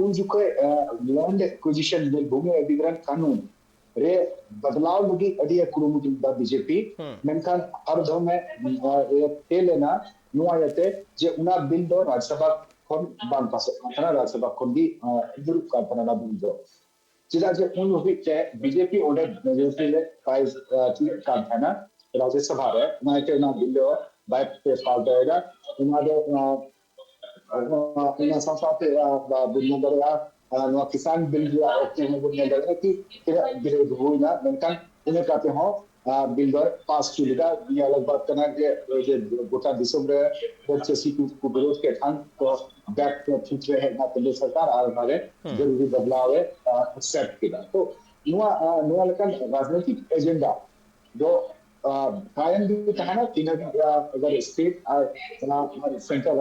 ᱩᱱ ᱡᱚᱠᱷᱚᱡ, ᱟ, ᱞᱮᱱᱰ ᱮᱠᱩᱡᱤᱥᱚᱱ ᱵᱤᱞ, ᱵᱷᱩᱢᱤ ᱚᱫᱷᱤᱜᱨᱚᱦᱚᱱ ᱠᱟᱹᱱᱩᱱ ᱨᱮ ᱵᱚᱫᱞᱟᱣ ᱞᱟᱹᱜᱤᱫ ᱟᱹᱰᱤ ᱠᱩᱨᱩᱢᱩᱴᱩ ᱞᱮᱫᱟ ᱵᱤᱡᱮᱯᱤ, ᱦᱩᱸ᱾ ᱢᱮᱱᱠᱷᱟᱱ ᱦᱟᱨ ᱫᱷᱚᱢᱮ, ᱟ, ᱮ, ᱯᱷᱮᱞ ᱮᱱᱟ ᱱᱚᱣᱟ ᱤᱭᱟᱹᱛᱮ ᱡᱮ ᱚᱱᱟ ᱵᱤᱞ ᱫᱚ ᱨᱟᱡᱽᱥᱚᱵᱷᱟ ᱠᱷᱚᱱ ᱵᱟᱝ ᱯᱟᱥᱚᱜ ᱠᱟᱱ ᱛᱟᱦᱮᱱᱟ, ᱨᱟᱡᱽᱥᱚᱵᱷᱟ ᱠᱷᱚᱱ ᱜᱮ, ᱟ, ᱧᱩᱨᱩᱜ ᱠᱟᱱ ᱛᱟᱦᱮᱱᱟ ᱚᱱᱟ ᱵᱤᱞ ᱫᱚ᱾ ᱪᱮᱫᱟᱜ ᱡᱮ ᱩᱱ ᱦᱟᱹᱵᱤᱡ ᱛᱮ ᱵᱤᱡᱮᱯᱤ ᱚᱸᱰᱮ ᱢᱮᱡᱚᱨᱤᱴᱤ ᱨᱮ ᱵᱟᱭ, ᱟ, ᱛᱤᱭᱳᱜ ᱠᱟᱱ ᱛᱟᱦᱮᱱᱟ ᱨᱟᱡᱽᱥᱚᱵᱷᱟ ᱨᱮ, ᱚᱱᱟ ᱤᱭᱟᱹᱛᱮ ᱚᱱᱟ ᱵᱤᱞ ᱫᱚ ᱵᱟᱭ ᱯᱟᱥ ᱫᱟᱲᱮᱭᱟᱫᱟ᱾ ᱚᱱᱟ ᱫᱚ, ᱟ, ᱚᱱᱟ, ᱚᱱᱟ ᱥᱟᱶ ᱥᱟᱶᱛᱮ, ᱟ, ᱵᱟ-, ᱵᱚᱱ ᱧᱮᱞ ᱫᱟᱲᱮᱭᱟᱜᱼᱟ, ᱟ, ᱱᱚᱣᱟ ᱠᱤᱥᱟᱱ ᱵᱤᱞ ᱨᱮᱭᱟᱜ ᱚᱠᱛᱮ ᱦᱚᱸ ᱵᱚᱱ ᱧᱮᱞ ᱫᱟᱲᱮᱭᱟᱜᱼᱟ ᱠᱤ ᱛᱤᱱᱟᱹᱜ ᱵᱤᱨᱳᱫ ᱦᱩᱭᱱᱟ, ᱢᱮᱱᱠᱷᱟᱱ ᱤᱱᱟᱹ ᱠᱟᱛᱮ ᱦᱚᱸ, ᱟ, ᱵᱤᱞ ᱫᱚᱭ ᱯᱟᱥ ᱦᱚᱪᱚ ᱞᱮᱫᱟ᱾ ᱱᱤᱭᱟᱹ ᱟᱞᱟᱜᱽ ᱵᱟᱛ ᱠᱟᱱᱟ ᱡᱮ, ᱡᱮ ᱜᱚᱴᱟ ᱫᱤᱥᱚᱢ ᱨᱮ ᱪᱟᱹᱥᱤ ᱠᱚ, ᱠᱚ ᱵᱤᱨᱳᱫ ᱠᱮᱫ ᱠᱷᱟᱱ ᱛᱚ back foot ᱨᱮ ᱦᱮᱡ ᱮᱱᱟ ᱠᱮᱱᱫᱨᱚ ᱥᱚᱨᱠᱟᱨ ᱟᱨ ᱚᱱᱟᱨᱮ ᱦᱩᱸ᱾ ᱡᱟᱹᱨᱩᱨᱤ ᱵᱚᱫᱞᱟᱣ ᱮ, ᱟ, accept ᱠᱮᱫᱟ᱾ ᱛᱚ ᱱᱚᱣᱟ, ᱟ, ᱱᱚᱣᱟ ᱞᱮᱠᱟᱱ ᱨᱟᱡᱽᱱᱳᱭᱛᱤᱠ ᱮᱡᱮᱱᱰᱟ ᱫᱚ, ᱟ, ᱠᱟᱭᱮᱢ ᱜᱮ ᱛᱟᱦᱮᱱᱟ ᱛᱤᱱᱟᱹᱜ, ᱟ, ᱟᱜᱟᱨ ᱥᱴᱮᱴ ᱟᱨ, ᱟ, ᱟᱨ ᱥᱮᱱᱴᱟᱨ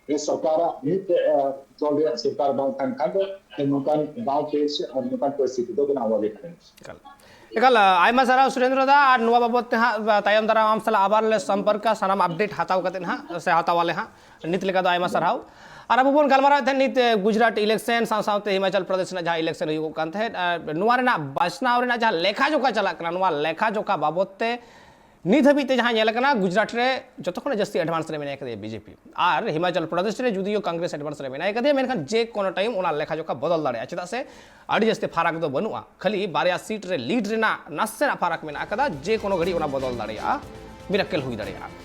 ᱨᱮ ᱥᱚᱨᱠᱟᱨᱟᱜ ᱢᱤᱫ, ᱟ, ᱫᱚᱞ ᱨᱮᱭᱟᱜ ᱥᱚᱨᱠᱟᱨ ᱵᱟᱝ ᱛᱟᱦᱮᱱ ᱠᱷᱟᱱ ᱫᱚ ᱱᱚᱝᱠᱟᱱ ᱫᱟᱣ ᱯᱮ ᱥᱮ ᱟᱨ ᱱᱚᱝᱠᱟᱱ ᱯᱚᱨᱤᱥᱛᱷᱤᱛᱤ ᱫᱚ ᱵᱮᱱᱟᱣ ᱵᱟᱝ ᱦᱩᱭ ᱫᱟᱲᱮᱭᱟᱜᱼᱟ᱾ ᱮᱠᱟᱞ᱾ ᱮᱠᱟᱞ, ᱟᱭᱢᱟ ᱥᱟᱨᱦᱟᱣ ᱥᱩᱨᱮᱱᱫᱨᱚ ᱫᱟ᱾ ᱟᱨ ᱱᱚᱣᱟ ᱵᱟᱵᱚᱫ ᱛᱮ ᱦᱟᱸᱜ ᱛᱟᱭᱚᱢ ᱫᱟᱨᱟᱢ ᱟᱢ ᱥᱟᱞᱟᱜ ᱟᱵᱟᱨ ᱞᱮ ᱥᱚᱢᱯᱚᱨᱠᱟ, ᱥᱟᱱᱟᱢ ᱟᱯᱰᱮᱴ ᱦᱟᱛᱟᱣ ᱠᱟᱛᱮ ᱦᱟᱸᱜ ᱥᱮ ᱦᱟᱛᱟᱣ ᱟᱞᱮ ᱦᱟᱸᱜ᱾ ᱱᱤᱛ ᱞᱮᱠᱟ ᱫᱚ ᱟᱭᱢᱟ ᱥᱟᱨᱦᱟᱣ᱾ ᱟᱨ ᱟᱵᱚ ᱵᱚᱱ ᱜᱟᱞᱢᱟᱨᱟᱣᱮᱫ ᱛᱟᱦᱮᱸᱫ ᱱᱤᱛ ᱜᱩᱡᱽᱨᱟᱴ ᱤᱞᱮᱠᱥᱚᱱ ᱥᱟᱶ ᱥᱟᱶᱛᱮ ᱦᱤᱢᱟᱪᱚᱞ ᱯᱨᱚᱫᱮᱥ ᱨᱮᱱᱟᱜ ᱡᱟᱦᱟᱸ ᱤᱞᱮᱠᱥᱚᱱ ᱦᱩᱭᱩᱜ ᱠᱟᱱ ᱛᱟᱦᱮᱸᱫ, ᱟᱨ ᱱᱚᱣᱟ ᱨᱮᱱᱟᱜ ᱵᱟᱪᱷᱱᱟᱣ ᱨᱮᱱᱟᱜ ᱡᱟᱦᱟᱸ ᱞᱮᱠᱷᱟ ᱡᱚᱠᱷᱟ ᱪᱟᱞᱟᱜ ᱠᱟᱱᱟ, ᱱᱚᱣᱟ ᱞᱮᱠᱷᱟ ᱡᱚᱠᱷᱟ ᱵᱟᱵᱚᱫ ᱛᱮ ᱱᱤᱛ ᱦᱟᱹᱵᱤᱡ ᱛᱮ ᱡᱟᱦᱟᱸ ᱧᱮᱞ ᱟᱠᱟᱱᱟ, ᱜᱩᱡᱽᱨᱟᱴ ᱨᱮ ᱡᱚᱛᱚ ᱠᱷᱚᱱᱟᱜ ᱡᱟᱹᱥᱛᱤ ᱮᱰᱵᱷᱟᱱᱥ ᱨᱮ ᱢᱮᱱᱟᱭ ᱠᱟᱫᱮᱭᱟ ᱵᱤᱡᱮᱯᱤ, ᱟᱨ ᱦᱤᱢᱟᱪᱚᱞ ᱯᱨᱚᱫᱮᱥ ᱨᱮ ᱡᱩᱫᱤᱭᱳ ᱠᱚᱝᱜᱨᱮᱥ ᱮᱰᱵᱷᱟᱱᱥ ᱨᱮ ᱢᱮᱱᱟᱭ ᱠᱟᱫᱮᱭᱟ, ᱢᱮᱱᱠᱷᱟᱱ ᱡᱮ ᱠᱳᱱᱳ ᱴᱟᱭᱤᱢ ᱚᱱᱟ ᱞᱮᱠᱷᱟ ᱡᱚᱠᱷᱟ ᱵᱚᱫᱚᱞ ᱫᱟᱲᱮᱭᱟᱜᱼᱟ᱾ ᱪᱮᱫᱟᱜ ᱥᱮ ᱟᱹᱰᱤ ᱡᱟᱹᱥᱛᱤ ᱯᱷᱟᱨᱟᱠ ᱫᱚ ᱵᱟᱹᱱᱩᱜᱼᱟ, ᱠᱷᱟᱹᱞᱤ ᱵᱟᱨᱭᱟ ᱥᱤᱴ ᱨᱮ ᱞᱤᱰ ᱨᱮᱱᱟᱜ ᱱᱟᱥᱮᱱᱟᱜ ᱯᱷᱟᱨᱟᱠ ᱢᱮᱱᱟᱜ ᱟᱠᱟᱫᱟ᱾ ᱡᱮ ᱠᱳᱱᱳ ᱜᱷᱟᱹᱲᱤ ᱚᱱᱟ ᱵᱚᱫᱚᱞ ᱫᱟᱲᱮᱭᱟᱜᱼᱟ, ᱢᱤᱨᱟᱠᱮᱞ ᱦᱩᱭ ᱫᱟᱲᱮᱭᱟᱜᱼᱟ᱾